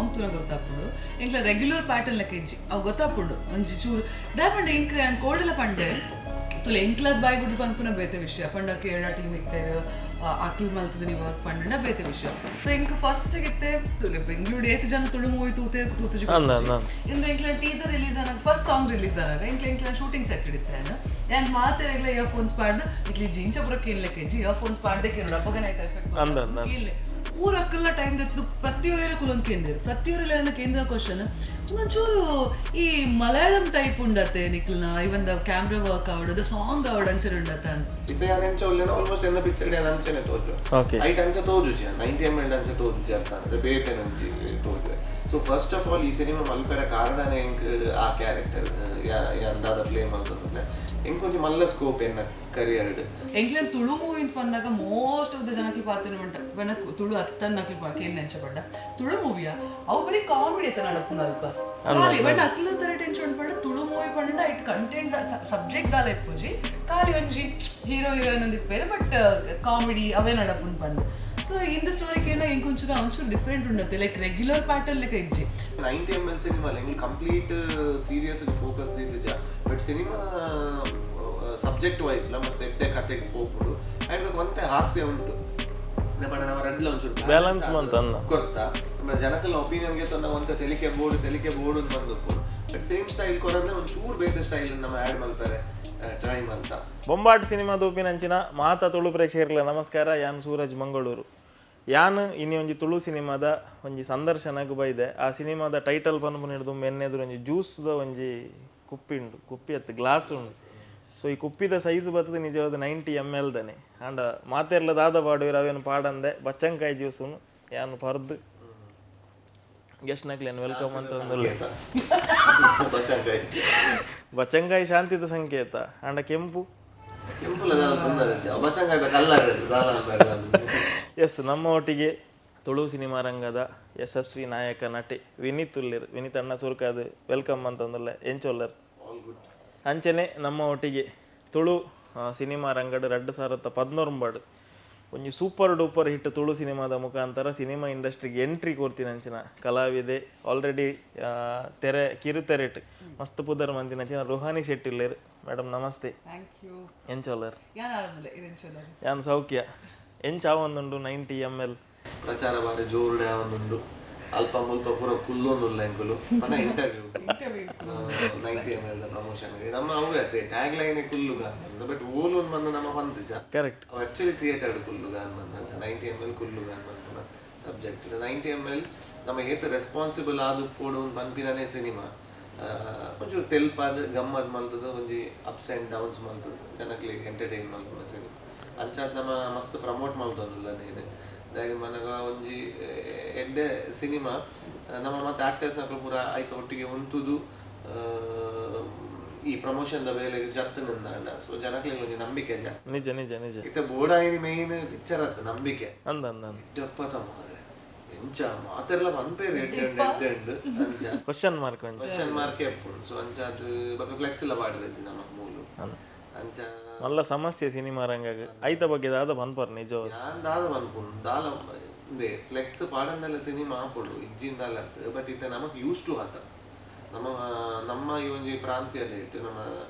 Song ತೂನ ಗೊತ್ತಾಪುಂಡು. ಎಂಕ್ಲ regular pattern ಲೆಕ್ಕ ಇಜ್ಜಿ. ಅವು ಗೊತ್ತಾಪುಂಡು ಒಂಜಿ ಚೂರು. ದಾಯೆ ಪಂಡ ಎಂಕ್ ಯಾನ್ ಕೋಡೆಲ ಪಂಡೆ ತುಲೆ, ಎಂಕ್ಲಾದ್ ಬಾಯ್ ಬಿಡು ಪನ್ಪುನ ಬೇತೆ ವಿಷಯ. ಪಂಡ ಕೇರಳ ಟೀಮ್ ಇತ್ತೆರ್, ಅಕ್ಲ್ ಮಲ್ತದ ನೀವು ವರ್ಕ್ ಪಂಡ ಬೇತೆ ವಿಷಯ. ಸೊ ಎಂಕ್ ಫಸ್ಟ್ ಇತ್ತೆ ತುಲೆ, ಬೆಂಗಳೂರು ಏತ್ ಜನ ತುಳು ಮೂವಿ ತೂತೇರ್ ತೂತುಜಿ. ಅಂದ ಅಂದ. ಇಂದು ಎಂಕ್ಲ ಟೀಸರ್ ರಿಲೀಸ್ ಆನಾಗ, ಫಸ್ಟ್ ಸಾಂಗ್ ರಿಲೀಸ್ ಆನಾಗ, ಎಂಕ್ಲ ಎಂಕ್ಲ ಶೂಟಿಂಗ್ ಸೆಟ್ ಇತ್ತೆ. ಯಾನ್ ಮಾತೆರೆಗ್ಲ ಇಯರ್ ಫೋನ್ಸ್ ಪಾಡ್ದು, ಇಕ್ಲಿ ಜಿಂಚ ಪುರ ಕೇನ್ಲೆಕ್ಕೆ ಇಜ್ಜಿ, ಇಯರ್ ಫೋನ್ಸ್ ಪಾಡ್ದೆ ಕೇನೋಡು, ಅಪ್ಪಗನ ಆಯ್ತು ಎಫೆಕ್ಟ್. ಅಂದ ಅಂದ. ಇಲ್ಲ, ಊರಕ್ಕೆಲ್ಲ ಟೈಮ್ ದೆತ್ತು ಪ್ರತಿಯೊರೆಲ್ಲ ಕುಲೊಂದು ಕೇಂದಿರು. ಪ್ರತಿಯೊರೆಲ್ಲ ನನ್ನ ಕೇಂದ್ರ ಕ್ವಶನ್, ಒಂದೊಂಚೂರು ಈ ಮಲಯಾಳಂ ಟೈಪ್ ಉಂಡತ್ತೆ ನಿಕ್ಲ್ನ, ಇವನ್ the camera work ಆವಡ್, the song ಆವಡ್, ಅಂಚನೆ ಉಂಡತ್ತೆ ಅಂತ. ಇತ್ತೆ ಯಾನ್ ಎಂಚ ಉಲ್ಲೆನ, ಆಲ್ಮೋಸ್ಟ್ ಎನ್ನ ಪಿಕ್ಚರ್ ಯಾನ್ ಅಂಚನೆ ತೋಜು. ಐಟ್ ಅಂಚ ತೋಜುಜಿ, 90 ಎಮ್ ಎಲ್ ಅಂಚ ತೋಜುಜಿ ಅರ್ಥ ಅಂದ್ರೆ ಬೇತೆ ಒಂಜಿ ತೋಜುವೆ. ಸೊ ಫಸ್ಟ್ ಆಫ್ ಆಲ್ ಈ ಸಿನಿಮಾ ಮಲ್ಪೆರ ಕಾರಣನೇ ಎಂಕ್ ಆ ಕ್ಯಾರೆಕ್ಟರ್ ಯಾನ್ ದಾದ ಪ್ಲೇ ಮಲ್ತೊಂದುಲ್ಲೆ, ಎಂಕ್ ಒಂಜಿ ಮಲ್ಲ ಸ್ಕೋಪ್ ಎನ್ನ ಕರಿಯರ್ಡ್. ಎಂಕ್ಲೆನ್ ತುಳು ಮೂವಿ ಪನ್ನಾಗ ಮೋಸ್ಟ್ ಆಫ್ the ಜನಕ್ಕೆ ಪಾತಿನ ಉಂಟ ಪನ್ನ ತುಳು ಅತ್ತನ್ ನಕ್ಲು ಕೇನ್ ನೆಂಚ ಪಂಡ ತುಳು ಮೂವಿಯಾ, ಅವು ಬರೀ ಕಾಮಿಡಿ ಅತ್ತ ನಡಪುನ ಅಲ್ಪ ಖಾಲಿ. ಬಟ್ ಅಕ್ಲು ತರ ಟೆನ್ಷನ್ ಪಂಡ ತುಳು ಮೂವಿ ಪಂಡ it content subject ದಾಲ ಇಪ್ಪುಜಿ, ಖಾಲಿ ಒಂಜಿ ಹೀರೋ ಹೀರೋಯಿನ್ ಒಂದು ಇಪ್ಪೇರು, ಬಟ್ ಕಾಮಿಡಿ ಅವೇ ನಡಪುನ್ ಪಂದ್. ಸೊ ಇಂದ ಸ್ಟೋರಿ ಕೇನ ಎಂಕ್ ಒಂಚೂರು ಒಂಚೂರು ಡಿಫ್ರೆಂಟ್ ಉಂಡತ್ತೆ, ಲೈಕ್ ರೆಗ್ಯುಲರ್ ಪ್ಯಾಟರ್ನ್ ಲೆಕ್ಕ ಇಜ್ಜಿ. 90 ಎಮ್ ಎಲ್ ಸಿನಿಮಾ ಎಂಕ್ ಕಂಪ್ಲೀಟ್ ಸೀರಿಯಸ್ ಫೋಕಸ್ ದೀತಿಜ, ಬಟ್ ಸಿನಿಮಾ ಸಬ್ಜೆಕ್ಟ್ ವೈಸ್ ನಮ್ಮ ಎಡ್ಡೆ ಕತೆಗೆ ಪೋಪುಂಡು ಆ್ಯಂಡ್ ಒಂತೆ ಹಾಸ್ಯ ಉಂಟು. ಪಂಡ ನಮ್ಮ ರಡ್ಲ ಒಂಚೂರು Balance ಮಂತ ಅಂದ. ಕೊರ್ತಾ ನಮ್ಮ ಜನಕಲ್ನ ಒಪಿನಿಯನ್ಗೆ ತೊಂದ ಒಂತೆ ತೆಲಿಕೆ ಬೋರ್ಡ್ ತೆಲಿಕೆ ಬೋರ್ಡ್ ಅಂತ ಬಂದಪ್ಪು. ಬಟ್ ಸೇಮ್ ಸ್ಟೈಲ್ ಕೊರಂದ್ರೆ ಒಂಚೂರು ಬೇತೆ ಸ್ಟೈಲ್ ನಮ್ಮ ಆ್ಯಡ್ ಮಲ್ಪರೆ ಟ್ರೈ ಮಲ್ತ. ಬೊಂಬಾಟ್ ಸಿನಿಮಾ ತೂಪಿನಂಚಿನ ಮಾತ ತುಳು ಪ್ರೇಕ್ಷಕರಿಗೆ ನಮಸ್ಕಾರ. ಯಾನ್ ಸೂರಜ್ ಮಂಗಳೂರು. ಯಾನ್ ಇನಿ ಒಂಜಿ ತುಳು ಸಿನಿಮಾದ ಒಂಜಿ ಸಂದರ್ಶನಕ್ಕೆ ಬೈದೆ. ಆ ಸಿನಿಮಾದ ಟೈಟಲ್ ಪನ್ಪುನ ಹಿಡ್ದು ಎನ್ನೆದುರು ಒಂಜಿ ಜ್ಯೂಸ್ದ ಒಂಜಿ ಕುಪ್ಪಿ ಉಂಡು, ಕುಪ್ಪಿ ಅತ್ತು ಗ್ಲಾಸ್ ಉಂಡು. ಸೊ ಈ ಕುಪ್ಪಿದ ಸೈಜ್ ಬರ್ತದೆ ನಿಜವಾದ 90 ಎಮ್ ಎಲ್ ದನೆ. ಆಂಡ ಮಾತೆರ್ಲ ದಾದ ಪಾಡುವೆರ್, ಅವೇನು ಪಾಡಂದೆ ಬಚ್ಚಂಕಾಯಿ ಜ್ಯೂಸುನು ಯಾನ್ ಪರ್ದು ಗೆಸ್ಟ್ ನಕ್ಲೇನು welcome ಅಂತ ಒಂದುಲ್ಲೆ. ಬಚ್ಚಂಕಾಯಿ. ಬಚ್ಚಂಕಾಯಿ ಶಾಂತಿದ ಸಂಕೇತ. ಆಂಡ ಕೆಂಪು? ಕೆಂಪುಲ ದಾಲ ತೊಂದರೆ, ಬಚ್ಚಂಕಾಯ್ದ ಕಲ್ಲರ್ ದಾಲ ಅಂತಾರೆ. ಎಸ್, ನಮ್ಮ ಒಟ್ಟಿಗೆ ತುಳು ಸಿನಿಮಾ ರಂಗದ ಯಶಸ್ವಿ ನಾಯಕ ನಟೆ ವಿನೀತ್ ಉಲ್ಲೇರ್. ವಿನೀತ್ ಅಣ್ಣ, ಸುರ್ಕಾದ್ welcome ಅಂತಂದುಲ್ಲೆ. ಎಂಚೊಲ್ಲರ್? All good. ಅಂಚನೆ ನಮ್ಮ ಒಟ್ಟಿಗೆ ತುಳು ಸಿನಿಮಾ ರಂಗಡ್ 2019ಡ್ ಒಂಜಿ ಸೂಪರ್ ಡೂಪರ್ ಹಿಟ್ ತುಳು ಸಿನಿಮಾದ ಮುಖಾಂತರ ಸಿನಿಮಾ ಇಂಡಸ್ಟ್ರಿಗೆ ಎಂಟ್ರಿ ಕೊರ್ತಿನಂಚಿನ ಕಲಾವಿದೆ, ಆಲ್ರೆಡಿ ತೆರೆ ಕಿರುತೆರೆಟ್ ಮಸ್ತ್ ಪುದರ್ ಮಂತಿನಂಚಿನ ರುಹಾನಿ ಶೆಟ್ಟಿ ಉಲ್ಲೇರ್. ಮೇಡಮ್, ನಮಸ್ತೆ. Thank you. ಎಂಚೊಲ್ಲರ್? ಯಾನ್ ಆರಾಮಲ್ಲ, ಇರೆಂಚೊಲ್ಲರ್? ಯಾನ್ ಸೌಖ್ಯ. ಎಂಚ ಆವೊಂದುಂಡು 90 ಎಮ್ ಎಲ್? ಪ್ರಚಾರ ಬಾರಿ ಜೋರುಡೆ ಆವೊಂದುಂಡು. ಅಲ್ಪ ಮುಲ್ಪ ಪೂರ ಕುಲ್ಲೊಂದುಲ್ಲ ಎಂಕುಲು ಪಂಡ interview. Interview. 90 M L the promotion ನಮ್ಮ ಅವು ಅತ್ತೆ ಟ್ಯಾಗ್ ಲೈನ್ ಕುಲ್ಲುಗ ಅಂತ. ಬಟ್ ಓಲು ಬಂದು ನಮ್ಮ ಪಂತುಜ. ಅವು ಆಕ್ಚುಲಿ ಥಿಯೇಟರ್ ಕುಲ್ಲುಗ ಅಂಚ 90 ಎಮ್ ಎಲ್ ಕುಲ್ಲುಗ ಅನ್ಪುನ ಸಬ್ಜೆಕ್ಟ್. 90 ಎಮ್ ಎಲ್ ನಮ್ಮ ಏತ್ ರೆಸ್ಪಾನ್ಸಿಬಲ್ ಆದ್ ಪೋಡು ಪನ್ಪಿನನೇ ಸಿನಿಮಾ. ಒಂಚೂರು ತೆಲ್ಪಾದ್ ಗಮ್ಮತ್ ಮಲ್ತದು, ಒಂಜಿ ಅಪ್ಸ್ ಆ್ಯಂಡ್ ಡೌನ್ಸ್ ಮಲ್ತದು, ಜನಕ್ಲೆಗ್ ಎಂಟರ್ಟೈನ್ ಮಲ್ಪುನ ಸಿನಿಮಾ. ಅಂಚಾದ್ ನಮ್ಮ ಮಸ್ತ್ ಪ್ರಮೋಟ್ ಮಲ್ತೊಂದುಲ್ಲ ನೇನು. ದಾಯೆ ಮನಗ ಒಂಜಿ ಎಡ್ಡೆ ಸಿನಿಮಾ. ನಮ್ಮ ಮತ್ತೆ ಆಕ್ಟರ್ಸ್ ನಕಲು ಪೂರ ಐತ ಒಟ್ಟಿಗೆ ಉಂತುದು ಈ ಪ್ರಮೋಷನ್ the ಬೇಲೆಗ್ ಜತ್ತು ನಿಂದಾಂಡ, ಸೊ ಜನಕ್ಲೆಗ್ ಒಂಜಿ ನಂಬಿಕೆ ಜಾಸ್ತಿ. ನಿಜ ನಿಜ ನಿಜ. ಇತ್ತೆ ಬೋಡಾಯಿನಿ ಮೇನ್ ಪಿಕ್ಚರ್ ಅತ್ತ ನಂಬಿಕೆ. ಅಂದ ಅಂದ ಅಂದ. ಎಡ್ಡಪ್ಪತ ಮಾರೆ, ಎಂಚ ಮಾತೆರ್ಲ ಪನ್ಪೇರು ಎಡ್ಡೆ ಉಂಡು, ಎಡ್ಡೆ ಉಂಡು ಅಂಚ. ಕ್ವಶನ್ ಮಾರ್ಕ್ ಒಂಜಿ. ಕ್ವಶನ್ ಮಾರ್ಕ್ ಎಪ್ಪುಂಡು. ಸೊ ಅಂಚ ಅದು ಬೊಕ ಫ್ಲೆಕ್ಸ್ ಎಲ್ಲ ಪಾಡಿರೈತಿ ನಮಕ್ ಮೂಲು ಅಂಚ. ಮಲ್ಲ ಸಮಸ್ಯೆ ಸಿನಿಮಾ ರಂಗಗ್. ಐತ ಬಗ್ಗೆ ದಾದ ಪನ್ಪರ್ ನಿಜ? ಯಾನ್ ದಾದ ಪನ್ಪುಂಡು, ದಾಲ ಇಂದೆ ಫ್ಲೆಕ್ಸ್ ಪಾಡಂದೆಲ್ಲ ಸಿನಿಮಾ ಆಪುಂಡು, ಇಜ್ಜಿಂದಾಲ ಅತ್ತ್. ಬಟ್ ಇತ್ತೆ ನಮಕ್ ಯೂಸ್ ಟು ಆತ. ನಮ್ಮ ನಮ್ಮ ಈ ಒಂಜಿ ಪ್ರಾಂತ್ಯ ಇಟ್ಟು ನಮ್ಮ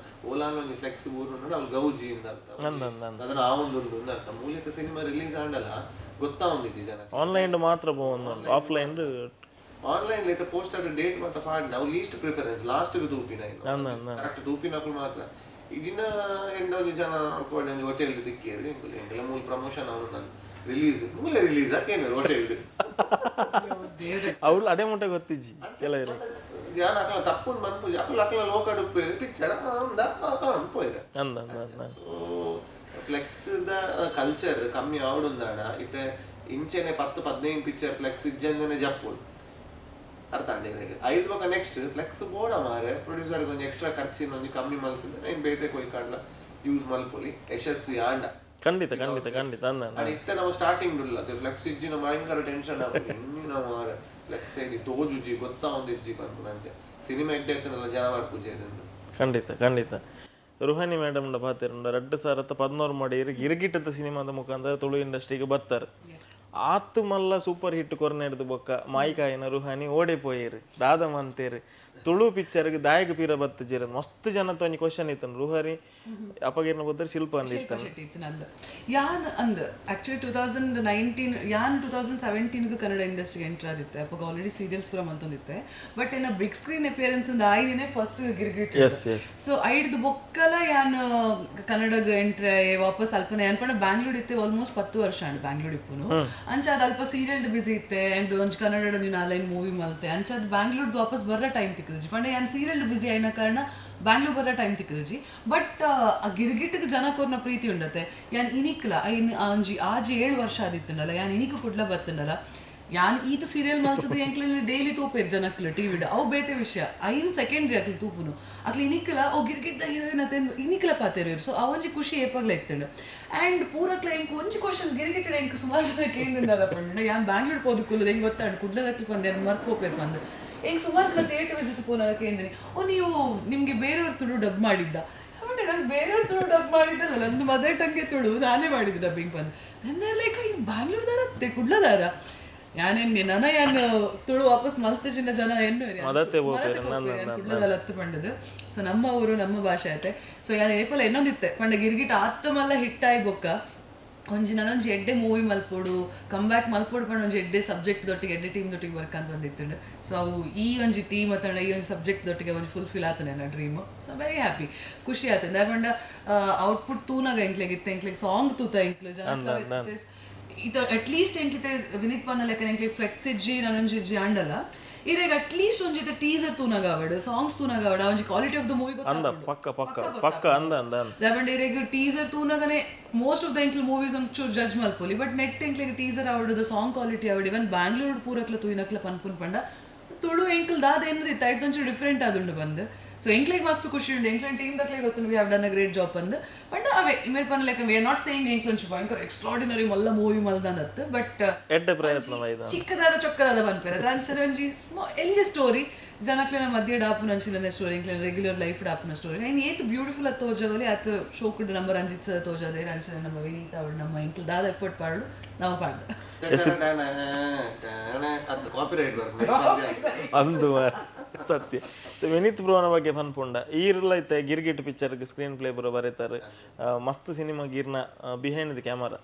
ಓಲಾನ್ ಒಂಜಿ ಫ್ಲೆಕ್ಸ್ ಊರು ಅವ್ಲು ಗೌಜಿ ಇಂದ ಅರ್ಥ. ಅಂದ ಅಂದ ಅಂದ. ಅದನ್ನ ಆವೊಂದುಂಡು ಅಂದ ಅರ್ಥ. ಮೂಲಿತ ಸಿನಿಮಾ ರಿಲೀಸ್ ಆಂಡಲ ಗೊತ್ತಾವೊಂದಿಜ್ಜಿ ಜನ. ಆನ್ಲೈನ್ ಮಾತ್ರ ಪೋವೊಂದು, ಆಫ್ಲೈನ್ ಆನ್ಲೈನ್ ಇತ್ತೆ ಪೋಸ್ಟರ್ ಡೇಟ್ ಮಾತ ಪಾಡ್ನ, ಅವು ಲೀಸ್ಟ್ ಪ್ರಿಫರೆನ್ಸ್, ಲಾಸ್ಟ್ ತೂಪಿನ. ಅಂದ ಅಂದ. ಕರೆಕ್ಟ್ ತೂಪಿನಕುಲು ಮಾತ್ರ. ಇಜಿನ ಎಂಡ ಒಂಜಿ ಜನ ಕೋಡೆ ಒಂಜಿ ಹೋಟೆಲ್ ತಿಕ್ಕಿಯರು. ಎಂಕುಲು ಎಂಕಲ ಮೂಲ ಪ್ರಮೋಷನ್ ಅವನು ನಾನು ರಿಲೀಸ್ ಮೂಲೆ ರಿಲೀಸ್ ಆಕೇನು ಹೋಟೆಲ್. ಅವ್ಳು ಅಡೆ ಮುಟ್ಟ ಗೊತ್ತಿಜ್ಜಿ ಕೆಲವರು. ಯಾನ್ ಅಕಲ ತಪ್ಪುನ್ ಮನ್ಪುಜಿ. ಅಕಲ ಅಕಲ ಲೋಕಡ್ ಉಪ್ಪೇರು ಪಿಕ್ಚರ್ ಅಂದ ಪೋಯ್ರೆ. ಅಂದ ಅಂದ ಅಂದ. ಸೊ ಫ್ಲೆಕ್ಸ್ the culture ಕಮ್ಮಿ ಆವಡುಂದಾಣ. ಇತ್ತೆ ಇಂಚೆನೆ 10 15 ಪಿಕ್ಚರ್ ಫ್ಲೆಕ್ಸ್ ಇಜ್ಜಂದನೆ ಜಪ್ಪುಡು ಅರ್ಥ ಆಂಡ. ಐದು ಬೊಕ ನೆಕ್ಸ್ಟ್ ಫ್ಲೆಕ್ಸ್ ಬೋಡ ಮಾರೆ, ಪ್ರೊಡ್ಯೂಸರ್ ಒಂಜಿ ಎಕ್ಸ್ಟ್ರಾ ಖರ್ಚಿನ ಒಂಜಿ ಕಮ್ಮಿ ಮಲ್ತದೆ. ಐನ್ ಬೇತೆ ಕೊಯ್ ಕಾಂಡ್ಲ ಯೂಸ್ ಮಲ್ಪೊಲಿ ಯಶಸ್ವಿ ಆಂಡ. ಖಂಡಿತ ಖಂಡಿತ ಖಂಡಿತ, ಅಂದ ಅಂದ. ಅಂಡ್ ಇತ್ತೆ ನಾವು ಸ್ಟಾರ್ಟಿಂಗ್ ಉಲ್ಲ ಫ್ಲೆಕ್ಸ್ ಇಜ್ಜಿ, ಭಯಂಕರ ಟೆನ್ಷನ್ ಆಪುಂಡು. ಇನ್ನಿ ನಾವು ಮಾರೆ ಫ್ಲೆಕ್ಸ್ ಏನಿ ತೋಜುಜಿ, ಗೊತ್ತಾ ಒಂದಿಜ್ಜಿ ಪನ್ಪುನ. ಅಂಚ ಸಿನಿಮಾ ಎಡ್ಡೆ ಐತನಲ್ಲ, ಜನ ಬರ್ಪುಜಿ ಅದನ್ನು. ಖಂಡಿತ ಖಂಡಿತ. ರುಹಾನಿ ಮೇಡಮ್ ಪಾತಿರುಂಡ, 2011 ಮಾಡಿ ಗಿರ್ಗಿಟದ ಸಿನಿಮಾದ ಮುಖಾಂತರ ತುಳು ಇಂಡಸ್ಟ್ರಿಗೆ ಬರ್ತಾರೆ. ಆತ್ ಮಲ್ಲ ಸೂಪರ್ ಹಿಟ್ ಕೊರ್ನೆಡ್ದು ಬೊಕ್ಕ ಮಾಯಿಕಾಯಿನ ರುಹಾನಿ ಓಡೆ ಪೋಯೆರ್, ದಾದ ಮಂತೇರು, ತುಳು ಪಿಕ್ಚರ್ಗ್ ದಾಯೆಗ್ ಪೀರ ಬತ್ತುಜೆರ್, ಮಸ್ತ್ ಜನತ ಒಂಜಿ ಕ್ವಶನ್ ಇತ್ತನ್. ರುಹಾನಿ ಅಪಗೇರ್ನ ಬೊತ್ತರ್ ಶಿಲ್ಪ ಅಂದ್ ಶಿಲ್ಪ ಇತ್ತನ್. ಶೆಟ್ಟಿ ಇತ್ತು ನಂದು. ಯಾನ್ ಅಂದ್ ಆಕ್ಚುಲಿ 2019, ಯಾನ್ 2017ಗ್ ಕನ್ನಡ ಇಂಡಸ್ಟ್ರಿಗೆ ಎಂಟರ್ ಆದಿತ್ತೆ. ಅಪ್ಪಗ ಆಲ್ರೆಡಿ ಸೀರಿಯಲ್ಸ್ ಪೂರ ಮಲ್ತೊಂದಿತ್ತೆ. ಬಟ್ ಎನ್ನ ಬಿಗ್ ಸ್ಕ್ರೀನ್ ಅಪಿಯರೆನ್ಸ್ ಒಂದು ಆಯ್ನೇ ಫಸ್ಟ್ ಗಿರ್ಗಿಟ್. ಎಸ್ ಎಸ್ ಸೊ ಐಡ್ದು ಬೊಕ್ಕಲ ಯಾನ್ ಕನ್ನಡಗ್ ಎಂಟ್ರಿ ಆಯೆ ವಾಪಸ್ ಅಲ್ಪನೆ. ಯಾನ್ ಪಂಡ ಬ್ಯಾಂಗ್ಳೂರ್ ಇತ್ತೆ ಆಲ್ಮೋಸ್ಟ್ 10 ವರ್ಷ ಆಂಡ್ ಬ್ಯಾಂಗ್ಳೂರ್ ಇಪ್ಪುನು. ಅಂಚ ಅದು ಅಲ್ಪ ಸೀರಿಯಲ್ ಬಿಸಿ ಇತ್ತೆ ಅಂಡ್ ಒಂಜಿ ಕನ್ನಡ ಒಂಜಿ ನಾಲೈನ್ ಮೂವಿ ಮಲ್ತೆ. ಅಂಚ ಅದು ಬ್ಯಾಂಗ್ಳೂರ್ದು ವಾಪಸ್ ಬರ್ರ ಟೈಮ್ ತಿಕ್ಕದಿಜಿ. ಪಂಡ ಯಾನ್ ಸೀರಿಯಲ್ ಬಿಸಿ ಆಯ್ನ ಕಾರಣ ಬ್ಯಾಂಗ್ಳೂರ್ ಬರ್ರ ಟೈಮ್ ತಿಕ್ಕದಿಜಿ. ಬಟ್ ಆ ಗಿರ್ಗಿಟ್ಗೆ ಜನ ಕೊರ್ನ ಪ್ರೀತಿ ಉಂಡತೆ. ಯಾನ್ ಇನಿಕ್ಲ ಐನ್ ಒಂಜಿ ಆಜಿ ಏಳು ವರ್ಷ ಆದಿತ್ತುಂಡಲ್ಲ, ಯಾನ್ ಇನಿಕ್ ಕುಡ್ಲ ಬತ್ತುಂಡಲ್ಲ, ಯಾನ್ ಈತ ಸೀರಿಯಲ್ ಮಲ್ತದ ಎಂಕ್ಲೆನ ಡೈಲಿ ತೂಪೇರ್ ಜನಕ್ಲು ಟಿವಿಡ್. ಅವು ಬೇತೆ ವಿಷಯ, ಐನು ಸೆಕೆಂಡ್ರಿ. ಅಕ್ಲು ತೂಪುನು ಅಕ್ಲು ಇನಿಕ್ಲ ಓ ಗಿರ್ಗಿಟ್ದ ಹೀರೋಯಿನ್ ಅತ್ತೆ ಇನಿಕ್ಲ ಪಾತೆರು. ಸೊ ಆ ಒಂಜಿ ಖುಷಿ ಏಪಾಗ್ಲ ಇತ್ತುಂಡು. ಆ್ಯಂಡ್ ಪೂರಕ್ಲ ಎಂಕ್ ಒಂಜಿ ಕ್ವಶನ್ ಗಿರ್ಗಿಟ್ಟಡ ಎಂಕ್ ಸುಮಾರು ಜನ ಕೇಂದ್ರದ ಪಂಡ, ಯಾನ್ ಬ್ಯಾಂಗ್ಳೂರ್ ಪೋದು ಕುಲ್ಲುದು ಹೆಂಗ್ ಗೊತ್ತಾಂಡು ಕುಡ್ಲದಕ್ಲು ಪಂದ್ ಯಾನ್ ಮರ್ತ್ ಪೋಪೇರ್ ಪಂದ್. ಎಂಕ್ ಸುಮಾರು ಜನ ಥಿಯೇಟರ್ ವಿಸಿಟ್ ಪೋನಾಗ ಕೇಂದ್ರಿ, ಓ ನೀವು ನಿಮಗೆ ಬೇರೆಯವ್ರ ತುಳು ಡಬ್ ಮಾಡಿದ್ದ? ಅವನೇ ನಂಗೆ ಬೇರೆಯವ್ರು ತುಳು ಡಬ್ ಮಾಡಿದ್ದಲ್ಲ, ನಂದು ಮದರ್ ಟಂಗೆ ತುಳು, ನಾನೇ ಮಾಡಿದ್ದು ಡಬ್ಬಿಂಗ್ ಬಂದು. ನನ್ನ ಲೈಕ್ ಇದು ಬ್ಯಾಂಗ್ಳೂರ್ದಾರ ಅತ್ತೆ ಕುಡ್ಲದಾರ. ಯಾನೇನ್ ನನ ಯಾನ್ ತುಳು ವಾಪಸ್ ಮಲ್ತ ಚಿನ್ನ ಜನ ಎನ್ನು ಮದತೆ ಪೋಪೆರ್, ನನ್ ನನ್. ಕುಡ್ಲದಲ್ಲ ಹತ್ತು ಪಂಡದು. ಸೊ ನಮ್ಮ ಊರು ನಮ್ಮ ಭಾಷೆ ಆಯ್ತೆ. ಸೊ ಯಾನ್ ಏಪಲ ಇನ್ನೊಂದಿತ್ತೆ ಪಂಡ, ಗಿರ್ಗಿಟ್ ಆತ್ತಮಲ್ಲ ಹಿಟ್ಟಾಯ್ ಬೊಕ್ಕ ಒಂಜಿ ನಾನೊಂಜಿ ಎಡ್ಡೆ ಮೂವಿ ಮಲ್ಪೊಡು, ಕಮ್ ಬ್ಯಾಕ್ ಮಲ್ಪೊಡು ಪಂಡ ಒಂಜಿ ಎಡ್ಡೆ ಸಬ್ಜೆಕ್ಟ್ ದೊಟ್ಟಿಗೆ, ಎಡ್ಡೆ ಟೀಮ್ ದೊಟ್ಟಿಗೆ ವರ್ಕ್ ಅಂತ ಬಂದಿತ್ತುಂಡು. ಸೊ ಅವು ಈ ಒಂಜಿ ಟೀಮ್ ಅತ್ತಂಡ ಈ ಒಂಜಿ ಸಬ್ಜೆಕ್ಟ್ ದೊಟ್ಟಿಗೆ ಒಂಜಿ ಫುಲ್ಫಿಲ್ ಆತನೆ ನನ್ನ ಡ್ರೀಮ್. ಸೊ ವೆರಿ ಹ್ಯಾಪಿ, ಖುಷಿ ಆತಂದೆ. ಪಂಡ ಔಟ್ಪುಟ್ ತೂನಾಗ ಎಂಕ್ಲೆಗ್ ಇತ್ತೆ ಎಂಕ್ಲೆಗ್ ಸಾಂಗ್ ತೂತ ಎಂಕ್ಲು ಜನ ಇದು ಅಟ್ಲೀಸ್ಟ್ ಎಂಕ್ಲಿತೆ ವಿನೀತ್ ಪನ್ನ ಲೆಕ್ಕ ಎಂಕ್ಲೆಗ್ ಫ್ಲೆಕ್ಸ್ ಇಜ್ಜಿ ನಾನೊಂಜಿ ಇಜ್ಜಿ ಆಂಡಲ, ಇರೆಗ್ ಅಟ್ಲೀಸ್ಟ್ ಒಂಜಿ ಟೀಸರ್ ತೂನಾಗ ಆವಡ್, ಸಾಂಗ್ಸ್ ತೂನಾಗ ಆವಡ್, ಆ ಒಂಜಿ ಕ್ವಾಲಿಟಿ ಆಫ್ the movie. ಅಂದ ಪಕ್ಕ ಪಕ್ಕ ಪಕ್ಕ ಅಂದ ಅಂದ ಅಂದ. ದಾಪಂಡ ಇರೆಗ್ ಟೀಸರ್ ತೂನಾಗನೆ ಮೋಸ್ಟ್ ಆಫ್ the ಎಂಕ್ಲು ಮೂವೀಸ್ ಒಂಚೂರು ಜಡ್ಜ್ ಮಲ್ಪೊಲಿ. ಬಟ್ ನೆಟ್ ಎಂಕ್ಲೆಗ್ ಟೀಸರ್ ಆವಡ್, the song quality ಆವಡ್, ಇವನ್ ಬ್ಯಾಂಗ್ಳೂರ್ ಪೂರಕ್ಲ ತೂಯಿನಕ್ಲ ಪನ್ಪುನ್ ಪಂಡ ತುಳು ಎಂಕ್ಲು ದಾದ ಎನ್ನದಿತ್ತು ಐಟ್ ಒಂಚೂರು ಡಿಫ್ರೆಂಟ್ ಆದುಂಡು ಬಂದು. ಸೊ ಎಂಕ್ಲೆಗ್ ಮಸ್ತ್ ಖುಷಿ ಉಂಡು. ಎಂಕ್ಲೆನ್ team ದಕ್ಲೆಗ್ ಗೊತ್ತುಂಡು we have done a great job ಬಂದು. ಪಂಡ ಅವೇ ಇಮೇರ್ ಪನ್ನ ಲೆಕ್ಕ we are not saying ಎಂಕ್ಲು ಒಂಚು ಭಯಂಕರ ಎಕ್ಸ್ಟ್ರಾಡಿನರಿ ಮಲ್ಲ ಮೂವಿ ಮಲ್ದಾನತ್ತು, ಬಟ್ ಎಡ್ಡೆ ಪ್ರಯತ್ನ ಮೈದ. ಚಿಕ್ಕದಾದ ಚೊಕ್ಕದಾದ ಪನ್ಪೆರ್ ಅದು ಅಂಚನೆ ಒಂಜಿ ಎಲ್ಯ ಸ್ಟೋರಿ, ಜನಕ್ಲೆನ ಮಧ್ಯೆ ಡಾಪುನ ಅಂಚಿನ ಸ್ಟೋರಿ, ಎಂಕ್ಲೆನ ರೆಗ್ಯುಲರ್ ಲೈಫ್ ಡಾಪುನ ಸ್ಟೋರಿ. ಐನ್ ಏತ್ ಬ್ಯೂಟಿಫುಲ್ ಆದ್ ತೋಜವಲಿ ಆತ್ ಶೋಕುಡ್ ನಮ್ಮ ರಂಜಿತ್ ಸರ್ ತೋಜಾದೇರ್. ಅಂಚನೆ ನಮ್ಮ ವಿನೀತ ಅವಳು ನಮ್ಮ ಎಂಕ್ಲು ದಾದ ಎಫರ್ಟ್ ಪಾಡು ನಮ್ಮ ಪಾಡ್ದ. ಅದು ಕಾಪಿರೈಟ್ ಬರ್ಪುಂಡು. ಅಂದು ಮಾರ್ರೆ. ಸತ್ಯ. ಸೊ ವಿನೀತ್ ಬ್ರೋನ ಬಗ್ಗೆ ಪನ್ಪುಂಡ ಈರ್ಲ ಇತ್ತೆ ಗಿರ್ಗಿಟ್ ಪಿಕ್ಚರ್ಗೆ ಸ್ಕ್ರೀನ್ ಪ್ಲೇ ಬರೋ ಬರೀತಾರೆ. ಮಸ್ತ್ ಸಿನಿಮಾ ಗೀರ್ನ ಬಿಹೈಂಡ್ the camera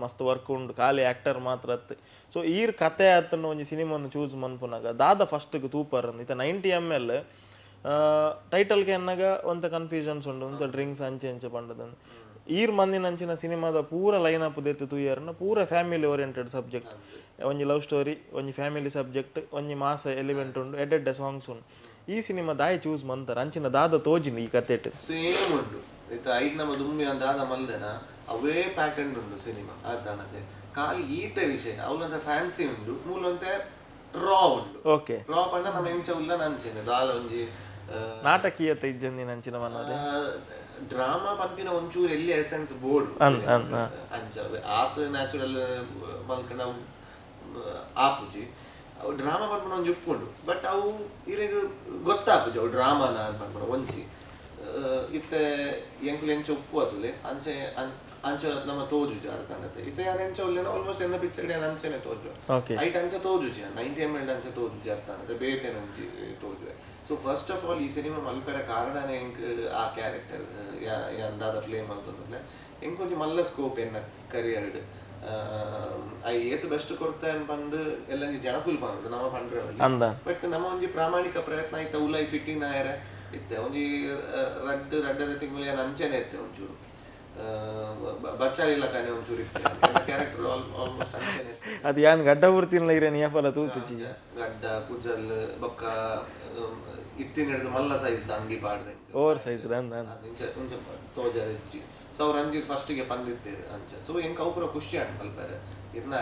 ಮಸ್ತ್ ವರ್ಕ್ ಉಂಡು, ಖಾಲಿ ಆಕ್ಟರ್ ಮಾತ್ರ ಅತ್ತು. ಸೊ ಈರ್ ಕತೆ ಆತನ ಒಂಜಿ ಸಿನಿಮಾನು ಚೂಸ್ ಮನ್ಪುನಾಗ ದಾದ ಫಸ್ಟ್ಗೆ ತೂಪರ್? ಇತ್ತೆ 90 ಎಮ್ ಎಲ್ ಟೈಟಲ್ಗೆ ಎನ್ನಾಗ ಒಂತ ಕನ್ಫ್ಯೂಷನ್ಸ್ ಉಂಡು, ಒಂತ ಡ್ರಿಂಕ್ಸ್ ಅಂಚೆ ಅಂಚೆ ಪಂಡದನ್ನು. ಈರ್ ಮಂದಿನ ಅಂಚಿನ ಸಿನಿಮಾದ ಪೂರ ಲೈನ್ ಅಪ್ ದೆತ್ತು ತೂಯರ್ನ ಪೂರ ಫ್ಯಾಮಿಲಿ ಓರಿಯೆಂಟೆಡ್ ಸಬ್ಜೆಕ್ಟ್. ಒಂಜಿ ಲವ್ ಸ್ಟೋರಿ, ಒಂಜಿ ಫ್ಯಾಮಿಲಿ ಸಬ್ಜೆಕ್ಟ್, ಒಂಜಿ ಮಾಸ ಎಲಿಮೆಂಟ್ ಉಂಡು, ಎಡ್ಡೆಡ್ಡೆ ಸಾಂಗ್ಸ್ ಉಂಡು. ಈ ಸಿನಿಮಾ ದಾಯಿ ಚೂಸ್ ಮಂತಾರ? ಅಂಚಿನ ದಾದ ತೋಜಿನ ಈ ಕತೆಟ್? ಸೇಮ್ ಉಂಡು. ಇತ್ತ ಐಟ್ ನಮ್ಮ ದುಮ್ಮಿ ಅಂತ ದಾದ ಮಲ್ದೆನ ಅವೇ ಪ್ಯಾಟರ್ನ್ ಉಂಡು ಸಿನಿಮಾ ಅರ್ಧನತೆ. ಖಾಲಿ ಈತ ವಿಷಯ ಅವಲಂತ ಫ್ಯಾನ್ಸಿ ಉಂಡು, ಮೂಲಂತೆ ರಾ ಉಂಡು. ರಾ ಪಂಡ ನಮ್ಮ ಎಂಚ ಉಲ್ಲ ನಂಚೆನೆ ದಾಲ ಒಂಜಿ ನಾಟಕೀಯತೆ ಇಜ್ಜಂದಿನ ಅಂಚಿನ ಮನೋರೆ. ಡ್ರಾಮಾ ಪನ್ಪಿನ ಒಂಚೂರು ಎಲ್ಲಿ ಎಸೆನ್ಸ್ ಬೋರ್ಡ್ ಅಂದ್ ಅಂದ್ ಹಾ. ಅಂಚ ಆತ ನ್ಯಾಚುರಲ್ ಮಲ್ಕಂಡ ಆಪುಜಿ. ಅವು ಡ್ರಾಮಾ ಪನ್ಪುನ ಒಂಜಿ ಉಪ್ಪುಂಡು, ಬಟ್ ಅವು ಇರೆಗ್ ಗೊತ್ತಾಪುಜಿ ಅವು ಡ್ರಾಮಾನ ಪನ್ಪುನ ಒಂಜಿ. ಇತ್ತೆ ಎಂಕುಲು ಎಂಚ ಉಪ್ಪು ಅತುಲೆ ಅಂಚೆ ಅಂಚ ನಮ್ಮ ತೋಜುಜಿ ಅರ್ಥ. ಇತ್ತೆ ಯಾನ್ ಎಂಚ ಉಲ್ಲೇನ ಆಲ್ಮೋಸ್ಟ್ ಎನ್ನ ಪಿಕ್ಚರ್ ಯಾನ್ ಅಂಚೆನೆ ತೋಜು. ಐಟ್ ಅಂಚ ತೋಜುಜಿ, 90 ಎಮ್ ಎಲ್ ಅಂಚ ತೋಜುಜಿ ಅರ್ಥ ಆನತೆ, ಬೇತೆನ ಒಂಜಿ ತೋಜುವೆ. ಸೊ ಫಸ್ಟ್ ಆಫ್ ಆಲ್ ಈ ಸಿನಿಮಾ ಮಲ್ಪೆರ ಕಾರಣನೇ ಎಂಕ್ ಆ ಕ್ಯಾರೆಕ್ಟರ್ ಯಾನ್ ದಾದ ಪ್ಲೇ ಮಲ್ತೊಂದುಲ್ಲೆ, ಎಂಕ್ ಒಂಜಿ ಮಲ್ಲ ಸ್ಕೋಪ್ ಎನ್ನ ಕರಿಯರ್ಡ್. I ಏತ್ ಬೆಸ್ಟ್ ಕೊರ್ತೆ ಪಂದ್ ಎಲ್ಲ ಜನಕುಲು ಪನೊಡು, ನಮ ಪಂಡ್ರೆ. ಅಂದ. ಬಟ್ ನಮ್ಮ ಒಂಜಿ ಪ್ರಾಮಾಣಿಕ ಪ್ರಯತ್ನ ಇತ್ತ ಉಲೈ ಫಿಟ್ಟಿಂಗ್ ಆಯರೆ ಇತ್ತೆ ಒಂಜಿ ರಡ್ಡ್ ರಡ್ಡರೆ ತಿಂಗಳು ಯಾನ್ ಅಂಚೆನೆ ಇತ್ತೆ ಒಂಚೂರು ಬಚ್ಚಾಲಿಲ್ಲ ಕಾನೆ ಒಂಚೂರು ಇತ್ತೆ. ಕ್ಯಾರೆಕ್ಟರ್ ಆಲ್ಮೋಸ್ಟ್ ಅಂಚೆನೆ ಇತ್ತೆ. ಅದು ಯಾನ್ ಗಡ್ಡ ಬುರ್ತಿನ್ಲ ಇರೇನ್ ಏಪಲ ತೂತುಜಿ. ಗಡ್ಡ ಕುಜಲ್ ಬೊಕ್ಕ ಇತ್ತಿನ ಹಿಡ್ದು ಮಲ್ಲ ಸೈಜ್ ಅಂಗಿ ಪಾಡ್ದೆ. ಓವರ್ ಸೈಜ್ ಅಂದ ಅಂದ. ಇಂಚ ಇಂಚ ತೋಜಾರ ಇಜ್ಜಿ. ಸೊ ಅವ್ರು ರಂಜಿತ್ ಫಸ್ಟಿಗೆ ಪಂದಿತ್ತೇರು ಅಂಚ. ಸೊ ಎಂಕ್ ಅವು ಪೂರ ಖುಷಿ ಆಂಡ್ ಮಲ್ಪೆರೆ. ಇರ್ನ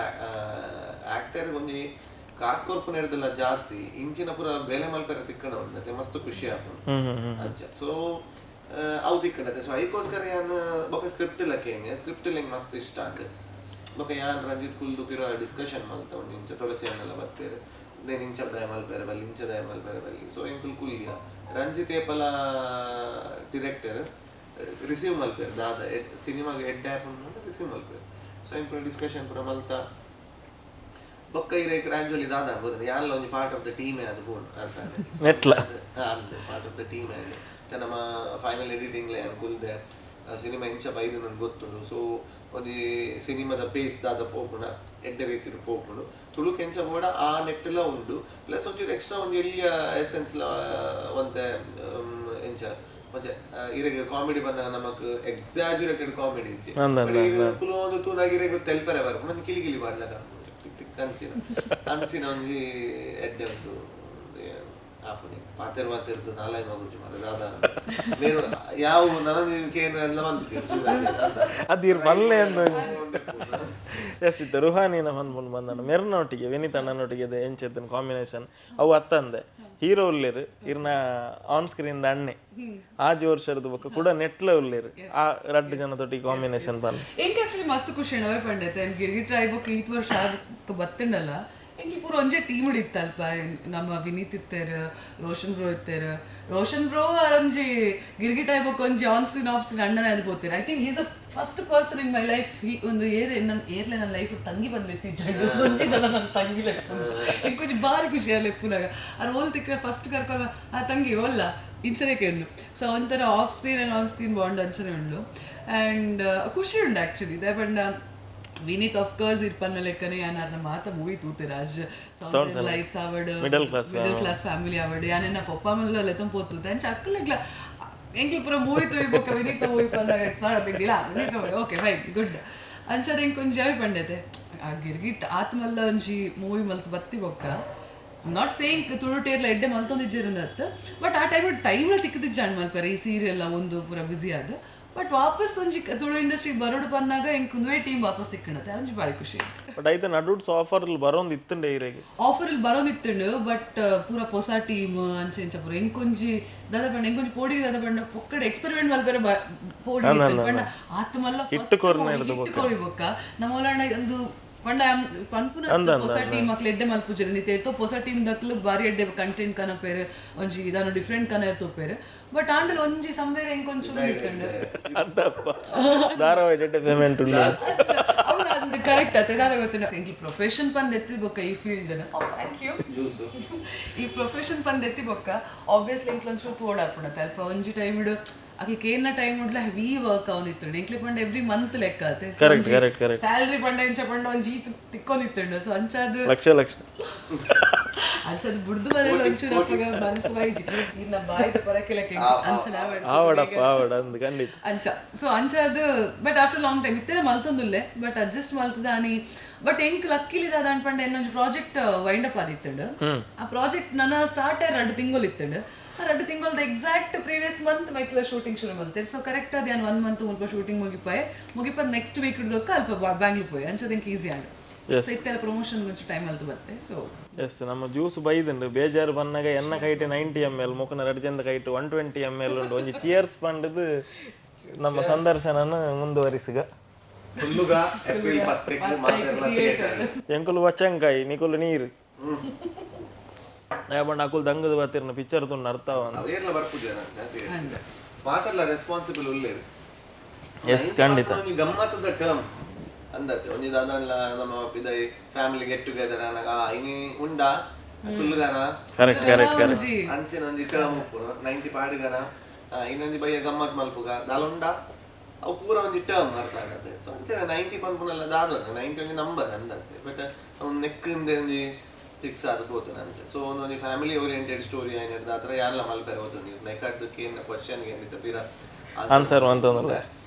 ಆಕ್ಟರ್ ಒಂಜಿ ಕಾಸ್ ಕೊರ್ಪುನ ಹಿಡ್ದಲ್ಲ ಜಾಸ್ತಿ ಇಂಚಿನ ಪೂರ ಬೇಲೆ ಮಲ್ಪೆರೆ ತಿಕ್ಕಣ ಉಂಡತೆ ಮಸ್ತ್ ಖುಷಿ ಆಪುಂಡು. ಹ್ಮ್ ಹ್ಮ್ ಹ್ಮ್ ಅಂಚ ಸೊ ಅವು ತಿಕ್ಕಂಡತೆ. ಸೊ ಐಕೋಸ್ಕರ ಯಾನ್ ಬೊಕ ಸ್ಕ್ರಿಪ್ಟ್ ಇಲ್ಲ ಕೇನೆ, ಸ್ಕ್ರಿಪ್ಟ್ ಇಲ್ಲ ಎಂಕ್ ಮಸ್ತ್ ಇಷ್ಟ ಆಂಡ್. ಬೊಕ ಯಾನ್ ರಂಜಿತ್ ಕುಲ್ದು ಪಿರ ಡಿಸ್ಕಷನ್ ಮಲ್ತ ಉಂಡು. ಇಂಚ ತುಳಸಿ ಅನ್ನೆಲ್ಲ ಬತ್ತೇರು, then ಇಂಚ ದಾಯ ಮಲ್ಪೆರೆ ಬಲ್ಲಿ, ಇಂಚ ದಾಯ ಮಲ್ಪೆರೆ ಬಲ್ಲಿ. ಸೊ ಎಂಕುಲು ಕುಲ್ಲಿಯ, ರಂಜಿತ್ ಏಪಲ ಡಿರೆಕ್ಟರ್ ರಿಸೀವ್ ಮಲ್ಪೆರ್, ದಾದ ಸಿನಿಮಾಗ್ ಎಡ್ಡೆ ಆಪುಂಡು ರಿಸೀವ್ ಮಲ್ಪೆರ್. ಸೊ ಎಂಕುಲು ಡಿಸ್ಕಷನ್ ಪೂರ ಮಲ್ತ. ಬೊಕ್ಕ ಇರೆ ಗ್ರಾಜುವಲಿ ದಾದ ಗೊತ್ತಿಲ್ಲ, ಯಾನ್ಲ ಒಂಜಿ ಪಾರ್ಟ್ ಆಫ್ the team ಅದು ಬೋಡು ಅರ್ಥ. ನೆಟ್ಲ. ಅಂದ್ ಪಾರ್ಟ್ ಆಫ್ the team ಆಂಡ್ ನಮ್ಮ ಫೈನಲ್ ಎಡಿಟಿಂಗ್ ಯಾನ್ ಕುಲ್ದೆ ಸಿನಿಮಾ ಇಂಚ ಬೈದು ನನ್ಗೆ ಗೊತ್ತುಂಡು. ಸೊ ಒಂಜಿ ಸಿನಿಮಾದ ಪೇಸ್ ದಾದ ಪೋಪುಂಡ, ಎಡ್ಡೆ ರೀತಿಡ್ ಪೋಪುಂಡು, ತುಳುಕ್ ಎಂಚ ಬೋಡ ಆ ನೆಟ್ಟುಲ ಉಂಡು. ಪ್ಲಸ್ ಒಂಚೂರು ಎಕ್ಸ್ಟ್ರಾ ಒಂಜಿ ಎಲ್ಯ ಎಸೆನ್ಸ್ಲ ಒಂತೆ ಎಂಚ ಒಂಜೆ ಇರೆಗ್ ಕಾಮಿಡಿ ಬಂದಾಗ ನಮಕ್ ಎಕ್ಸಾಜುರೇಟೆಡ್ ಕಾಮಿಡಿ ಇಜ್ಜಿ. ಅಂದ್ But ಈರ್ ಕುಲೊಂದು ತೂನಾಗ ಇರೆಗ್ ತೆಲ್ಪರೆ ಬರ್ಪುಂಡು, ಒಂಜಿ ಕಿಲಿ ಕಿಲಿ ಪಾಡ್ಲಕ ಟಿಕ್ ಟಿಕ್ ಅಂಚಿನ ಅಂಚಿನ ಒಂಜಿ ಎಡ್ಡೆ ಉಂಡು ಆಪುನಿ. ಪಾತೆರ್ ಪಾತೆರ್ದು ನಾಲಾಯಿ ಮಗುಜು ಮಾರೆ ದಾದ ಮೇರು ಯಾವ ನನಗೆ ಕೇನು ಎಲ್ಲ ಬಂದು. ಅದು ಇರ್ ಬಲ್ಲೆ ಅಂದ್ ಎಸ್ ಇತ್ತ ರುಹಾನಿನ ಪನ್ಪುಂಡು ಬಂದನ ಮೆರ್ನೊಟ್ಟಿಗೆ ವಿನೀತ್ ಅಣ್ಣನೊಟ್ಟಿಗೆ ಇದೆ ಎಂಚೆತ್ತನ ಕಾಂಬಿನೇಷನ್ ಅವು ಅತ್ತಂದೆ ಹೀರೋ ಉಲ್ಲೇರು ಇರ್ನ ಆನ್ ಸ್ಕ್ರೀನ್ ದ ಅಣ್ಣೆ ಆಜಿ ವರ್ಷದ ಬೊಕ್ಕ ಕೂಡ ನೆಟ್ಲ ಉಲ್ಲೇರು ಆ ರಡ್ಡು ಜನದೊಟ್ಟಿಗೆ ಕಾಂಬಿನೇಷನ್ ಬಂದು. ಎಂಕ್ ಆಕ್ಚುಲಿ ಮಸ್ತ್ ಖುಷಿ ಅಣವೇ ಪಂಡೈತೆ. ಗಿರ್ಗಿಟ್ ರಾಯ್ಬೊಕ್ಕ ಈತ್ ವರ್ಷ ಆಬೊಕ್ಕ ಬತ್ತುಂಡಲ್ಲ, ಎಂಕ್ ಪೂರ ಒಂಜೆ ಟೀಮ್ ಇತ್ತು ಅಲ್ಪ. ನಮ್ಮ ವಿನೀತ್ ಇತ್ತೆರ್, ರೋಷನ್ ಬ್ರೋ ಇತ್ತೆರ್. ರೋಷನ್ ಬ್ರೋ ಒಂಜಿ ಗಿರ್ಗಿಟ್ ಆಯ್ಬೊಕ್ಕ ಒಂಜಿ ಆನ್ ಸ್ಕ್ರೀನ್ ಆಫ್ ಸ್ಕ್ರೀನ್ ಅಣ್ಣನ ಅದು ಪೋತೆರ್. I think is a first person in my life ಒಂದು ಏರ್ ನನ್ನ ಏರ್ಲೆ ನನ್ನ ಲೈಫ್ ತಂಗಿ ಬಂದ್ಲೆತ್ತಿ ಜನ ಒಂಜಿ ಜನ ನನ್ನ ತಂಗಿ ಲೆಪ್ಪು. ಎಂಕ್ ಒಂಜಿ ಬಾರಿ ಖುಷಿ ಲೆಪ್ಪುನಾಗ ಆ ರೋಲ್ ತಿಕ್ಕ ಫಸ್ಟ್ ಕರ್ಕೊಂಡು ಆ ತಂಗಿ ಒಲ್ಲ ಇಂಚನೆ ಕೇಂದು. ಸೊ ಒಂಥರ off screen and on screen bond ಅಂಚನೆ ಉಂಡು ಆ್ಯಂಡ್ ಖುಷಿ ಉಂಡು ಆ್ಯಕ್ಚುಲಿ. ದಾಯೆ ಪಂಡ ವಿನೀತ್ ಆಫ್ ಕೋರ್ಸ್ ಇರ್ಪನ್ನ ಲೆಕ್ಕನೆ ಯಾನಾರ್ನ ಮಾತ ಮೂವಿ ತೂತೆ ರಾಜ್ ಸೌಂಡ್ ಲೈಟ್ಸ್ ಆವಡ್, middle class, middle class family ಆವಡ್, ಯಾನೆನ್ನ ಪೊಪ್ಪ ಮಲ್ಲ ಲೆತ್ತಂ ಪೋತೂತೆ. ಅಂಚ ಅಕ್ಕಲೆಗ್ಲ ಎಂಕ್ಲು ಪೂರ ಮೂವಿ ತೂಯಿ ಬೊಕ್ಕ ವಿನೀತ್ ಮೂವಿ ಪನ್ನಾಗ it's not a big deal, Vineeth movie okay fine good ಅಂಚದ ಎಂಕ್ ಒಂಜಿ ಅವಿ ಪಂಡೈತೆ. ಆ ಗಿರ್ಗಿಟ್ ಆತ್ಮಲ್ಲ ಒಂಜಿ ಮೂವಿ ಮಲ್ತ್ ಬತ್ತಿ ಬೊಕ್ಕ, not saying Tulu ಟೇರ್ಲ ಎಡ್ಡೆ ಮಲ್ತೊಂದಿಜ್ಜೆರಂದತ್ತು, ಬಟ್ ಆ ಟೈಮ್ ಟೈಮ್ಲ ತಿಕ್ಕದಿಜ್ಜಾಂಡ್ ಮಲ್ಪೆರೆ ಈ ಸೀರಿಯಲ್ ಒಂದು ಪೂರ ಬ್ಯುಸಿ ಆದ್. ಬಟ್ ವಾಪಸ್ ಒಂಜಿ ತುಳು ಇಂಡಸ್ಟ್ರಿ ಬರೋಡು ಪನ್ನಾಗ ಎಂಕ್ ಒಂದುವೇ ಟೀಮ್ ವಾಪಸ್ ತಿಕ್ಕಣತೆ, ಒಂಜಿ ಬಾರಿ ಖುಷಿ. ಬಟ್ ಐತ ನಡುಟ್ಸ್ ಆಫರ್ ಬರೋಂದು ಇತ್ತುಂಡೆ ಇರೆಗೆ? ಆಫರ್ ಇಲ್ಲಿ ಬರೋದಿತ್ತುಂಡು, ಬಟ್ ಪೂರ ಪೊಸ ಟೀಮ್ ಅಂಚೆ ಇಂಚ ಪೂರ ಎಂಕೊಂಜಿ ದಾದ ಪಂಡ ಎಂಕೊಂಜಿ ಪೋಡಿ ದಾದ ಪಂಡ ಪೊಕ್ಕಡೆ ಎಕ್ಸ್ಪೆರಿಮೆಂಟ್ ಮಲ್ಪೆರೆ ಪೋಡಿ ಇತ್ತುಂಡು. ಪಂಡ ಆತ್ಮಲ್ಲ ಹಿಟ್ಟು ಕೊರ್ನ ಹಿಟ್ಟು ಕೊರಿ ಬೊಕ್ಕ ನಮ್ಮ ಒಲಾಂಡ ಒಂದು ಪಂಡ ಪನ್ಪುನ ಹೊಸ ಟೀಮ್ ಮಕ್ಳು ಎಡ್ಡೆ ಮಲ್ಪುಜೆರ್ ನಿತೆ ಏತೋ ಹೊಸ ಟೀಮ್ ದಕ್ಲು ಬಾರಿ ಎಡ್ಡೆ ಕಂಟೆಂಟ್ ಕನಪೇರು, ಒಂಜಿ ಇದಾನು ಡಿಫ್ರೆಂಟ್ ಕನ ತೋಪೇರು. ಬಟ್ ಆಂಡಲ್ ಒಂಜಿ ಸಂವೇರ್ ಎಂಕೊಂಚೂರು ಇತ್ತುಂಡು. ಅಂತಪ್ಪ ಧಾರಾವಾಹಿ ಜಡ್ಡೆ ಪೇಮೆಂಟ್ ಉಂಡು. ಹೌದು, ಕರೆಕ್ಟ್ ಆತ. ದಾದ ಗೊತ್ತಿಲ್ಲ, ಎಂಕ್ಲು ಪ್ರೊಫೆಷನ್ ಪಂದ್ ಎತ್ತಿ ಬೊಕ್ಕ ಈ ಫೀಲ್ಡ್, thank you, ಈ ಪ್ರೊಫೆಷನ್ ಪಂದ್ ಎತ್ತಿ ಬೊಕ್ಕ ಆಬ್ವಿಯಸ್ಲಿ ಎಂಕ್ಲು ಒಂಚೂರು ತೋಡಾಪುಂಡತ್ತೆ ಅಲ್ಪ ಒಂಜಿ ಟೈಮ್ ಇಡು ಅಕ್ಲಿ ಕೇನ್ನ ಟೈಮ್ ಉಡ್ಲ ಹೆವಿ ವರ್ಕ್ ಅವನಿತ್ತುಂಡು. ಎಂಕ್ಲೆ ಪಂಡ ಎವ್ರಿ ಮಂತ್ ಲೆಕ್ಕ ಆತೆ. ಕರೆಕ್ಟ್ ಕರೆಕ್ಟ್ ಕರೆಕ್ಟ್ ಸ್ಯಾಲ್ರಿ ಪಂಡ ಇಂಚ ಪಂಡ ಒಂಜಿ ಈತ್ ತಿಕ್ಕೊಂಡಿತ್ತುಂಡು. ಸೊ ಅಂಚಾದ್ ಲಕ್ಷ ಲಕ್ಷ. ಅಂಚಾದ್ ಬುಡ್ದು ಬರಲ್ಲ ಒಂಚೂರು ಅಪ್ಪಗ ಮನಸ್ಸು ಬೈಜಿ ಇನ್ನ ಬಾಯ್ದ ಪರಕೆಲಕ್ಕೆ ಅಂಚನೆ. ಆವಡಪ್ಪ ಆವಡ ಅಂದ್ ಖಂಡಿತ. ಅಂಚ ಸೊ ಅಂಚ ಅದು ಬಟ್ ಆಫ್ಟರ್ ಲಾಂಗ್ ಟೈಮ್ ಇತ್ತೆಲ್ಲ ಮಲ್ತೊಂದುಲ್ಲೆ, ಬಟ್ ಅಡ್ಜಸ್ಟ್ ಮಲ್ತದಾನಿ. ಬಟ್ ಎಂಕ್ ಲಕ್ಕಿಲಿ ದಾದ ಅನ್ಪಂಡ ಇನ್ನೊಂಜಿ ಪ್ರಾಜೆಕ್ಟ್ ವೈಂಡ್ ಅಪ್ ಆದಿತ್ತುಂಡು. ಆ ಪ್ರಾಜೆಕ್ಟ್ ನನ್ನ ಸ್ಟಾರ್ಟ್ 2 ತಿಂಗಳು ಇತ್ತುಂಡು. ಆ 2 ತಿಂಗಳದ ಎಕ್ಸಾಕ್ಟ್ ಪ್ರೀವಿಯಸ್ ಮಂತ್ ಮೈಕ್ಲ ಶೂಟಿಂಗ್ ಶುರು ಮಲ್ತೇವೆ. ಸೊ ಕರೆಕ್ಟ್ ಅದು ಯಾನ್ ಒನ್ ಮಂತ್ ಮುಲ್ಪ ಶೂಟಿಂಗ್ ಮುಗಿಪಾಯೆ, ಮುಗಿಪಾದ ನೆಕ್ಸ್ಟ್ ವೀಕ್ ಹಿಡ್ದೊಕ್ಕ ಅಲ್ಪ ಬ್ಯಾಂಗ್ಳೂರ್ ಪೋಯೆ. ಅಂಚದ ಎಂಕ್ ಈಸಿ ಆಂಡ್. ಸೊ ಇತ್ತೆಲ್ಲ ಪ್ರಮೋಷನ್ ಒಂಚು ಟೈಮ್ ಅಲ್ತು ಬತ್ತೆ ಸೊ. ಎಸ್, ನಮ್ಮ ಜ್ಯೂಸ್ ಬೈದುಂಡು. ಬೇಜಾರು ಬನ್ನಾಗ ಎನ್ನ ಕೈಟ್ 90 ಎಮ್ ಎಲ್, ಮೊಕನ ರಡ್ಡು ಜನದ ಕೈಟ್ 120 ಎಮ್ ಎಲ್ ಉಂಡು. ಒಂಜಿ ಚಿಯರ್ಸ್ ಪಂಡದು ನಮ್ಮ ಸಂದರ್ಶನನ ಮುಂದುವರಿಸುಗ. ಕುಲ್ಲುಗ ಏಪ್ರಿಲ್ 10ಕ್ಕೆ ಮಾತೆರ್ಲ ಥಿಯೇಟರ್. ಎಂಕುಲು ವಚಂಕಾಯಿ, ನಿಕುಲು ನೀರು ಬಣ್ಣ ಅಕುಲು ದಂಗದ ಬತ್ತಿರ್ನ ಪಿಕ್ಚರ್ ತುಂಡು ಅರ್ಥ. ಅವೇರ್ಲ ಬರ್ಪುಜ ಥಿಯೇಟರ್ ಮಾತೆರ್ಲ ರೆಸ್ಪಾನ್ಸಿಬಲ್ ಉಲ್ಲೇರು. ಎಸ್, ಖಂಡಿತ. ಒಂಜಿ ಗಮ್ಮತ್ತದ ಟರ್ಮ್ ಅಂದತ್ತೆ. ಒಂಜಿ ದಾದನ್ಲ ನಮ್ಮ ಪಿದೈ ಫ್ಯಾಮಿಲಿ ಗೆಟ್ ಟುಗೆದರ್ ಅನಗ ಇನಿ ಉಂಡಾ ಕುಲ್ಲುಗನ ಕರೆಕ್ಟ್ ಕರೆಕ್ಟ್ ಕರೆಕ್ಟ್ ಒಂಜಿ ಅಂಚಿನ ಒಂಜಿ ಟರ್ಮ್ ಉಪ್ಪುನು. 90 ಪಾಡುಗನ ಇನ್ನೊಂಜಿ ಬಯ್ಯ ಗಮ್ಮತ್ ಮಲ್ಪುಗ ದಾಲ ಉಂಡಾ, ಅವು ಪೂರ ಒಂಜಿ ಟರ್ಮ್ ಅರ್ಥ ಆಗತ್ತೆ. ಸೊ ಅಂಚೆ 90 ಪನ್ಪುನಲ್ಲ ದಾದ 90 ಒಂಜಿ ನಂಬರ್ ಅಂದತ್ತೆ. ಬಟ್ ಅವ್ನು ನೆಕ್ಕಿಂದೆ ಒಂಜಿ ಫಿಕ್ಸ್ ಆದ್ ಪೋತುನ ಅಂಚೆ. ಸೊ ಒಂದೊಂಜಿ ಫ್ಯಾಮಿಲಿ ಓರಿಯೆಂಟೆಡ್ ಸ್ಟೋರಿ ಆಯ್ನಡ್ದು ಆತರ ಯಾನ್ಲ ಮಲ್ಪೆರೆ ಹೋತು ನೆಕ್ಕದ್ದು ಕೇನ್ನ ಕ್ವಶನ್ ಗೆ ಪಿರ ಆನ್ಸರ್ ಅಂತಂದ್ರೆ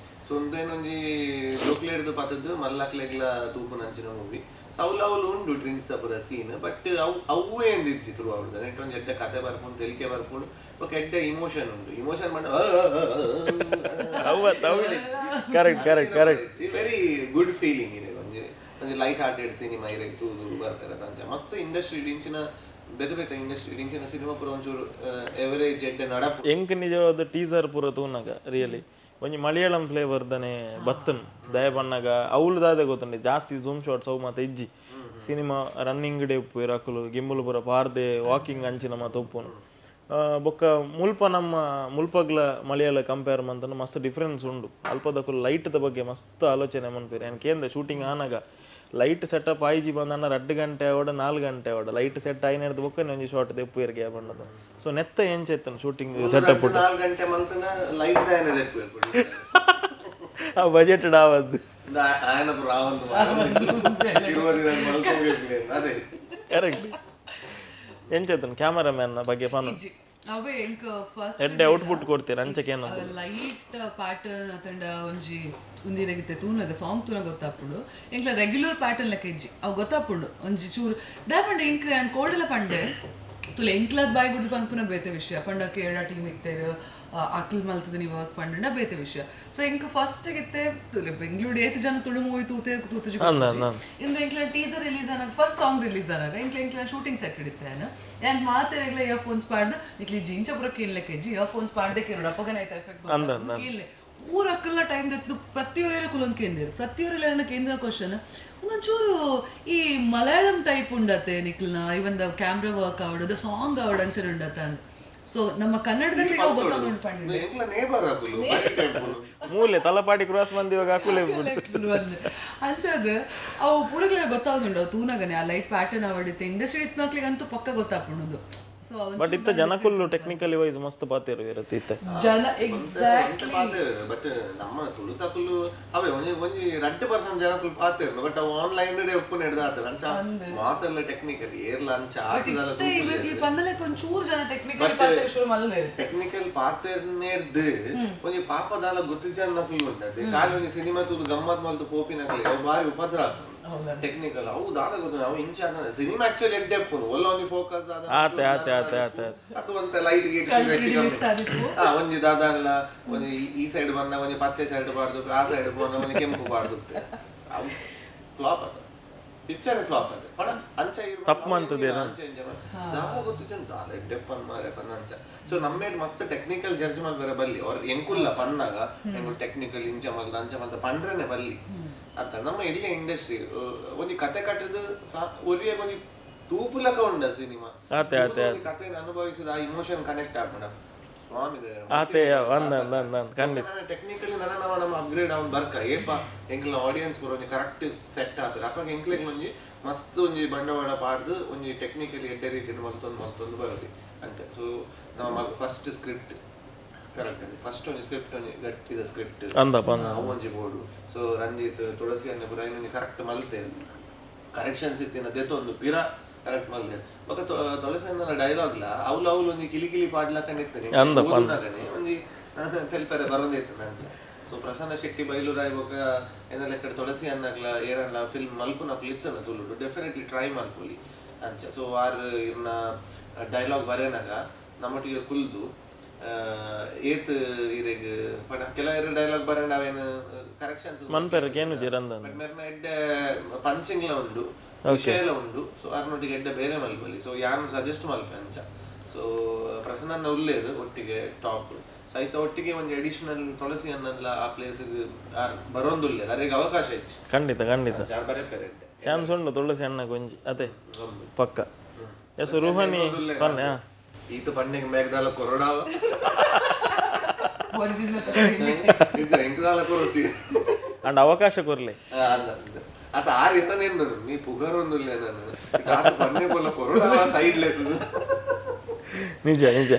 ಸೊ ಒಂದೇನೊಂಜಿ ಜೋಕ್ಲೇಡ್ದು ಪತದ್ದು ಮಲ್ಲಕ್ಲೆಗ್ಲ ತೂಪುನಂಚಿನ ಮೂವಿ. ಸೊ ಅವ್ಲು ಅವ್ಲು ಉಂಡು ಡ್ರಿಂಕ್ಸ್ ಪೂರ ಸೀನ್, ಬಟ್ ಅವು ಅವೇ ಎಂದಿಜ್ಜಿ ತುಳು ಅವ್ರದ್ದು. ನೆಟ್ ಒಂಜಿ ಎಡ್ಡೆ ಕತೆ ಬರ್ಪುಂಡು, ತೆಲಿಕೆ ಬರ್ಪುಂಡು, ಬೊಕ್ಕ ಎಡ್ಡೆ ಇಮೋಷನ್ ಉಂಡು. ಇಮೋಷನ್ ಮಾಡ correct correct correct very good feeling ಇರೆ. ಒಂಜಿ ಒಂಜಿ ಲೈಟ್ ಹಾರ್ಟೆಡ್ ಸಿನಿಮಾ ಇರೆಗ್ ತೂದು ಬರ್ತಾರೆ ಅಂಚ. ಮಸ್ತ್ ಇಂಡಸ್ಟ್ರಿ ಇಂಚಿನ ಬೇತೆ ಬೇತೆ ಇಂಡಸ್ಟ್ರಿ ಇಂಚಿನ ಸಿನಿಮಾ ಪೂರ ಒಂಚೂರು ಎವರೇಜ್ ಎಡ್ಡೆ ನಡಪು. ಎಂಕ್ ನಿಜವಾದ ಟೀಸರ್ ಪೂರ ತೂನಗ ರಿಯಲಿ ಒಂಜಿ ಮಲಯಾಳಂ ಫ್ಲೇವರ್ ದನೆ ಬತ್ತನ್. ದಯ ಬಣ್ಣಗ ಅವ್ಲು ದಾದೆ ಗೊತ್ತುಂಡೆ, ಜಾಸ್ತಿ ಝೂಮ್ ಶಾಟ್ಸ್ ಅವು ಮಾತ ಇಜ್ಜಿ. ಸಿನಿಮಾ ರನ್ನಿಂಗ್ ಡೇ ಉಪ್ಪು ಅಕುಲು ಗಿಂಬುಲು ಪೂರ ಪಾರ್ದೆ ವಾಕಿಂಗ್ ಅಂಚಿನ ಮಾತ ಉಪ್ಪುನು. ಬೊಕ್ಕ ಮುಲ್ಪ ನಮ್ಮ ಮುಲ್ಪಗ್ಲ ಮಲಯಾಳ ಕಂಪೇರ್ ಮಂತಂಡ ಮಸ್ತ್ ಡಿಫ್ರೆನ್ಸ್ ಉಂಡು. ಅಲ್ಪದಕುಲು ಲೈಟ್ದ ಬಗ್ಗೆ ಮಸ್ತ್ ಆಲೋಚನೆ ಮನ್ಪೆರ್. ಯಾನ್ ಕೇಂದ್ರ ಶೂಟಿಂಗ್ ಆನಾಗ ಲೈಟ್ ಸೆಟಪ್ ಆಯ್ಜಿ ಬಂದಣ್ಣ 2 ಗಂಟೆ ಆವಡ, 4 ಗಂಟೆ ಆವಡ, ಲೈಟ್ ಸೆಟ್ ಆಯ್ನೆಡ್ದು ಬೊಕ್ಕ ಒಂಜಿ ಶಾಟ್ ದೆಪ್ಪುವೆರ್ಗೆ ಪಂಡದು. ಸೊ ನೆತ್ತ ಎಂಚ ಇತ್ತನು ಶೂಟಿಂಗ್ ಸೆಟಪ್? 4 ಗಂಟೆ ಮಲ್ತನ ಲೈಟ್ ದಾಯನ ದೆಪ್ಪು. ಆ ಬಜೆಟ್ ಆವದ್ದು. ಆಯನ ಪೂರ ಆವಂದು 20 ದಿನ ಮಲ್ಕೊಂಡು ಅದೇ. ಕರೆಕ್ಟ್. ಎಂಚ ಇತ್ತನು ಕ್ಯಾಮರಾಮ್ಯಾನ್ ಬಗ್ಗೆ ಪನು. ಅವೇ ಎಂಕ್ ಫಸ್ಟ್ ಎಡ್ಡೆ ಔಟ್ಪುಟ್ ಕೊಡ್ತೀರ ಅಂಚಕ್ಕೆ ಏನದು? ಲೈಟ್ ಪ್ಯಾಟರ್ನ್ ಅತಂಡ ಒಂಜಿ ಉಂದಿರಗಿತ್ತೆ ತೂನಗ, ಸಾಂಗ್ ತೂನ ಗೊತ್ತಾಪುಂಡು. ಎಂಕ್ಲ ರೆಗ್ಯುಲರ್ ಪ್ಯಾಟರ್ನ್ ಲೆಕ್ಕ ಇಜ್ಜಿ, ಅವು ಗೊತ್ತಾಪುಂಡು ಒಂಜಿ ಚೂರು. ದಾಯೆ ಎಂಕ್ ಯಾನ್ ಕೋಡಲ ಪಂಡೆ ತುಲೆ, ಎಂಕ್ಲಾದ್ ಬಾಯ್ ಬಿಡ್ದು ಪನ್ಪುನ ಬೇತೆ ವಿಷಯ. ಪಂಡ ಕೇರಳ ಟೀಮ್ ಇತ್ತೇರು, ಅಕ್ಲ್ ಮಲ್ತದ ನೀವು ವರ್ಕ್ ಪಂಡ ಬೇತೆ ವಿಷಯ. ಸೊ ಎಂಕ್ ಫಸ್ಟ್ ಇತ್ತೆ ತುಲೆ, ಬೆಂಗಳೂರು ಏತ್ ಜನ ತುಳು ಮೂವಿ ತೂತೇರ್ ತೂತುಜಿ. ಇಂದು ಎಂಕ್ಲ ಟೀಸರ್ ರಿಲೀಸ್ ಆನಾಗ, ಫಸ್ಟ್ ಸಾಂಗ್ ರಿಲೀಸ್ ಆನಾಗ, ಎಂಕ್ಲ ಎಂಕ್ಲ ಶೂಟಿಂಗ್ ಸೆಟ್ ಇತ್ತೆ. ಯಾನ್ ಯಾನ್ ಮಾತೆರೆಗ್ಲ ಇಯರ್ ಫೋನ್ಸ್ ಪಾಡ್ದು, ನಿಕ್ಲಿ ಜಿಂಚ ಪೂರ ಕೇನ್ಲೆಕ್ಕ ಇಜ್ಜಿ, ಇಯರ್ ಫೋನ್ಸ್ ಪಾಡ್ದೆ ಕೇನೋಡು, ಅಪಗನ ಆಯ್ತು ಎಫೆಕ್ಟ್ ಕೇನ್ಲೆ. ಪೂರ ಅಕ್ಕಲ್ಲ ಟೈಮ್ ದೆತ್ತು ಪ್ರತಿಯೊರೆಲ್ಲ ಕುಲೊಂದು ಕೇಂದಿರು. ಪ್ರತಿಯೊರೆಲ್ಲ ಕೇಂದ್ರ ಕ್ವಶನ್ ಒಂದೊಂಚೂರು ಈ ಮಲಯಾಳಂ ಟೈಪ್ ಉಂಡತೆ ನಿಕ್ಲ್ನ, ಇವನ್ the camera work ಆವಡು, the song ಆವಡು ಅಂಚನೆ ಉಂಡತೆ ಅಂದ್. ಸೊ ನಮ್ಮ ಕನ್ನಡದಲ್ಲಿ ಗೊತ್ತಾಗೊಂಡು ಪಂಡ. ಎಂಕ್ಲ ನೇಬರ್ ಅಕುಲು. ಮೂಲೆ ತಲಪಾಡಿ ಕ್ರಾಸ್ ಬಂದು ಇವಾಗ ಅಕುಲೆ. ಅಂಚದ ಅವು ಪೂರಗ್ಲೆ ಗೊತ್ತಾಗುಂಡು ಅವು ತೂನಗನೆ, ಆ ಲೈಟ್ ಪ್ಯಾಟರ್ನ್ ಅವಡಿತ್ತೆ. ಇಂಡಸ್ಟ್ರಿ ಇತ್ನಾಕ್ಲಿಗಂತೂ ಪಕ್ಕ ಗೊತ್ತಾಪುಣುದು. ಸೊ ಬಟ್ ಇತ್ತ ಜನಕುಲ್ಲು ಟೆಕ್ನಿಕಲಿ ವೈಸ್ ಮಸ್ತ್ ಪಾತೇರು ಇರತ್ತೆ ಇತ್ತೆ. ಜನ ಎಕ್ಸಾಕ್ಟ್. ಬಟ್ ನಮ್ಮ ತುಳುತಕುಲು ಅವೇ ಒಂಜಿ ಒಂಜಿ 2% ಜನಕುಲು ಪಾತೇರು. ಬಟ್ ಅವು ಆನ್ಲೈನ್ ಉಪ್ಪು ನೆಡ್ದಾತ ಅಂಚ ಮಾತೆಲ್ಲ ಟೆಕ್ನಿಕಲಿ ಏರ್ಲ ಅಂಚ ಆಟದಲ್ಲ. ಈ ಪನ್ನಲೆಕ್ ಒಂಚೂರು ಜನ ಟೆಕ್ನಿಕಲ್ ಪಾತ್ರ ಶುರು ಮಲ್ದೆ. ಟೆಕ್ನಿಕಲ್ ಪಾತೆರ್ನೇರ್ದು ಒಂಜಿ ಪಾಪದಾಲ ಗೊತ್ತಿಜನ್ನಕುಲು ಉಂಟದೆ. ಖಾಲಿ ಒಂಜಿ ಸಿನಿಮಾ ತೂದು ಗಮ್ಮತ್ ಮಲ್ತು ಪೋಪಿನಕುಲು ಅವು ಬಾರಿ ಉಪದ್ರ. ಟೆಕ್ನಿಕಲ್ ಅವು ದಾದ ಗೊತ್ತು, ಅವು ಇಂಚ ಸಿನಿಮಾ ಆಕ್ಚುಲಿ ಎಡ್ಡೆ ಉಪ್ಪುನು ಒಲ್ಲ ಒಂಜಿ ಫೋಕಸ್ ದಾದ ಆತೆ ಆತೆ ಆತೆ ಆತೆ. ಅಥವಾ ಒಂತೆ ಲೈಟ್ ಗೀಟ್ ಹೆಚ್ಚು ಕಮ್ಮಿ. ಒಂಜಿ ದಾದಾನ್ಲ ಒಂಜಿ ಈ ಸೈಡ್ ಬಂದ ಒಂಜಿ ಪಚ್ಚೆ ಸೈಡ್ ಬಾರ್ದು, ಆ ಸೈಡ್ ಬಂದ ಒಂಜಿ ಕೆಂಪು ಬಾರ್ದು, ಅವು ಫ್ಲಾಪ್ ಅದ ಪಿಕ್ಚರ್, ಫ್ಲಾಪ್ ಅದ. ಪಣ ಅಂಚ. ತಪ್ಪು ಮಂತದೇನ? ಅಂಚ ಇಂಚ ದಾಲ ಗೊತ್ತಿತ್ತು, ದಾಲ ಎಡ್ಡೆ ಪನ್ ಮಾರೆ ಪನ್ನ ಅಂಚ. ಸೊ ನಮ್ಮೇಡ್ ಮಸ್ತ್ ಟೆಕ್ನಿಕಲ್ ಜಡ್ಜ್ ಮಲ್ಪೆರೆ ಬಲ್ಲಿ. ಅವ್ರ ಎಂಕುಲ್ಲ ಪನ್ನಾಗ ಎಂಕುಲ್ ಟೆಕ್ನಿಕಲ್ ಇಂಚ ಮಲ್ದ ಅಂಚ ಮಲ್ದ ಪಂಡ್ರೆನೆ ಬಲ್ಲಿ ಅರ್ಥ. ನಮ್ಮ ಎಲ್ಲಿ ಇಂಡಸ್ಟ್ರಿ ಒಂಜಿ ಕತೆ ಕಟ್ಟದು ಒರಿಯ ಒಂಜಿ ತೂಪುಲಕ ಉಂಡ ಸಿನಿಮಾ. ಆತೆ ಆತೆ. ಕಥೆಯನ್ನು ಅನುಭವಿಸಿದ ಆ ಇಮೋಷನ್ ಕನೆಕ್ಟ್ ಆಪುಂಡ ಸ್ವಾಮಿ. ಆತೆ, ಅಂದ ಅಂದ ಅಂದ ಅಂದ್, ಖಂಡಿತ. ಟೆಕ್ನಿಕಲಿ ನನ್ನ ನಮ್ಮ ನಮ್ಮ ಅಪ್ಗ್ರೇಡ್ ಅವ್ನು ಬರ್ಕ ಏಪ ಎಂಕ್ಲ ಆಡಿಯನ್ಸ್ ಪೂರ ಒಂಜಿ ಕರೆಕ್ಟ್ ಸೆಟ್ ಆಪೆರ್. ಅಪಗ ಎಂಕ್ಲೆಗ್ ಒಂಜಿ ಮಸ್ತ್ ಒಂಜಿ ಬಂಡವಾಳ ಪಾಡ್ದು ಒಂಜಿ ಟೆಕ್ನಿಕಲಿ ಎಡ್ಡೆ ರೀತಿಡ್ ಮಲ್ತೊಂದು ಮಲ್ತೊಂದು ಬರೋದು ಅಂಚ. ಸೊ ನಮ್ಮ ಫಸ್ಟ್ ಸ್ಕ್ರಿಪ್ಟ್ ಕರೆಕ್ಟ್ ಅದು. ಫಸ್ಟ್ ಒಂಜಿ ಸ್ಕ್ರಿಪ್ಟ್, ಒಂಜಿ ಗಟ್ಟಿದ ಸ್ಕ್ರಿಪ್ಟ್. ಅಂದಪ್ಪ ಅಂದ. ಅವು ಒಂಜಿ ಬೋರ್ಡು. ಸೊ ರಂಜಿತ್ ತುಳಸಿ ಅನ್ನ ಪೂರ ಒಂಜಿ ಕರೆಕ್ಟ್ ಮಲ್ತೇನೆ. ಕರೆಕ್ಷನ್ಸ್ ಇತ್ತಿನ ದೆತ್ತೊಂದು ಪಿರ ಕರೆಕ್ಟ್ ಮಲ್ತೇನೆ. ಬೊಕ ತುಳಸಿ ಅನ್ನನ ಡೈಲಾಗ್ಲ ಅವ್ಲು ಅವ್ಲು ಒಂಜಿ ಕಿಲಿ ಕಿಲಿ ಪಾಡ್ಲಕನೆ ಇತ್ತನೆ. ಅಂದಪ್ಪ. ಓದುನಗನೆ ಒಂಜಿ ತೆಲ್ಪೆರೆ ಬರೊಂದಿತ್ತು ಅಂಚ. ಸೊ ಪ್ರಸನ್ನ ಶೆಟ್ಟಿ ಬೈಲೂರಾಯ್ ಬೊಕ ಏನ ಲೆಕ್ಕಡ್ ತುಳಸಿ ಅನ್ನಗ್ಲ ಏರನ್ನ ಫಿಲ್ಮ್ ಮಲ್ಪುನಕ್ಲು ಇತ್ತನ ತುಳುಡು ಡೆಫಿನೆಟ್ಲಿ ಟ್ರೈ ಮಲ್ಪೊಲಿ ಅಂಚ. ಸೊ ಆರ್ ಇರ್ನ ಡೈಲಾಗ್ ಬರೇನಾಗ ನಮ್ಮೊಟ್ಟಿಗೆ ಕುಲ್ದು ಏತ್ ಇರೆಗ್ ಪಂಡ ಕೆಲವರು ಡೈಲಾಗ್ ಬರಂಡ ಅವೇನು ಕರೆಕ್ಷನ್ಸ್ ಮನ್ಪೆರೆ ಕೇನುಜೆರ್ ಅಂದ. ಬಟ್ ಮೇರ್ನ ಎಡ್ಡೆ ಪಂಚಿಂಗ್ಲ ಉಂಡು, ವಿಷಯ ಎಲ್ಲ ಉಂಡು. ಸೊ ಅರ್ನೊಟ್ಟಿಗೆ ಎಡ್ಡೆ ಬೇರೆ ಮಲ್ಪಲಿ. ಸೊ ಯಾನ್ ಸಜೆಸ್ಟ್ ಮಲ್ಪೆ ಅಂಚ. ಸೊ ಪ್ರಸನ್ನ ಉಲ್ಲೇದು ಒಟ್ಟಿಗೆ ಟಾಪ್. ಸೊ ಐತ ಒಟ್ಟಿಗೆ ಒಂಜಿ ಅಡಿಷನಲ್ ತುಳಸಿ ಅನ್ನಲ್ಲ ಆ ಪ್ಲೇಸ್ ಆರ್ ಬರೋಂದುಲ್ಲೇರು, ಅರೆಗ್ ಅವಕಾಶ ಹೆಚ್ಚು. ಖಂಡಿತ ಖಂಡಿತ. ಆರ್ ಬರೆಪೆರೆ ಎಡ್ಡೆ. ಚಾನ್ಸ್ ಉಂಡು ತುಳಸಿ ಅಣ್ಣ ಕೊಂಜಿ ಅದೇ. ಒಂದು. ಪಕ್ಕ. ಎಸ್ ರುಹನಿ ಪನ್ನೆ. ಈತ ಪಣ್ಣೆಗೆ ಮೇಘದಾಲ ಕೊರಡಾವ. ಒರಿಜಿನಲ್. ಇದು ಎಂಕದಾಲ ಕೊರೊಚ್ಚಿ. ಅಂಡ್ ಅವಕಾಶ ಕೊರ್ಲೆ. ಆತ ಆರ್ ಇತ್ತನೇನು ನೀ ಪುಗರೊಂದುಲ್ಲೆ ನಾನು ಆತ ಪಣ್ಣೆ ಬೋಲ ಕೊರಡಾವ ಸೈಡ್ ಲೇತದು. ನಿಜ ನಿಜ.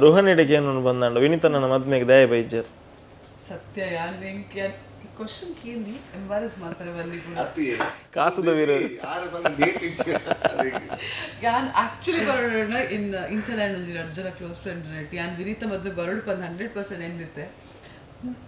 ರುಹನಿಡೆಗೆ ಏನು ಬಂದಂಡ ವಿನಿತನ ಮದ್ಮೆಗೆ ದಯ ಬೈಜರ್. ಸತ್ಯ ಯಾನ್ ಎಂಕ್ ಯಾನ್ ಈ ಕ್ವಶನ್ ಕೇಂದಿ ಎಂಬಾರಸ್ ಮಾಡ್ತಾರೆ ಬಲ್ಲಿ ಪೂರ. ಅತ್ತಿ. ಕಾಸುದ ವೀರ. ಆರು ಬಂದು ಡೇಟ್ ಇಚ್ಚಿ ಅದಕ್ಕೆ. ಯಾನ್ ಆಕ್ಚುಲಿ ಬರೋಣ ಇನ್ ಇಂಚನ ಒಂಜಿ ರಡ್ಡ್ ಜನ ಕ್ಲೋಸ್ ಫ್ರೆಂಡ್ ರೇಟ್ ಯಾನ್ ವಿನೀತ ಮದ್ವೆ ಬರೋಡು ಪಂದ್ 100% ಎಂದಿತ್ತೆ.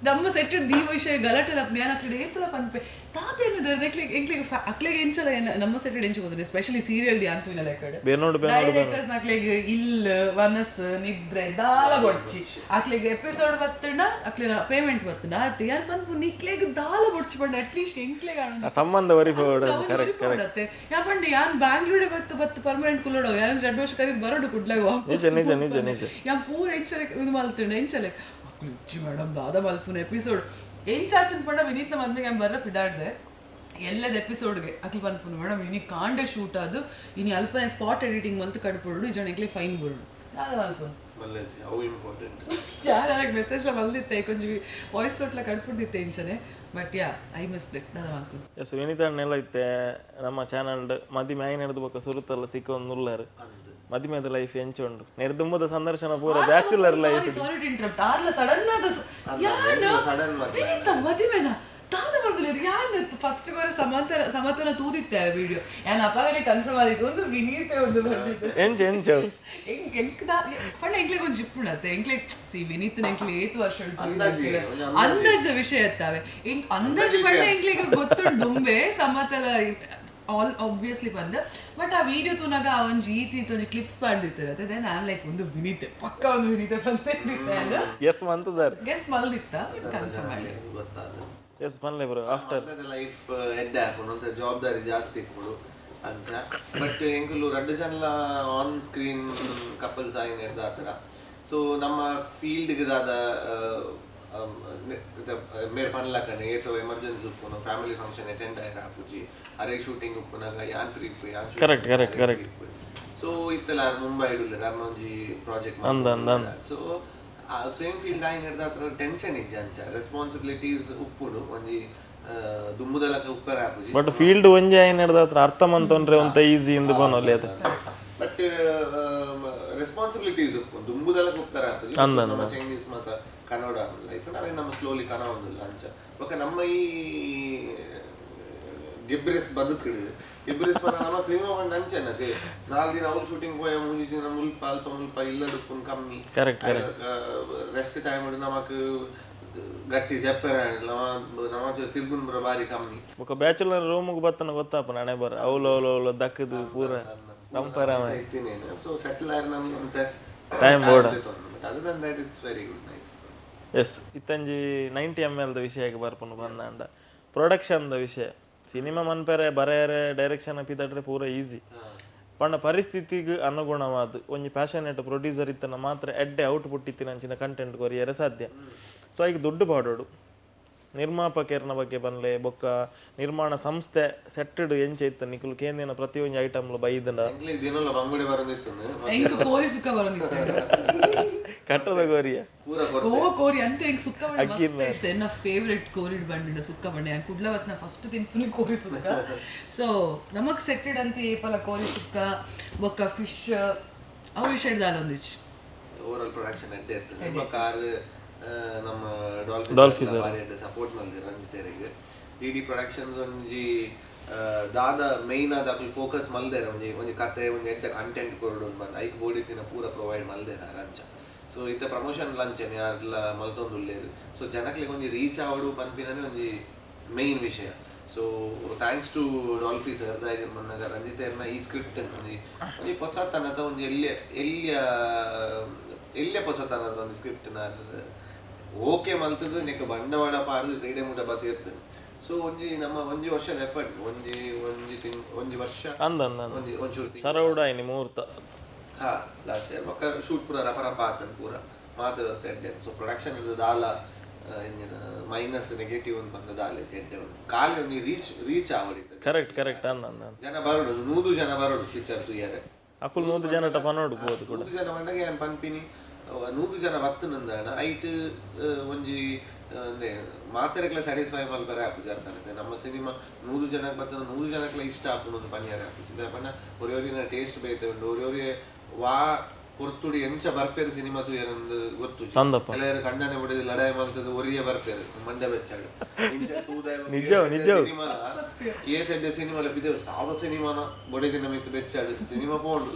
ನಮ್ಮ ಸೆಟ್ ಡಿ ವಿಷಯ ಗಲಾಟೆ ಅಪ್ಪ ಯಾನ್ ಅಕ್ಲೆಡ್ ಏಪಲ ಪನ್ಪೆ ತಾತ ಏನಿದೆ ಎಂಕ್ಲೆಗ್ ಎಂಕ್ಲೆಗ್ ಅಕ್ಲೆಗ್ ಎಂಚಲ ಏನ ನಮ್ಮ ಸೆಟ್ ಎಂಚ ಗೊತ್ತುಂಡು, ಎಸ್ಪೆಷಲಿ ಸೀರಿಯಲ್ ಡಿ ಅಂತೂನ ಲೆಕ್ಕಡ್. ಬೇನೋಡು ಬೇನೋಡು. ಡೈರೆಕ್ಟರ್ಸ್ ಅಕ್ಲೆಗ್ ಇಲ್ ವನಸ್ ನಿದ್ರೆ ದಾಲ ಬೊಡ್ಚಿ. ಅಕ್ಲೆಗ್ ಎಪಿಸೋಡ್ ಬತ್ತಂಡ ಅಕ್ಲೆನ ಪೇಮೆಂಟ್ ಬತ್ತಂಡ ಆತ್. ಯಾನ್ ಪನ್ಪು ನಿಕ್ಲೆಗ್ ದಾಲ ಬೊಡ್ಚಿ ಪಂಡ ಅಟ್ಲೀಸ್ಟ್ ಎಂಕ್ಲೆಗ್ ಆ ಸಂಬಂಧ ಒರಿಪೋಡು. Correct correct. ಯಾ ಪಂಡ ಯಾನ್ ಬ್ಯಾಂಗ್ಳೂಡೆ ಬತ್ತು ಬತ್ತು ಪರ್ಮನೆಂಟ್ ಕುಲ್ಲೋಡು. ಯಾನ್ 2 ವರ್ಷ ಕರೀದ್ ಬರೋಡು ಕುಡ್ಲಾಗ. ನಿಜ ನಿಜ ನಿಜ ನಿಜ. ಯಾನ್ ಪೂರ ಎಂಚಲೆಕ್ ಇದು ಮಲ್ತುಂಡು ಎಂಚಲೆಕ್ ಅಕ್ಲು ಇಜ್ಜಿ ಮೇಡಮ್ ದಾದ ಮಲ್ಪುನ ಎಪಿಸೋಡ್ ಎಂಚಾತನ್ ಪಂಡ ವಿನೀತ ಮದ್ಮೆಗೆ ಯಾನ್ ಬರ್ರ ಪಿದಾಡ್ದೆ. ಎಲ್ಲದ ಎಪಿಸೋಡ್ಗೆ ಅಕ್ಲು ಪನ್ಪುನು, ಮೇಡಮ್ ಇನಿ ಕಾಂಡೆ ಶೂಟ್ ಅದು, ಇನಿ ಅಲ್ಪನೆ ಸ್ಪಾಟ್ ಎಡಿಟಿಂಗ್ ಮಲ್ತು ಕಡ್ಪೊಡು, ಈ ಜನ ಫೈನ್ ಬರೋಡು. ದಾದ ಮಲ್ಪುನು? ಮಲ್ಲೆಜ್ಜಿ, ಅವು ಇಂಪಾರ್ಟೆಂಟ್. ಯಾರು ಅದಕ್ಕೆ ಮೆಸೇಜ್ ಮಲ್ದಿತ್ತೆ, ಕೊಂಚ voice ನೋಟ್ಲ ಕಡ್ಪುಡ್ದಿತ್ತೆ ಇಂಚನೆ. But yeah, I miss it. ದಾದ ಮಲ್ಪುನು? ಎಸ್, ವಿನಿತಾ ಅಣ್ಣೆಲ್ಲ ಇತ್ತೆ ನಮ್ಮ ಚಾನಲ್ ಮದಿಮೆ ಆಯಿ ನಡೆದು ಬೊಕ್ಕ ಸುರುತ್ತಲ್ಲ ಸಿಕ್ಕೊಂದು ಉಳ್ಳಾರು. ಮದಿಮೆದ ಲೈಫ್ ಎಂಚ ಉಂಡು? ನೆರ್ದುಂಬದ ಸಂದರ್ಶನ ಪೂರ bachelor life. Sorry to interrupt. ಆರ್ಲ ಸಡನ್ ಆದ ಯಾನ್ ಸಡನ್ ಮದ್ವೆ. ವಿನೀತ ಮದಿಮೆನ ದಾದ ಮಾಡ್ದಲೇರು ಯಾನ್? ಫಸ್ಟ್ ಗೋರೆ ಸಮಾಂತರ ಸಮತನ ತೂದಿತ್ತೆ ವಿಡಿಯೋ. ಯಾನ್ ಅಪಗನೆ ಕನ್ಫರ್ಮ್ ಆದಿತ್ತು, ಒಂದು ವಿನೀತೆ ಒಂದು ಬಂದಿತ್ತು. ಎಂಚ ಎಂಚ ಅವು? ಎಂಕ್ ಎಂಕ್ ದಾ ಪಂಡ ಎಂಕ್ಲೆಗ್ ಒಂಜಿ ಇಪ್ಪುಂಡತ್ತೆ. ಎಂಕ್ಲೆಗ್, ಸಿ, ವಿನೀತ್ ಎಂಕ್ಲೆ ಏತ್ ವರ್ಷ ಉಂಟು. ಅಂದಾಜಿ, ಒಂಜಿ ಅಂದಾಜು ವಿಷಯ ಇತ್ತಾವೆ. ಎಂಕ್ ಅಂದಾಜು ಪಂಡ ಎಂಕ್ಲೆಗ್ ಗೊತ್ತುಂಡು ದುಂಬೆ ಸಮತಲ ಆಲ್ ಆಬ್ವಿಯಸ್ಲಿ ಬಂದ. ಬಟ್ ಆ ವಿಡಿಯೋ ತೂನಾಗ ಆ ಒಂಜಿ ಈತಿ ಈತ್ ಒಂಜಿ clips ಪಾಡ್ದಿತ್ತಿರತ್ತೆ. Then I am like, ಒಂದು ವಿನೀತೆ ಪಕ್ಕ, ಒಂದು ವಿನೀತೆ ಬಂದಿದ್ದೆ. ಎಸ್ ಮಂತು ಸರ್. ಗೆಸ್ ಮಲ್ದಿತ್ತ, ಕನ್ಫರ್ಮ್ ಆಗಿ. ಗೊತ್ತಾದ. ಎಸ್, ಪನ್ಲೆ ಬ್ರೋ, ಆಫ್ಟರ್. ಲೈಫ್ ಎಡ್ಡೆ ಆಪುಂಡು ಅಂತ, ಜವಾಬ್ದಾರಿ ಜಾಸ್ತಿ ಇಪ್ಪುಡು ಅಂಚ. ಬಟ್ ಎಂಕುಲು ರಡ್ಡು ಜನಲ ಆನ್ ಸ್ಕ್ರೀನ್ ಕಪಲ್ಸ್ ಆಯಿನ ಆತರ. ಸೊ ನಮ್ಮ ಫೀಲ್ಡ್ಗೆ ದಾದ ಮೇರ್ ಪನ್ಲಕನೆ ಏತೋ ಎಮರ್ಜೆನ್ಸಿ ಉಪ್ಪುನು, ಫ್ಯಾಮಿಲಿ ಫಂಕ್ಷನ್ ಅಟೆಂಡ್ ಆಯ್ರ ಆಪುಜಿ. ಅರೆ ಶೂಟಿಂಗ್ ಉಪ್ಪುನಾಗ ಯಾನ್ ಫ್ರೀ ಇಪ್ಪು, ಯಾನ್. Correct, correct, correct. So ಇತ್ತಲ್ಲ ಮುಂಬೈ ಉಲ್ಲೆರ್, ಅರ್ನ ಒಂಜಿ ಪ್ರಾಜೆಕ್ಟ್. ಸೊ ಸೇಮ್ ಫೀಲ್ಡ್ ಆಯಿನ ಹತ್ರ ಟೆನ್ಷನ್ ಇಜ್ಜಿ ಅಂಚ. ರೆಸ್ಪಾನ್ಸಿಬಿಲಿಟೀಸ್ ಉಪ್ಪುಡು ಒಂಜಿ ದುಂಬುದಲಕ ಉಪ್ಪರ ಆಪುಜಿ. ಬಟ್ ಫೀಲ್ಡ್ ಒಂಜಿ ಆಯಿ ನಡೆದ ಹತ್ರ ಅರ್ಥ ಮಂತೊಂಡ್ರೆ ಒಂತ ಈಸಿ ಇಂದು ಬನೊಲಿ ಅದು. ಬಟ್ ರೆಸ್ಪಾನ್ಸಿಬಿಲಿಟೀಸ್ ಉಪ್ಪು, ದುಂಬುದಲಕ ಉಪ್ಪರ ಆಪುಜಿ. ನಮ್ಮ ಚೈನೀಸ್ ಮಾತ ಕನ್ನಡ ಲೈಫ್ ನಾವೇ ನಮ್ಮ ಸ್ಲೋಲಿ ಕನ ಒಂದಿಲ್ಲ ಅಂಚ. ಬೊಕ ನಮ್ಮ ಈ ಗಿಬ್ರಿಸ್ ಬದುಕಿಡು ಗಿಬ್ರಿಸ್ ಪಂಡ ನಮ್ಮ ಸಿನಿಮಾ ಪಂಡ ಅಂಚೆನತೆ. 4 ದಿನ ಅವ್ರು ಶೂಟಿಂಗ್ ಪೋಯ, ಮೂಜಿ ದಿನ ಮುಲ್ಪ ಅಲ್ಪ ಮುಲ್ಪ ಇಲ್ಲಡುಪ್ಪುನ್ ಕಮ್ಮಿ. ಕರೆಕ್ಟ್. ರೆಸ್ಟ್ ಟೈಮ್ ನಮಕ್ ಗಟ್ಟಿ ಜಪ್ಪೆರ ನಮ್ಮ ನಮ್ಮ ತಿರ್ಗುನ್ ಪೂರ ಬಾರಿ ಕಮ್ಮಿ. ಬೊಕ ಬ್ಯಾಚುಲರ್ ರೂಮ್ಗೆ ಬತ್ತನ ಗೊತ್ತಾಪ ನಾನೇ ಬರ ಅವ್ಲು ಅವ್ಲು ಅವ್ಲು ದಕ್ಕದು ಪೂರ ರಂಪರ. ಸೊ ಸೆಟಲ್ ಆಯ್ರ ನಮ್ಗೆ ಒಂತೆ Time ಬೋಡ. But other than that, it's very good, nice. S, ಇತ್ತಂಜಿ 90 M ಎಲ್ದ ವಿಷಯಕ್ಕೆ ಬರ್ಪುನು ಬಂದಾಂಡ ಪ್ರೊಡಕ್ಷನ್ದ ವಿಷಯ. ಸಿನಿಮಾ ಮನ್ಪೆರೆ ಬರೆಯರೆ ಡೈರೆಕ್ಷನ್ ಪಿದಟ್ರೆ ಪೂರ ಈಸಿ. ಪಂಡ ಪರಿಸ್ಥಿತಿಗೆ ಅನುಗುಣವಾದ ಒಂಜಿ ಪ್ಯಾಷನೇಟ್ ಪ್ರೊಡ್ಯೂಸರ್ ಇತ್ತನ ಮಾತ್ರ ಎಡ್ಡೆ ಔಟ್ಪುಟ್ ಇತ್ತಿನ ಅಂಚಿನ ಕಂಟೆಂಟ್ ಕೊರಿಯರೆ ಸಾಧ್ಯ. ಸೊ ಈಗ ದುಡ್ಡು ಪಾಡೋಡು, ನಿರ್ಮಾಪಕರ್ನ ಬಗ್ಗೆ ಬನ್ಲೆ. ಬೊಕ್ಕ ನಿರ್ಮಾಣ ಸಂಸ್ಥೆ ಸೆಟ್ಟಡ್ ಎಂಚ ಇತ್ತ? ನಿಕುಲು ಕೇಂದಿನ ಪ್ರತಿಯೊಂಜಿ ಐಟಮ್ಲು ಬೈದನ? ಎಂಕ್ಲೆಗ್ ದಿನೊಲ ಬಂಗುಡೆ ಬರೋದಿತ್ತು. ಎಂಕ್ ಕೋರಿ ಸುಕ್ಕ ಬರೋದಿತ್ತು. ಕಟ್ಟದ ಗೋರಿಯ? ಪೂರ. ಕೋ ಕೋರಿ ಅಂತ ಎಂಕ್ ಸುಕ್ಕ ಬಂಡೆ ಮಸ್ತ್ ಇಷ್ಟ. ಎನ್ನ ಫೇವ್ರೆಟ್ ಕೋರಿಡ್ ಬಂಡಿಡ ಸುಕ್ಕ ಬಂಡೆ. ನಾನು ಕುಡ್ಲವತ್ನ ಫಸ್ಟ್ ತಿನ್ಪುನಿ ಕೋರಿ ಸುಕ್ಕ. ಸೊ ನಮಕ್ ಸೆಟ್ಟೆಡ್ ಅಂತ ಏಪಲ ಕೋರಿ ಸುಕ್ಕ ಬೊಕ್ಕ ಫಿಶ್ ಅವು ವಿಷಯ ದಾಲ ಒಂದಿಚ್ಚು. ಓವರ್ ಆಲ್ ಪ್ರೊಡಕ್ಷನ್ ಎಡ್ಡೆ ಇರ್ತದೆ. ಕಾರ್ ನಮ್ಮ ಡಾಲ್ಫಿನ್ ಬಾರಿ ಎಡ್ಡೆ ಸಪೋರ್ಟ್ ಮಲ್ದಿರ್ ರಂಜಿತೆರೆಗ್. ಡಿ ಡಿ ಪ್ರೊಡಕ್ಷನ್ಸ್ ಒಂಜಿ ದಾದ ಮೇಯ್ನ್ ಆದ ಅಕ್ಲು ಫೋಕಸ್ ಮಲ್ದೆರ್, ಒಂಜಿ ಒಂಜಿ ಕತೆ, ಒಂಜಿ ಎಡ್ಡೆ ಕಂಟೆಂಟ್ ಕೊರಡು ಬಂದು ಐಕ್ ಬೋಡಿತ್ತಿನ ಪೂರ ಪ್ರೊವೈಡ್ ಮಲ್ದೆರ್ ಅಂಚ. ಸೊ ಇತ್ತೆ ಪ್ರಮೋಷನ್ ಲಂಚನೆ ಯಾರ್ಲ ಮಲ್ತೊಂದುಲ್ಲೆರ್. ಸೊ ಜನಕ್ಲೆಗ್ ಒಂಜಿ ರೀಚ್ ಆವಡು ಪನ್ಪಿನನೇ ಒಂಜಿ ಮೇಯ್ನ್ ವಿಷಯ. ಸೊ thanks to Dolphy sir. ದಾಯೆ ಪನ್ನಗ ರಂಜಿತೆರ್ನ ಈ ಸ್ಕ್ರಿಪ್ಟ್ ಒಂಜಿ ಒಂಜಿ ಪೊಸತನದ ಒಂಜಿ ಎಲ್ಯ ಎಲ್ಯ ಎಲ್ಯ ಪೊಸತನದ ಒಂಜಿ ಸ್ಕ್ರಿಪ್ಟ್ ಓಕೆ ಮಲ್ತದ್ದು ನೆಕ್ ಬಂಡವಾಳ ಪಾಡ್ದು ಕ್ರೀಡೆ ಮುಟ ಬತ್ತಿರ್ತದೆ. ಸೊ ಒಂಜಿ ನಮ್ಮ ಒಂಜಿ ವರ್ಷದ ಎಫರ್ಟ್, ಒಂಜಿ ಒಂಜಿ ತಿಂಗ್ ಒಂಜಿ ವರ್ಷ ಅಂದ ಅಂದ ಅಂದ. ಒಂಜಿ ಒಂಚೂರು ತಿಂಗ್ ಸರೌಡ ಆಯ್ನಿ ಮುಹೂರ್ತ. ಹಾ, ಲಾಸ್ಟ್ ಇಯರ್. ಬೊಕ್ಕ ಶೂಟ್ ಪೂರ ರಪ ರಪ ಆತನ್ ಪೂರ ಮಾತ ವ್ಯವಸ್ಥೆ ಎಡ್ಡೆ. ಸೊ ಪ್ರೊಡಕ್ಷನ್ ದಾಲ ಇಂಜಿನ ಮೈನಸ್ ನೆಗೆಟಿವ್ ಅಂತ ಬಂದ ದಾಲ ಎಡ್ಡೆ ಉಂಟು. ಖಾಲಿ ಒಂಜಿ ರೀಚ್ ರೀಚ್ ಆವಡಿತ್ತು. ಕರೆಕ್ಟ್ ಕರೆಕ್ಟ್, ಅಂದ ಅಂದ ಅಂದ. ಜನ ಬರೋಡು, 100 ಜನ ಬರೋಡು ಪಿಕ್ಚರ್ ತೂಯರೆ. ಅಕುಲ್ 100 ಜನಟ ಪನೋಡು ಬೋದು ಕೂಡ. 100 ಜನ ಬಂದಾಗ ಯಾನ್ ಪನ್ಪಿನಿ, 100 ಜನ ಬತ್ತನಂದಾಣ ಐಟ್ ಒಂಜಿ ಅಂದೆ ಮಾತೆರೆಗ್ಲ ಸ್ಯಾಟಿಸ್ಫೈ ಮಲ್ಪರೆ ಆಪುಜಿ ಅರ್ಥಾನತೆ. ನಮ್ಮ ಸಿನಿಮಾ 100 ಜನಕ್ಕೆ ಬತ್ತನ 100 ಜನಕ್ಲ ಇಷ್ಟ ಆಪುಂಡು ಒಂದು ಪನಿಯರೆ ಆಪುಜಿ. ದಾಯೆ ಪಂಡ ಒರಿಯೊರಿನ ಟೇಸ್ಟ್ ಬೇತೆ ಉಂಡು. ಒರಿಯೊರಿ ವಾ ಪೊರ್ತುಡು ಎಂಚ ಬರ್ಪೇರು ಸಿನಿಮಾ ತೂಯರಂದು ಗೊತ್ತುಜಿ. ಅಂದಪ್ಪ. ಕೆಲವರು ಕಣ್ಣನೆ ಬಡಿದು ಲಡಾಯಿ ಮಲ್ತದ್ದು ಒರಿಯ ಬರ್ಪೇರು ಮಂಡೆ ಬೆಚ್ಚಾಡು. ಇಂಚ ತೂದಾಯ ನಿಜ, ನಿಜ. ಸಿನಿಮಾಲ ಏತೆಡ್ಡೆ ಸಿನಿಮಾಲ ಬಿದ್ದೇವು ಸಾವ ಸಿನಿಮಾನ ಬೊಡೆದಿನ ಮಿತ್ತು ಬೆಚ್ಚಾಡು ಸಿನಿಮಾ ಪೋಂಡು.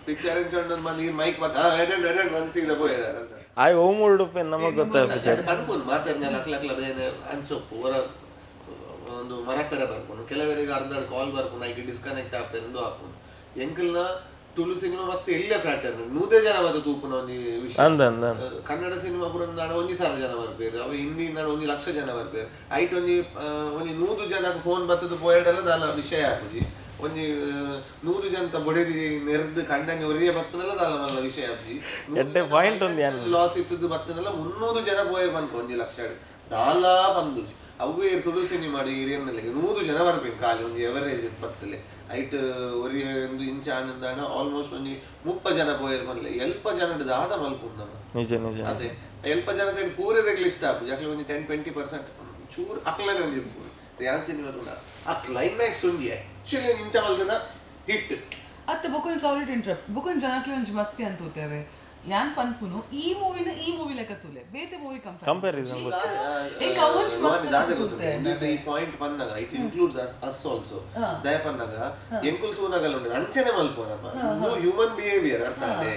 ಪಿಕ್ಚರ್ ಎಂಚ ಮಂದಿ ಮೈಕ್ ಬತ್ತ ಎಡೆಂಡ್ ಎಡೆಂಡ್ ಬಂದು ಸೀದಾ ಪೋಯಿದಾರೆ ಅಂತ. ಆಯ್ ಓಮುರ್ಡು ನಮಗ್ ಗೊತ್ತಾಗ್ತದೆ. ಪನ್ಪುನು ಮಾತಾಡ್ನ ಲಕ್ ಲಕ್ಲ ಬೇನೆ ಅಂಚೊಪ್ಪು ಹೊರ ಒಂದು ಮರಪೆರ ಬರ್ಪುನು. ಕೆಲವರಿಗೆ ಅರ್ಧ ಕಾಲ್ ಬರ್ಪುನು, ಐಟ್ ಡಿಸ್ಕನೆಕ್ಟ್ ಆಪೇರಂದು ಆಪುನು. ಎಂಕಲ್ನ ತುಳು ಸಿನಿಮಾ ಮಸ್ತ್ ಎಲ್ಲೇ ಫ್ಲಾಟರ್, ನೂದೇ ಜನ ಬತ್ತ ತೂಪುನ ಒಂಜಿ ವಿಷಯ. ಅಂದ ಅಂದ ಅಂದ. ಕನ್ನಡ ಸಿನಿಮಾ ಪೂರ ನಾಡ 1,000 ಜನ ಬರ್ಪೇರು, ಅವು ಹಿಂದಿ ನಾಡ 1 ಲಕ್ಷ ಜನ ಬರ್ಪೇರು. ಐಟ್ ಒಂಜಿ ಒಂಜಿ 100 ಜನಕ್ಕೆ ಫೋನ್ ಬತ್ತದ ಪೋಯಡಲ್ಲ ದಾಲ ವಿಷಯ ಆಪುಜಿ. ಒಂಜಿ 100 ಜನತ ಬೊಡೆದಿ ನೆರ್ದು ಕಂಡನಿ ಒರಿಯ ಬತ್ತದಲ್ಲ ದಾಲ ಮಲ್ಲ ವಿಷಯ ಆಪುಜಿ. ಎಡ್ಡೆ point ಒಂದು ಯಾನ್. ಲಾಸ್ ಇತ್ತದ್ದು ಬತ್ತನಲ್ಲ 300 ಜನ ಪೋಯರ್ ಪನ್ಪ 1 ಲಕ್ಷ ದಾಲ ಬಂದುಜಿ. ಅವ್ವೇ ತುಳು ಸಿನಿಮಾ ಹಿರಿಯನ್ನೆಲ್ಲ 100 ಜನ ಬರ್ಬೇಕು ಖಾಲಿ ಒಂದು ಎವರೇಜ್ ಬತ್ತಲೆ. ಐಟ್ ಒರಿ ಒಂದು ಇಂಚ ಆನಂದಾಣ ಆಲ್ಮೋಸ್ಟ್ ಒಂಜಿ 30 ಜನ ಪೋಯೆರ್ ಮಲ್ಲೆ ಎಲ್ಪ ಜನಡ್ ದಾದ ಮಲ್ಪುಂಡು ನಮ. ನಿಜ ನಿಜ. ಅದೇ ಎಲ್ಪ ಜನತೆ ಪೂರೆರೆಗ್ಲ ಇಷ್ಟ ಆಪುಜಿ. ಅಕ್ಲೆ ಒಂಜಿ 10-20% ಚೂರು ಅಕ್ಲನೆ ಒಂಜಿ ಇಪ್ಪುಂಡು. ಯಾನ್ ಸಿನಿಮಾ ತೂಂಡ ಆ ಕ್ಲೈಮ್ಯಾಕ್ಸ್ ಒಂಜಿ ಆಕ್ಚುಲಿ ಇಂಚ ಮಲ್ತನ ಹಿಟ್. ಅತ್ತ ಬೊಕೊಂಜಿ, ಸಾರಿ ಟು ಇಂಟರಪ್ಟ್, ಬೊಕೊಂಜಿ ಜನಕ್ಲೆ ಒಂಜಿ ಮಸ್ತಿ ಅಂತ ತೂತೇವೆ. ಯಾನ್ ಪನ್ಪುನು ಈ ಮೂವಿನ ಈ ಮೂವಿ ಲೆಕ್ಕ ತೂಲೆ, ಬೇತೆ ಮೂವಿ ಕಂಪೇರ್ ಕಂಪ್ಯಾರಿಸನ್. ಎಂಕ್ ಅವೊಂಜಿ ಮಸ್ತ್ ತೂತೆ. ಈ point Pannaga it includes us also. ದಯ ಪನ್ನಗ ಎಂಕುಲ್ ತೂನಗಲ ಉಂಡು ಅಂಚನೆ ಮಲ್ಪುನಪ್ಪ ಹ್ಯೂಮನ್ ಬಿಹೇವಿಯರ್, ಅರ್ಥ ಆಂಡೆ?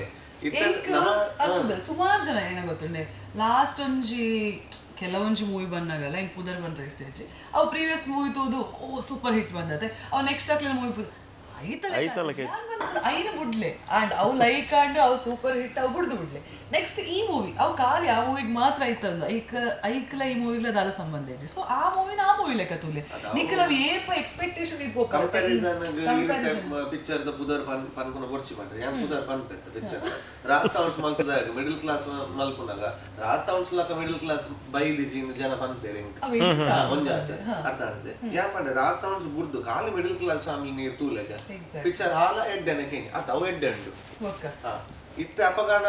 ಇತ್ತೆ ಎಂಕ್ ನಮ ಅಂದ್ ಸುಮಾರು ಜನ ಏನ ಗೊತ್ತುಂಡೆ, ಲಾಸ್ಟ್ ಒಂಜಿ ಕೆಲವೊಂಜಿ ಮೂವಿ ಬಂದಾಗಲ್ಲ ಎಂಕ್ ಪುದರ್ ಬಂದ್ರೆ ಸ್ಟೇಜ್ ಅವು ಪ್ರೀವಿಯಸ್ ಮೂವಿ ತೂದು ಓ ಸೂಪರ್ ಹಿಟ್ ಬಂದತೆ, ಅವು ನೆಕ್ಸ್ಟ್ ಅಕ್ಲೆನ ಮೂವಿ ಐತಲ್ಲ ಐನ ಬುಡ್ಲೆ ಅಂಡ್ ಅವು ಲೈಕ್ ಅಂಡ್ ಅವು ಸೂಪರ್ ಹಿಟ್ ಅವು ಬುಡ್ದು ಬುಡ್ಲೆ. ನೆಕ್ಸ್ಟ್ ಈ ಮೂವಿ ಅವು ಖಾಲಿ ಆ ಮೂವಿಗೆ ಮಾತ್ರ ಐತಂದು ಐಕ್ ಐಕ್ಲ ಈ ಮೂವಿಗ್ಲ ದಾಲ ಸಂಬಂಧ ಇಜ್ಜಿ. ಸೊ ಆ ಮೂವಿನ ಆ ಮೂವಿ ಲೆಕ್ಕ ತೂಲೆ, ನಿಕ್ಲ ಅವು ಏಪ ಎಕ್ಸ್ಪೆಕ್ಟೇಷನ್. ಕಂಪ್ಯಾರಿಸನ್ ಪಿಕ್ಚರ್ ದ ಪುದರ್ ಪನ್ಪುನ ಬೊರ್ಚಿ ಪಂಡ್ರೆ ಯಾನ್ ಪುದರ್ ಪನ್ಪೆತ್ತ. ಪಿಕ್ಚರ್ ರಾಜ್ ಸೌಂಡ್ಸ್ ಮಲ್ತದಾಗ ಮಿಡಲ್ ಕ್ಲಾಸ್ ಮಲ್ಪುನಾಗ ರಾಜ್ ಸೌಂಡ್ಸ್ ಲಕ ಮಿಡಲ್ ಕ್ಲಾಸ್ ಬೈದಿಜಿ ಇಂದ್ ಜನ ಪನ್ಪೇರ್ ಎಂಕ್. ಒಂಜಾತೆ ಅರ್ಥ ಆಗುತ್ತೆ. ಯಾನ್ ಪಂಡೆ ರಾಜ್ ಸೌಂಡ್ಸ್ ಬುಡ್ದು ಖಾಲಿ ಮಿಡಲ್ ಕ್ಲಾಸ್ ಫ್ಯಾಮಿಲಿ ನೀರ್ ತೂಲೆಗ ಪಿಕ್ಚರ್ ಹಾಲ ಎಡ್ಡೆನ ಕೇಂಜ್ ಅತ್ತ ಅವು ಎಡ್ಡೆ ಉಂಡು. ಒಕ್ಕ ಇತ್ತೆ ಅಪಗಾನ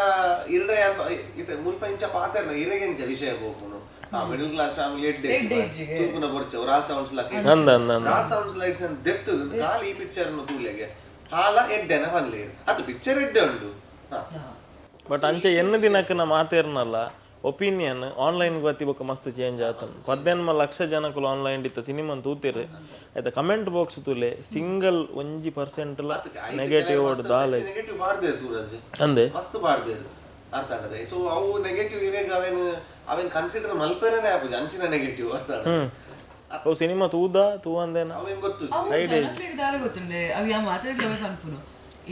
ಇರಡ ಯಾನ್ ಇತ್ತೆ ಮುಲ್ಪ ಇಂಚ ಪಾತೆರ್ನ ಇರೆಗೆಂಚ ವಿಷಯ ಪೋಪುನು. ಆ ಮಿಡಲ್ ಕ್ಲಾಸ್ ಫ್ಯಾಮಿಲಿ ಎಡ್ಡೆ ತೂಪುನ ಬೊರ್ಚೆ ರಾಜ್ ಸೌಂಡ್ಸ್ ಲಕ. ಅಂದ ಅಂದ ಅಂದ. ರಾ ಸೌಂಡ್ಸ್ ಲೈಟ್ಸ್ ಅನ್ನು ದೆತ್ತದು ಖಾಲಿ ಈ ಪಿಕ್ಚರ್ ಅನ್ನು ತೂಲೆಗೆ ಹಾಲ ಎಡ್ಡೆನ ಪನ್ಲೇರು ಅದು ಪಿಕ್ಚರ್ ಎಡ್ಡೆ ಉಂಡು. ಬಟ್ ಅಂಚೆ ಎನ್ನ ದಿನಕ್ಕೆ ನಾ ಮಾತೇರ್ನಲ್ಲ, ಒಪಿನಿಯನ್ ಆನ್ಲೈನ್ ಬತ್ತಿ ಬೊಕ್ಕ ಮಸ್ತ್ ಚೇಂಜ್ ಆತನ್. 18 ಲಕ್ಷ ಜನಕುಲು ಆನ್ಲೈನ್ ಇತ್ತ ಸಿನಿಮಾ ತೂತಿರ್ ಆಯ್ತಾ, ಕಮೆಂಟ್ ಬಾಕ್ಸ್ ತೂಲೆ, ಸಿಂಗಲ್ 1% ನೆಗೆಟಿವ್ ದಾಲ. ನೆಗೆಟಿವ್ ಬಾರ್ದೆ ಸೂರಜ್. ಅಂದೆ. ಮಸ್ತ್ ಬಾರ್ದೇರು, ಅರ್ಥ ಆಗದೆ. ಸೊ ಅವು ನೆಗೆಟಿವ್ ಇರೇಗ ಅವೇನು ಅವೇನ್ ಕನ್ಸಿಡರ್ ಮಲ್ಪೆರೇನೆ ಆಪುಜಿ ಅಂಚಿನ ನೆಗೆಟಿವ್, ಅರ್ಥ ಆಂಡ? ಅವು ಸಿನಿಮಾ ತೂದ ತೂವಂದೇನ. ಅವೇನ್ ಗೊತ್ತು. ಅವು ಜನಕ್ಲೆಗ್ ದಾಲ ಗೊತ್ತುಂಡೆ, ಅವು ಯಾ ಮಾತಾಡ್ಲವೆ ಪನ್ಪುನು.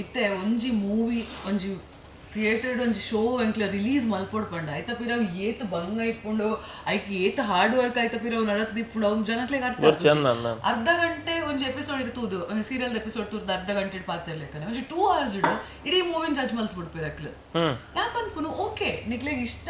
ಇತ್ತೆ ಒಂಜಿ ಮೂವಿ ಒಂಜಿ ಥಿಯೇಟರ್ಡ್ ಒಂಜಿ ಶೋ ಎಂಕ್ಲ ರಿಲೀಸ್ ಮಲ್ಪೊಡು ಪಂಡ ಐತ ಪಿರ ಅವು ಏತ್ ಬಂಗ ಇಪ್ಪುಂಡು, ಐಕ್ ಏತ್ ಹಾರ್ಡ್ ವರ್ಕ್ ಐತ ಪಿರ ಅವು ನಡತ್ದ್ ಇಪ್ಪುಂಡು, ಅವು ಜನಕ್ಲೆಗ್ ಅರ್ಥ ಆಪುಜಿ. ಚಂದ ಅಂದ. ಅರ್ಧ ಗಂಟೆ ಒಂಜಿ ಎಪಿಸೋಡ್ ಇದು ತೂದು, ಒಂಜಿ ಸೀರಿಯಲ್ ಎಪಿಸೋಡ್ ತೂರ್ದು ಅರ್ಧ ಗಂಟೆ ಪಾತೆರ್ಲೆಕ್ಕನೆ ಒಂಜಿ 2 ಅವರ್ಸ್ ಇಡು ಇಡೀ ಮೂವಿನ ಜಡ್ಜ್ ಮಲ್ತ್ ಬಿಡ್ಪೇರು ಅಕ್ಲು. ಯಾ ಪನ್ಪುನು ಓಕೆ, ನಿಕ್ಲೆಗ್ ಇಷ್ಟ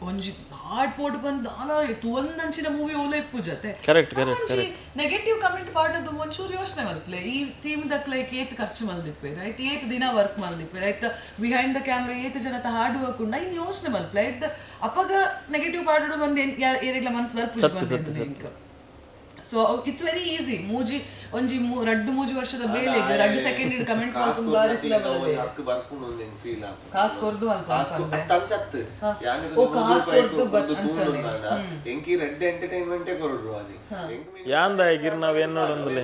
ಒಂಜಿ ನಾಡ್ ಪೋಟು ಬಂದ್ ದಾಲ ತೂವಂದಂಚಿನ ಮೂವಿ ಓಲ ಇಪ್ಪುಜತೆ. ಕರೆಕ್ಟ್ ಕರೆಕ್ಟ್ ಒಂಜಿ ನೆಗೆಟಿವ್ ಕಮೆಂಟ್ ಪಾಡೋದು ಒಂಚೂರು ಯೋಚನೆ ಮಲ್ಪ್ಲೆ, ಈ ಟೀಮ್ ದಕ್ ಲೈಕ್ ಏತ್ ಖರ್ಚು ಮಲ್ದಿಪ್ಪೆ ರೈಟ್, ಏತ್ ದಿನ ವರ್ಕ್ ಮಲ್ದಿಪ್ಪೆ ರೈಟ್, ಬಿಹೈಂಡ್ the camera ಏತ್ ಜನತ ಹಾರ್ಡ್ ವರ್ಕ್ ಉಂಡ ಇನ್ ಯೋಚನೆ ಮಲ್ಪ್ಲೆ. ಐಟ್ ಅಪಗ ನೆಗೆಟಿವ್ ಪಾಡೋಡು ಬಂದು ಏರೆಗ್ಲ ಮನಸ್ಸು ಬರ್ಪುಜಿ ಬಂದು. ಸೊ it's very easy, ಮೂಜಿ ಒಂಜಿ ರಡ್ಡು ಮೂಜಿ ವರ್ಷದ ಬೇಲೆಗ್ 2 ಸೆಕೆಂಡ್ ಕಮೆಂಟ್ ಮಲ್ಪುನ ಬಾರಿ ಸುಲಭ. ಹಕ್ಕು ಬರ್ಪುಂಡು ಒಂದು ಫೀಲ್ ಆಪುಂಡು. ಕಾಸು ಕೊರ್ದು ಮಲ್ಪ. ತಂಚತ್ತು ಓ, ಕಾಸ್ ಕೊರ್ದು ಎಂಕಿ ರೆಡ್ ಎಂಟರ್ಟೈನ್ಮೆಂಟೇ ಕೊರಡ್ರು ಅದು. ಯಾಂದ ಗಿರ್ ನಾವ್ ಏನ್ ನೋಡೊಂದುಲೆ.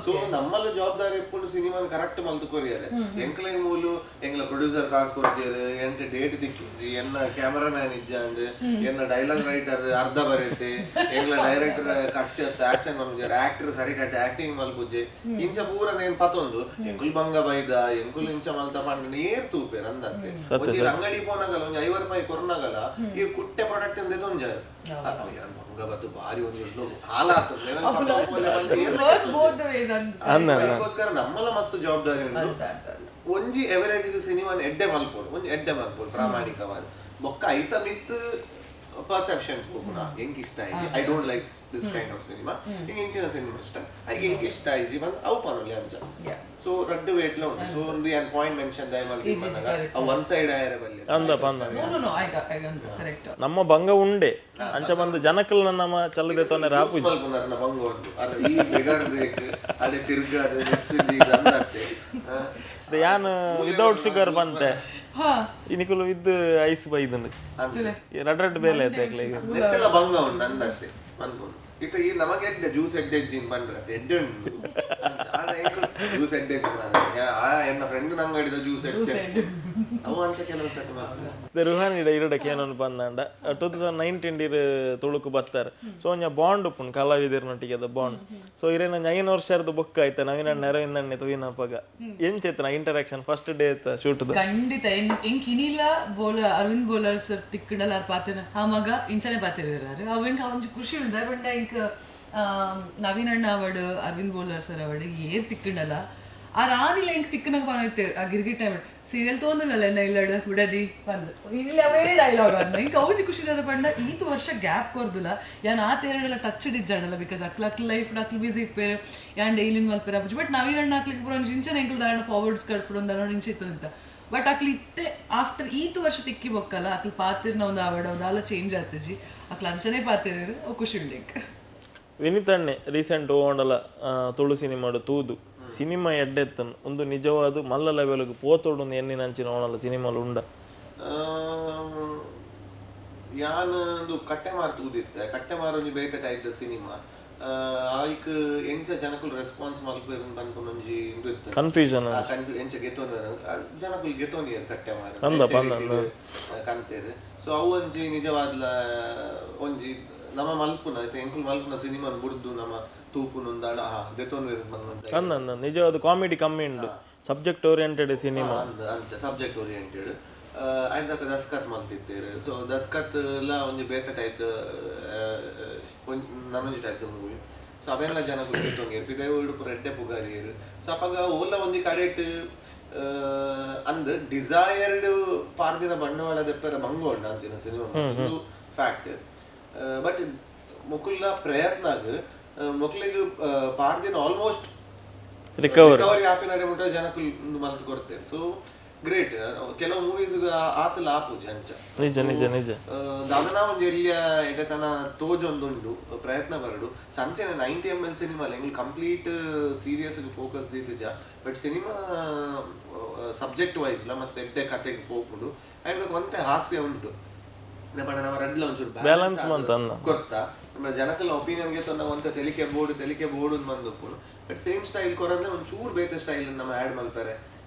ಸೊ ನಮ್ಮಲ್ಲ ಜವಾಬ್ದಾರಿ ಇಪ್ಪುಂಡು ಸಿನಿಮಾನ ಕರೆಕ್ಟ್ ಮಲ್ತು ಕೊರಿಯರೆ. ಎಂಕ್ಲೆ ಮೂಲು ಎಂಗ್ಲ ಪ್ರೊಡ್ಯೂಸರ್ ಕಾಸು ಕೊರ್ಜೇರು, ಎಂಕ್ ಡೇಟ್ ತಿಕ್ಕಿಜಿ, ಎನ್ನ ಕ್ಯಾಮರಾಮ್ಯಾನ್ ಇಜ್ಜಾಂಡ್, ಎನ್ನ ಡೈಲಾಗ್ ರೈಟರ್ ಅರ್ಧ ಬರೆತೆ, ಎಂಗ್ಲ ಡೈರೆಕ್ಟರ್ ಕಟ್ ಆಕ್ಷನ್ ಮಲ್ಪುಜೆ, ಆಕ್ಟರ್ ಸರಿ ಕಟ್ಟಿ ಆಕ್ಟಿಂಗ್ ಮಲ್ಪುಜೆ, ಇಂಚ ಪೂರ ನೇನ್ ಪತೊಂದು ಎಂಕುಲ್ ಬಂಗ ಬೈದ ಎಂಕುಲ್ ಇಂಚ ಮಲ್ತ ಪಂಡ ಏರ್ ತೂಪೇರ್ ಅಂದತ್ತೆ. ಒಂಜಿ ಅಂಗಡಿ ಪೋನಾಗಲ ಒಂಜಿ 50 ರೂಪಾಯಿ ಕೊರ್ನಾಗಲ ಈ ಕುಟ್ಟೆ ಪ್ರಾಡಕ್ಟ್ ಅಂದೆ ತೊಂಜಾರು ಬಂಗ ಬತ್ತು ಬಾರಿ ಒಂದು ಹಾಲಾತದೆ. ಬೋತ್ the ways ಅಂತ. ಅದಕ್ಕೋಸ್ಕರ ನಮ್ಮಲ್ಲ ಮಸ್ತ್ ಜವಾಬ್ದಾರಿ ಉಂಟು. ಒಂಜಿ ಎವರೇಜ್ ಸಿನಿಮಾನ ಎಡ್ಡೆ ಮಲ್ಪೊಡು, ಒಂಜಿ ಎಡ್ಡೆ ಮಲ್ಪೊಡು ಪ್ರಾಮಾಣಿಕವಾದ. ಬೊಕ್ಕ ಐತ ಮಿತ್ ಪರ್ಸೆಪ್ಷನ್ಸ್ ಬೋಪುನ. ಎಂಕ್ ಇಷ್ಟ ಆಯ್ಜಿ, I don't like this kind of cinema, ಇಂಕ್ ಇಂಚಿನ ಸಿನಿಮಾ ಇಷ್ಟ ಐಕ್, ಎಂಕ್ ಇಷ್ಟ ಆಯ್ಜಿ ಬಂದ್ ಅವು ಪನೊಲಿ ಅಂಚ. ಸೊ ರಡ್ಡು ವೇಟ್ಲ ಉಂಟು. ಸೊ ಒಂದು ಯಾನ್ ಪಾಯಿಂಟ್ ಮೆನ್ಷನ್ ದಯ ಮಲ್ತಿ ಅವು ಒನ್ ಸೈಡ್ ಆಯರೆ ಬಲ್ಲಿ. ಅಂದ ಪಂದ. No no no, I I correct. ನಮ್ಮ ಬಂಗ ಉಂಡೆ ಅಂಚ ಬಂದು ಜನಕಲ್ನ ನಮ್ಮ ಚಲ್ಲದೆ ತೊಂದರೆ ಆಪುಜಿ. ಮಲ್ಪುನಾರನ ಬಂಗ ಉಂಟು ಅರೆ ಈ ಬೆಗರ್ ದೇಕ್ ಅಡೆ ತಿರ್ಗಾದೆ ಮಿಕ್ಸ್ ಅಂದತ್ತೆ. ಯಾನ್ ವಿದೌಟ್ ಶುಗರ್ ಬಂತೆ. ಹಾ. ಇನಿಕುಲು ವಿದ್ ಐಸ್ ಬೈದಂಡು ರಡ್ ರಡ್ ಬೇಲೆ ಆಯ್ತು ಅಕ್ಲೆಗ್. ನೆಟ್ಟೆಲ್ಲ ಬಂಗ ಉಂಟು ಅಂದಷ್ಟೇ ಅನ್ಕೊಂಡು ಇತ್ತ ಈ ನಮಗೆ ಎಡ್ಡೆ ಜ್ಯೂಸ್ ಎಡ್ಡೆ ಜಿನ್ ಬಂದ್ರೆ ಎಡ್ಡೆ ಉಂಟು. ಜ್ಯೂಸ್ ಎಡ್ಡೆ ಮಾರ್ರೆ. ಆ ಎನ್ನ ಫ್ರೆಂಡ್ ನಂಗೆ ಅಡಿದ ಜ್ಯೂಸ್ ಎಡ್ಡೆ ಅವು ಅಂಚ ಕೆಲವೊಂದು ಸತಿ ಮಾಡ್ತಾರೆ. ರುಹಾನ್ ಇಡ ಇರಡಕ್ಕೆ ಏನೊಂದು ಬಂದಾಂಡ 2019 ಇರ್ ತುಳುಕು ಬತ್ತಾರೆ. ಸೊ ಒಂಜ ಬಾಂಡ್ ಉಪ್ಪುಂಡು ಕಲಾವಿದರ್ನೊಟ್ಟಿಗೆ ಅದ ಬಾಂಡ್. ಸೊ ಇರೇನ ಒಂಜಿ 5 ವರ್ಷದ ಬೊಕ್ಕ ಆಯ್ತ ನವೀನ ಅರವಿಂದ ಅಣ್ಣೆ ತೂಯಿನಪಗ ಎಂಚೈತನ ಇಂಟರಾಕ್ಷನ್ ಫಸ್ಟ್ ಡೇ ಇತ್ತ ಶೂಟ್ದ? ಖಂಡಿತ ಎಂಕ್ ಇನಿಲ ಬೋಲ ಅರವಿಂದ್ ಬೋಲಾರ್ ಸರ್ ತಿಕ್ಕಡಲ ಆರ್ ಪಾತೆರ ಆ ಮಗ ಇಂಚನೆ ಪಾತೆರಿರಾರು. ಅವು ಎಂಕ್ ಒಂಜಿ ಖುಷಿ ಉಂಡು. ಪಂಡ ಎಂಕ್ ನವೀನ್ ಅಣ್ಣ ಅವಡು, ಅರವಿಂದ್ ಬೋಲಾರ್ ಸರ್ ಅವಡು, ಏರ್ ತಿಕ್ಕಂಡಲ ಆ ರಾಣಿಲ ಎಂಕ್ ತಿಕ್ಕನಗ ಪನೊಂದಿತ್ತೆರ್ ಆ ಗಿರ್ಗಿಟ್ ಟೈಮ್ ಸೀರಿಯಲ್ ತೋಂದುಲ್ಲಲ್ಲ ಎನ್ನ ಇಲ್ಲಡ್ ಬುಡದಿ ಪಂದ್ ಇಲ್ಲ ಅವೇ ಡೈಲಾಗ್ ಅನ್ನ. ಎಂಕ್ ಅವ್ಜಿ ಖುಷಿ ದಾದ ಪಂಡ ಈತ್ ವರ್ಷ ಗ್ಯಾಪ್ ಕೊರ್ದುಲ ಯಾನ್ ಆ ತೇರಡೆಲ ಟಚ್ ಇಜ್ಜಾಂಡಲ, because ಅಕ್ಲ ಅಕ್ಲ ಲೈಫ್ ಅಕ್ಲು ಬಿಸಿ ಇಪ್ಪೇರು, ಯಾನ್ ಡೈಲಿ ಮಲ್ಪೆರೆ ಆಪುಜಿ. ಬಟ್ ನವೀನ್ ಅಣ್ಣ ಅಕ್ಲಿಗೆ ಪೂರ ಒಂಜಿ ಇಂಚನೆ ಎಂಕುಲು ದಾರಣ ಫಾರ್ವರ್ಡ್ಸ್ ಕಟ್ಪುಡು ದಾರಣ ಇಂಚ ಇತ್ತು ಅಂತ. ಬಟ್ ಅಕ್ಲು ಇತ್ತೆ ಆಫ್ಟರ್ ಈತ್ ವರ್ಷ ತಿಕ್ಕಿ ಬೊಕ್ಕಲ್ಲ ಅಕ್ಲು ಪಾತಿರ್ನ ಒಂದು ಆವಡ ಒಂದು ಚೇಂಜ್ ಆತಜಿ, ಅಕ್ಲು ಅಂಚನೆ ಪಾತಿರು, ಅವು ಖುಷಿ ಉಂಡು ಎಂಕ್. ವಿನಿತ್ ಅಣ್ಣೆ ರೀಸೆಂಟ್ ಓಂಡಲ ತುಳು ಸಿನಿಮಾಡು ತೂದು ಸಿನಿಮಾ ಎಡ್ಡೆತ್ತನ್ ಒಂದು ನಿಜವಾದ ಮಲ್ಲ ಲೆವೆಲ್ಗ್ ಪೋತೋಡು ಎನ್ನಿನ ಅಂಚಿನ ಓಣಲ ಸಿನಿಮಾಲು ಉಂಡ? ಯಾನ್ ಒಂದು ಕಟ್ಟೆಮಾರ್ ತೂದಿತ್ತೆ. ಕಟ್ಟೆಮಾರ್ ಒಂಜಿ ಬೇತೆ ಟೈಪ್ ದ ಸಿನಿಮಾ. ಆಯ್ಕ್ ಎಂಚ ಜನಕುಲು ರೆಸ್ಪಾನ್ಸ್ ಮಲ್ಪೆರ್ ಪನ್ಪುನ ಒಂಜಿ ಉಂದು ಇತ್ತು. ಕನ್ಫ್ಯೂಷನ್. ಆ ಎಂಚ ಗೆತೊನ್ವೆರ್, ಜನಕುಲು ಗೆತೊನಿಯೆರ್ ಕಟ್ಟೆಮಾರ್ ಕಂತೇರ್. ಸೊ ಅವು ಒಂಜಿ ನಿಜವಾದ್ಲ ಒಂಜಿ ನಮ ಮಲ್ಪುನ ಇತ್ತೆ ಎಂಕುಲು ಮಲ್ಪುನ ಸಿನಿಮಾನ್ ಬುಡ್ದು ನಮ ತೂಪುನುಂದಾಂಡ ಆ ದೆತೊನ್ವೆರ್ ಪನ್ಪುನ. ಅಂದ ಅಂದ ನಿಜವಾದ ಕಾಮಿಡಿ ಕಮ್ಮಿ ಉಂಡು, ಸಬ್ಜೆಕ್ಟ್ ಓರಿಯೆಂಟೆಡ್ ಸಿನಿಮಾ. ಅಂದ್ ಅಂಚ ಸಬ್ಜೆಕ್ಟ್ ಓರಿಯೆಂಟೆಡ್. ಆಯ್ದಾಕ ದಸ್ಕತ್ ಮಲ್ತಿತ್ತೇರು. ಸೊ ದಸ್ಕತ್ ಲ ಒಂಜಿ ಬೇತೆ ಟೈಪ್, ನನೊಂಜಿ ಟೈಪ್ ಮೂವಿ. ಸೊ ಅವೆಲ್ಲ ಜನಕುಲು ಗೆತೊನಿಯೆರ್, ಪಿದಯೋಡು ಪೂರ ಎಡ್ಡೆ ಪುಗಾರಿಯೆರ್. ಸೊ ಅಪಗ ಓಲ ಒಂಜಿ ಕಡೆಟ್ ಅಂದ್ ಡಿಸೈರ್ಡ್ ಪಾರ್ದಿನ ಬಂಡವಾಳ ದೆಪ್ಪೆರೆ ಬಂಗ ಉಂಡು ಅಂಚಿನ ಸಿನಿಮಾ, ಫ್ಯಾಕ್ಟ್. ಬಟ್ ಮೊಕುಲ್ನ ಪ್ರಯತ್ನ ಮೊಕ್ಲೆಗ್ ಪಾರ್ದಿನ ಆಲ್ಮೋಸ್ಟ್ ರಿಕವರ್ ರಿಕವರಿ ಆಪಿನ ಮುಟ್ಟ ಜನಕುಲು ಉಂದು ಮಲ್ತ್ ಕೊಡ್ತೇವೆ. ಸೊ ಗ್ರೇಟ್. ಕೆಲವು ಮೂವೀಸ್ ಆತಲ ಆಪುಜಿ ಅಂಚ. ನಿಜ ನಿಜ ನಿಜ. ದಾದನ ಒಂಜಿ ಎಲ್ಲಿಯ ಎಡೆತನ ತೋಜೊಂದುಂಡು, ಪ್ರಯತ್ನ ಬರಡು. ಸಂಚೆನೆ 90 ಎಮ್ ಎಲ್ ಸಿನಿಮಾ ಎಂಗ್ಲು ಕಂಪ್ಲೀಟ್ ಸೀರಿಯಸ್ ಫೋಕಸ್ ದೀತಿಜ. ಬಟ್ ಸಿನಿಮಾ ಸಬ್ಜೆಕ್ಟ್ ವೈಸ್ ಲ ಮಸ್ತ್ ಎಡ್ಡೆ ಕತೆಗೆ ಪೋಪುಂಡು. ಅಂಡ್ ಒಂತೆ ಹಾಸ್ಯ ಉಂಟು. ಪಂಡ ನಮ್ಮ ರಡ್ಲ ಒಂಚೂರು ಬ್ಯಾಲೆನ್ಸ್ ಮಂತ ಅಂದ. ಗೊತ್ತಾ, ನಮ್ಮ ಜನಕಲ ಒಪಿನಿಯನ್ ಗೆ ತೊಂದ ಒಂತೆ ತೆಲಿಕೆ ಬೋರ್ಡ್ ತೆಲಿಕೆ ಬೋರ್ಡ್ ಅಂತ ಬಂದುಪ್ಪುಂಡು. ಬಟ್ ಸೇಮ್ ಸ್ಟೈಲ್ ಕೊರಂದ್ರೆ ಒಂಚೂರು ಬೇತೆ ಸ್ಟೈಲ್ ನಮ್ಮ ಆ್ಯಡ್ ಮಲ್ಪೆರೆ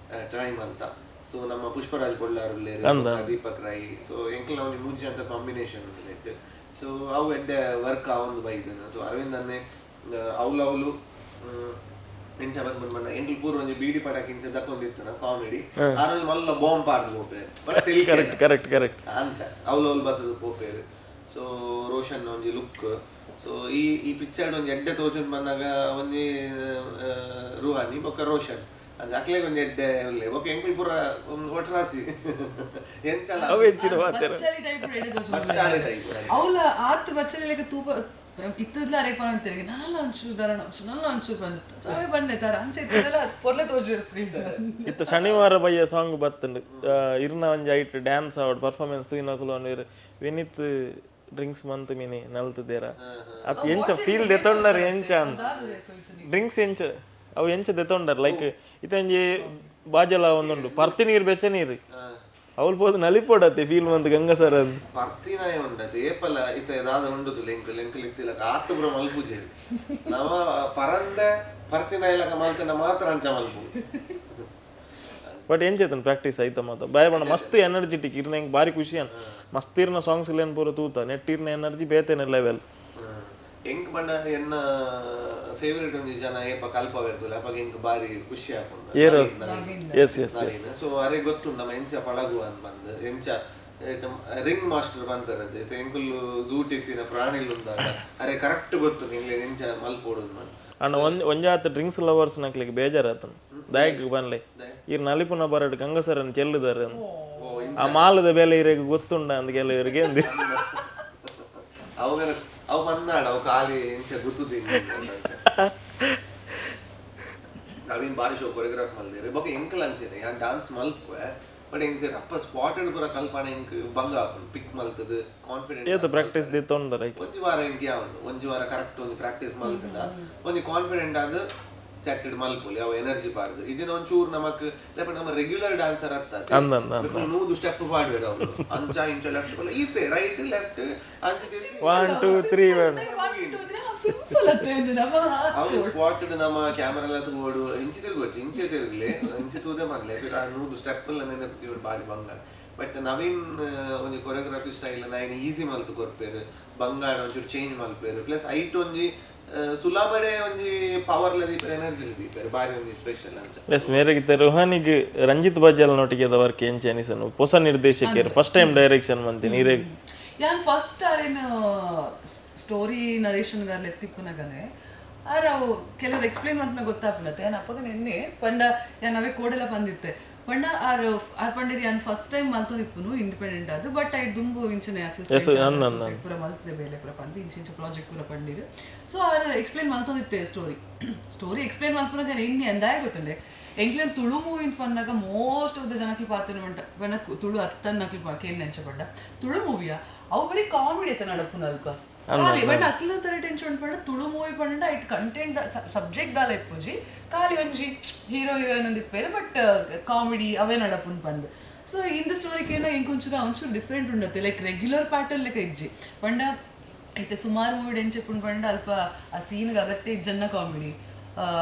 ಟ್ರೈ ಮಲ್ತ. ಸೊ ನಮ್ಮ ಪುಷ್ಪರಾಜ್ ಬೊಳ್ಳಾರ್ ಉಲ್ಲೇರು, ಬೊಕ್ಕ ದೀಪಕ್ ರೈ. ಸೊ ಎಂಕಲ್ನ ಒಂಜಿ ಮೂಜಿ ಅಂತ ಕಾಂಬಿನೇಷನ್ ಉಂಟು. ಸೊ ಅವು ಎಡ್ಡೆ ವರ್ಕ್ ಆವೊಂದು ಬೈದನ. ಸೊ ಅರವಿಂದ್ ಅನ್ನೆ ಅವ್ಲು ಅವ್ಲು ಎಂಚ ಬಂದ್ ಬಂದ ಎಂಕಲ್ ಪೂರ್ವ ಒಂಜಿ ಬೀಡಿ ಪಟಾಕಿ ಇಂಚ ದಕ್ಕೊಂದಿತ್ತನ ಕಾಮಿಡಿ, ಆರೋಜ್ ಮಲ್ಲ ಬಾಂಬ್ ಪಾಡ್ದು ಪೋಪೇರು. ಬಟ್ ತೆಲಿಕೆ ಕರೆಕ್ಟ್ ಕರೆಕ್ಟ್ ಕರೆಕ್ಟ್. ಆನ್ಸ ಅವ್ಲು ಅವ್ಲು ಬತ್ತದ ಪೋಪೇರು. ಸೊ ರೋಷನ್ ಒಂಜಿ ಲುಕ್. ಸೊ ಈ ಈ ಪಿಕ್ಚರ್ ಒಂಜಿ ಎಡ್ಡೆ ತೋಜುನ್ ಬಂದಾಗ ಒಂಜಿ ರೂಹಾನಿ ಬೊಕ್ಕ ರೋಷನ್ ಅಂಚ ಅಕ್ಲೆಗ್ ಒಂಜಿ ಎಡ್ಡೆ ಉಲ್ಲೆ. ಬೊಕ್ಕ ಎಂಕುಲು ಪೂರ ಒಂದು ಒಟ್ರಾಸಿ ಎಂಚಲ ಅವು ಹೆಚ್ಚಿನ ಪಾತೆರ. ಬಚ್ಚಲಿ ಟೈಪ್. ಬಚ್ಚಾಲಿ ಟೈಪ್. ಅವಲ ಆತ್ ಬಚ್ಚಲಿ ಲೆಕ್ಕ ತೂಪ ಇತ್ತದ್ಲ ಅರೆ ಪನಂತೆರಿಗೆ ನಾನಲ್ಲ ಒಂಚೂರು ದಾರಣ ನಲ್ಲ ಒಂಚೂರು ಬಂದು ತಾವೇ ಬನ್ನೆ ತಾರ ಅಂಚೆ ಇತ್ತದಲ್ಲ ಪೊರ್ಲೆ ತೋಜುವೆರ್ ಸ್ಕ್ರೀನ್. ಇತ್ತ ಶನಿವಾರ ಬಯ್ಯ ಸಾಂಗ್ ಬತ್ತಂಡು, ಇರ್ನ ಒಂಜಿ ಐಟ್ ಡ್ಯಾನ್ಸ್ ಆವಡ್ ಪರ್ಫಾರ್ಮೆನ್ಸ್ ತೂಯಿನಕುಲು ಅನ್ವೇರು ವಿನಿತ್ ಡ್ರಿಂಕ್ಸ್ ಮಂತ್ ಮಿನಿ ನಲ್ತದೇರ ಅತ್ ಎಂಚ ಫೀಲ್ ದೆತೊಂಡರ್ ಎಂಚ ಅಂತ. ಡ್ರಿಂಕ್ಸ್ ಎಂಚ ಅವು ಎಂಚ ದೆತೊಂಡರ್? ಲೈಕ್ ಇತ್ತಂಜಿ ಬಾಜಲ ಒಂದುಂಡು ಪರ್ತಿ ನೀರು ಬೆಚ್ಚ ನೀರು ಅವಳು ಪೋದು ನಲಿಪೋಡತ್ತೆ ಫೀಲ್ ಮಂತ್ ಗಂಗಸರ ಅಂದ್. ಪರ್ತಿನಾಯ ಉಂಡತೆ ಏಪಲ ಇತ್ತೆ ದಾದ ಉಂಡುದು ಲೆಂಕ್ ಲೆಂಕ್ ಇತ್ತಿಲಕ ಆತ್ ಪೂರ ಮಲ್ಪುಜೇರು. ನಮ ಪರಂದೆ ಪರ್ತಿನಾಯ ಲಕ ಮಲ್ತಂಡ ಮಾತ್ರ ಅಂಚ ಮಲ್ಪು. ಬಟ್ ಎಂಚ ಪ್ರಾಕ್ಟೀಸ್ ಆಯ್ತ ಮಾತ ಬಾಯ್ ಬಣ್ಣ ಮಸ್ತ್ ಎನರ್ಜಿಟಿಕ್ ಇರ್ನ ಎಂಕ್ ಬಾರಿ ಖುಷಿ ಅನ್. ಮಸ್ತ್ ಇರ್ನ ಸಾಂಗ್ಸ್ ಇಲ್ಲೇನು ಪೂರ ತೂತ ನೆಟ್ ಇರ್ನ ಎನರ್ಜಿ ಬೇತೇನೆ ಲೆವೆಲ್. ಎಂಕ್ ಪಂಡ ಎನ್ನ ಫೇವರೇಟ್ ಒಂಜಿ ಜನ ಏಪ ಕಲ್ಪವೇರ್ತುಲ್ಲ ಅಪಗ ಎಂಕ್ ಬಾರಿ ಖುಷಿ ಆಪುಂಡು. ಏರು? Naveen. S S. Naveen. So ಅರೆ ಗೊತ್ತುಂಡು ನಮ್ಮ ಎಂಚ ಪಳಗುವ ಅಂತ ಬಂದು ಎಂಚ ರಿಂಗ್ ಮಾಸ್ಟರ್ ಬಂತಾರದ್ದು. ಇತ್ತೆ ಎಂಕುಲು ಝೂಟ್ ಇತ್ತಿನ ಪ್ರಾಣಿಲು ಉಂದಾಗ ಅರೆ ಕರೆಕ್ಟ್ ಗೊತ್ತು ನಿಂಗ್ಲೆ ಎಂಚ ಮಲ್ಪೋಡು ಅಂತ. ಅಣ್ಣ ಒಂಜ್ ಒಂಜಾತ ಡ್ರಿಂಕ್ಸ್ ಲವರ್ಸ್ ನಕ್ಲಿಗೆ ಬೇಜಾರಾತನು ದಾಯಕ್ ಬನ್ಲೆ ಇರ್ ನಲಿಪುನ ಬರಡ್ ಗಂಗಸರನ್ ಚೆಲ್ಲುದಾರ ಓ. ಆ ಮಾಲದ ಬೆಲೆ ಇರೆಗ್ ಗೊತ್ತುಂಡ ಅಂದ್ ಕೆಲವರಿಗೆ ಅಂದ್. ಅವಾಗ ಅವು ಬಂದಾಡ ಅವು ಖಾಲಿ ಎಂಚ ಗುತ್ತುದ್ದೀನಿ. ನವೀನ್ ಬಾರಿ ಶೋ ಕೊರಿಯೋಗ್ರಾಫ್ ಮಲ್ದೇರು. ಬೊಕ ಎಂಕಲ್ ಅಂಚೆನೆ ಯಾನ್ ಡಾನ್ಸ್ ಮಲ್ಪುವೆ. ಬಟ್ ಎಂಕ್ ರಪ್ಪ ಸ್ಪಾಟೆಡ್ ಪೂರ ಕಲ್ಪನೆ ಎಂಕ್ ಬಂಗ ಆಪುಂಡು. ಪಿಕ್ ಮಲ್ತದು ಕಾನ್ಫಿಡೆಂಟ್. ಏತ ಪ್ರಾಕ್ಟೀಸ್ ದಿತ್ತೊಂಡರ? ಒಂಜಿ ವಾರ ಎಂಕ್ ಯಾವುಂಡು, ಒಂಜಿ ವಾರ ಕರೆಕ್ಟ್ ಒಂಜಿ ಪ್ರಾಕ್ಟೀಸ್ ಮಲ್ತಂಡ ಒಂಜಿ ಕಾನ್ಫಿಡೆಂಟ್ ಆದ್ ಸೆಟ್ಟೆಡ್ ಮಲ್ಪೊಲಿ. ಅವು ಎನರ್ಜಿ ಪಾಡ್ದು ಇಜಿನ ಒಂಚೂರು ನಮಕ್ ದಾಯೆ ನಮ್ಮ ರೆಗ್ಯುಲರ್ ಡಾನ್ಸರ್ ಅತ್ತ. ಅಂದ್ ಅಂದ್ ಅಂದ್. 100 ಸ್ಟೆಪ್ ಪಾಡ್ವೆರ್ ಅವ್ರು, ಅಂಚ ಇಂಚ ಲೆಫ್ಟ್ ಈತೆ ರೈಟ್ ಲೆಫ್ಟ್ ಅಂಚ ತಿರ್ಗಿ. One to three one. Simple ಅತ್ತೆ ನಮ್ಮ. ಅವ್ರು ಸ್ಪಾಟ್ ನಮ್ಮ ಕ್ಯಾಮರಾ ಎಲ್ಲ ತಗೋಡು ಇಂಚಿ ತಿರುಗೋಚಿ ಇಂಚೆ ತಿರುಗ್ಲೆ ಇಂಚಿ ತೂದೆ ಮನ್ಲೆ ಪಿರ 100 ಸ್ಟೆಪ್ ಎಲ್ಲ ನೆನಪು ಬಾರಿ ಬಂಗ. ಬಟ್ ನವೀನ್ ಒಂಜಿ ಕೊರಿಯೋಗ್ರಫಿ ಸ್ಟೈಲ್ ನೈನ್ ಈಸಿ ಮಲ್ತು ಕೊರ್ಪೇರು. ಬಂಗಾಣ ಒಂಚೂರು ಚೇಂಜ್ ಮಲ್ಪೇರು. ಪ್ಲಸ್ ಐಟ್ ಒಂಜಿ ಸುಲಭಡೆ ಒಂಜಿ ಪವರ್ ಲ ದೀಪೇರು, ಎನರ್ಜಿ ದೀಪೇರು, ಬಾರಿ ಒಂಜಿ ಸ್ಪೆಷಲ್ ಅಂಚ. ಎಸ್, ಮೇರೆಗಿತ್ತ ರುಹಾನಿಗ್ ರಂಜಿತ್ ಬಜ್ಜಲ್ ನೊಟ್ಟಿಗೆ ವರ್ಕ್ ಎಂಚ ಅನಿಸನು? ಹೊಸ ನಿರ್ದೇಶಕಿಯರು, ಫಸ್ಟ್ ಟೈಮ್ ಡೈರೆಕ್ಷನ್ ಮಂತೀನಿ ಇರೆಗ್. ಯಾನ್ ಫಸ್ಟ್ ಅರೇನು ಸ್ಟೋರಿ ನರೇಶನ್ ಗಾರ್ಲೆ ಎತ್ತಿಪ್ಪುನಗನೆ ಆರ್ ಅವು ಕೆಲವ್ರು ಎಕ್ಸ್ಪ್ಲೇನ್ ಮಲ್ಪನ ಗೊತ್ತಾಪುನತ್ತೆ. ಯಾನ್ ಅಪಗ ನೆನ್ನೆ ಪಂಡ ಯಾನ್ ಅವೇ ಕೋಡೆಲ ಪಂದಿತ್ತೆ ಪಂಡ ಆರ್ ಆರ್ ಪಂಡಿರಿ, ಯಾನ್ ಫಸ್ಟ್ ಟೈಮ್ ಮಲ್ತೊಂದಿಪ್ಪುನು ಇಂಡಿಪೆಂಡೆಂಟ್ ಅದು, ಬಟ್ ಐಟ್ ದುಂಬು ಇಂಚನೆ ಅಸಿಸ್ಟೆಂಟ್ ಪೂರ ಮಲ್ತಿದೆ, ಬೇಲೆ ಪೂರ ಪಂದ್ ಇಂಚ ಇಂಚ ಪ್ರಾಜೆಕ್ಟ್ ಪೂರ ಪಂಡಿರು. ಸೊ ಆರ್ ಎಕ್ಸ್ಪ್ಲೇನ್ ಮಲ್ತೊಂದಿತ್ತೆ. ಸ್ಟೋರಿ ಸ್ಟೋರಿ ಎಕ್ಸ್ಪ್ಲೇನ್ ಮಲ್ಪುನಗ ಇನ್ನಿ ಅಂದಾಯ ಗೊತ್ತುಂಡೆ. ಎಂಕ್ಲೆನ್ Tulu movie Pannaga most of the ಜನಕ್ಲು ಪಾತ್ರ ಪಂಡ ತುಳು ಅತ್ತನ್ನಕ್ಲು ಕೇಂದ್ರ ಅಂಚ ಪಂಡ ತುಳು ಮೂವಿಯಾ, ಅವು ಬರೀ ಕಾಮಿಡಿ ಅತ್ತ ನಡಪುನ ಅಲ್ಪ ಖಾಲಿ. ಬಟ್ ಅಕ್ಲು ತರ ಟೆನ್ಷನ್ ಪಂಡ ತುಳು ಮೂವಿ ಪಂಡ it content subject ದಾಲ ಇಪ್ಪುಜಿ, ಖಾಲಿ ಒಂಜಿ ಹೀರೋ ಹೀರೋಯಿನ್ ಒಂದು ಇಪ್ಪೇರು, ಬಟ್ ಕಾಮಿಡಿ ಅವೇ ನಡಪುನ್ ಪಂದ್. ಸೊ ಇಂದ ಸ್ಟೋರಿ ಕೇನ ಎಂಕೊಂಚೂರು ಒಂಚೂರು ಡಿಫ್ರೆಂಟ್ ಉಂಡತ್ತೆ, ಲೈಕ್ ರೆಗ್ಯುಲರ್ ಪ್ಯಾಟರ್ನ್ ಲೆಕ್ಕ ಇಜ್ಜಿ. ಪಂಡ ಇತ್ತೆ ಸುಮಾರು ಮೂವಿ ಎಂಚೆಪ್ಪುಂಡು ಪಂಡ ಅಲ್ಪ ಆ ಸೀನ್ಗೆ ಅಗತ್ಯ ಇಜ್ಜನ್ನ ಕಾಮಿಡಿ,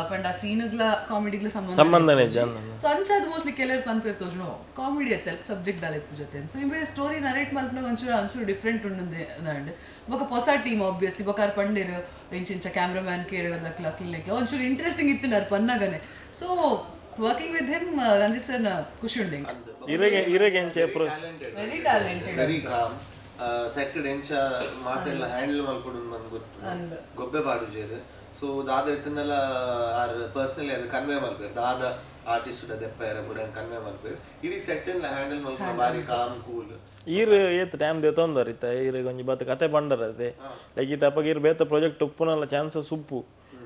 ಪಂಡ ಆ ಸೀನ್ಗ್ಲ ಕಾಮಿಡಿಗ್ಲ ಸಂಬಂಧ ಸಂಬಂಧನೇ ಇಜ್ಜಿ. ಸೊ ಅಂಚಾದ್ ಮೋಸ್ಟ್ಲಿ ಕೆಲವರು ಪನ್ಪೇರ್ ತೋಜುನು, ಕಾಮಿಡಿ ಅತ್ತ, ಸಬ್ಜೆಕ್ಟ್ ದಾಲ ಇಪ್ಪು ಜೊತೆ. ಸೊ ಇಂಬೆ ಸ್ಟೋರಿ ನರೇಟ್ ಮಲ್ಪನಾಗ ಒಂಚೂರು ಒಂಚೂರು ಡಿಫ್ರೆಂಟ್ ಉಂಡು ಅಂಡ್ ಬೊಕ ಹೊಸ ಟೀಮ್ ಆಬ್ವಿಯಸ್ಲಿ. ಬೊಕ ಆರ್ ಪಂಡೇರು ಇಂಚಿಂಚ ಕ್ಯಾಮ್ರಾಮ್ಯಾನ್ ಕೇರಳದ ಅಕ್ಲ ಒಂಚೂರು ಇಂಟ್ರೆಸ್ಟಿಂಗ್ ಇತ್ತು ನಾರ್ ಪನ್ನಾಗನೆ. So working with him Ranjith sir ಖುಷಿ ಉಂಡು ಎಂಕ್. ಇರೆಗೆ ಇರೆಗೆ ಎಂಚ approach? Very talented. Very calm. Set ಎಂಚ ಮಾತೆಲ್ಲ ಹ್ಯಾಂಡಲ್ ಮಲ್ಪೊಡು ಬಂದು ಗೊತ್ತು, ಗೊಬ್ಬೆ ಪಾಡುಜೇರು. ಸೊ ದಾದ ಇತ್ತನ್ನೆಲ್ಲ ಆರ್ ಪರ್ಸನಲಿ ಅದು ಕನ್ವೆ ಮಲ್ಪೇರು, ದಾದ ಆರ್ಟಿಸ್ಟ್ ದೆಪ್ಪಯರ ಬುಡ ಕನ್ವೆ ಮಲ್ಪೇರು. ಇಡೀ ಸೆಟ್ ಹ್ಯಾಂಡಲ್ ಮಲ್ಪುನ ಬಾರಿ ಕಾಮ್, ಕೂಲ್. ಈರ್ ಏತ್ ಟೈಮ್ ದೆತೊಂದರ್ ಇತ್ತ ಈರೆಗ್ ಒಂಜಿ ಬತ್ತ ಕತೆ ಪಂಡರ್ ಅದೇ, ಲೈಕ್ ಇತ್ತ ಅಪಗ ಈರ್ ಬೇತೆ ಪ್ರಾಜೆಕ್ಟ್ ಉಪ್ಪುನಲ್ಲ ಚಾನ್ಸಸ್ ಉಪ್ಪು,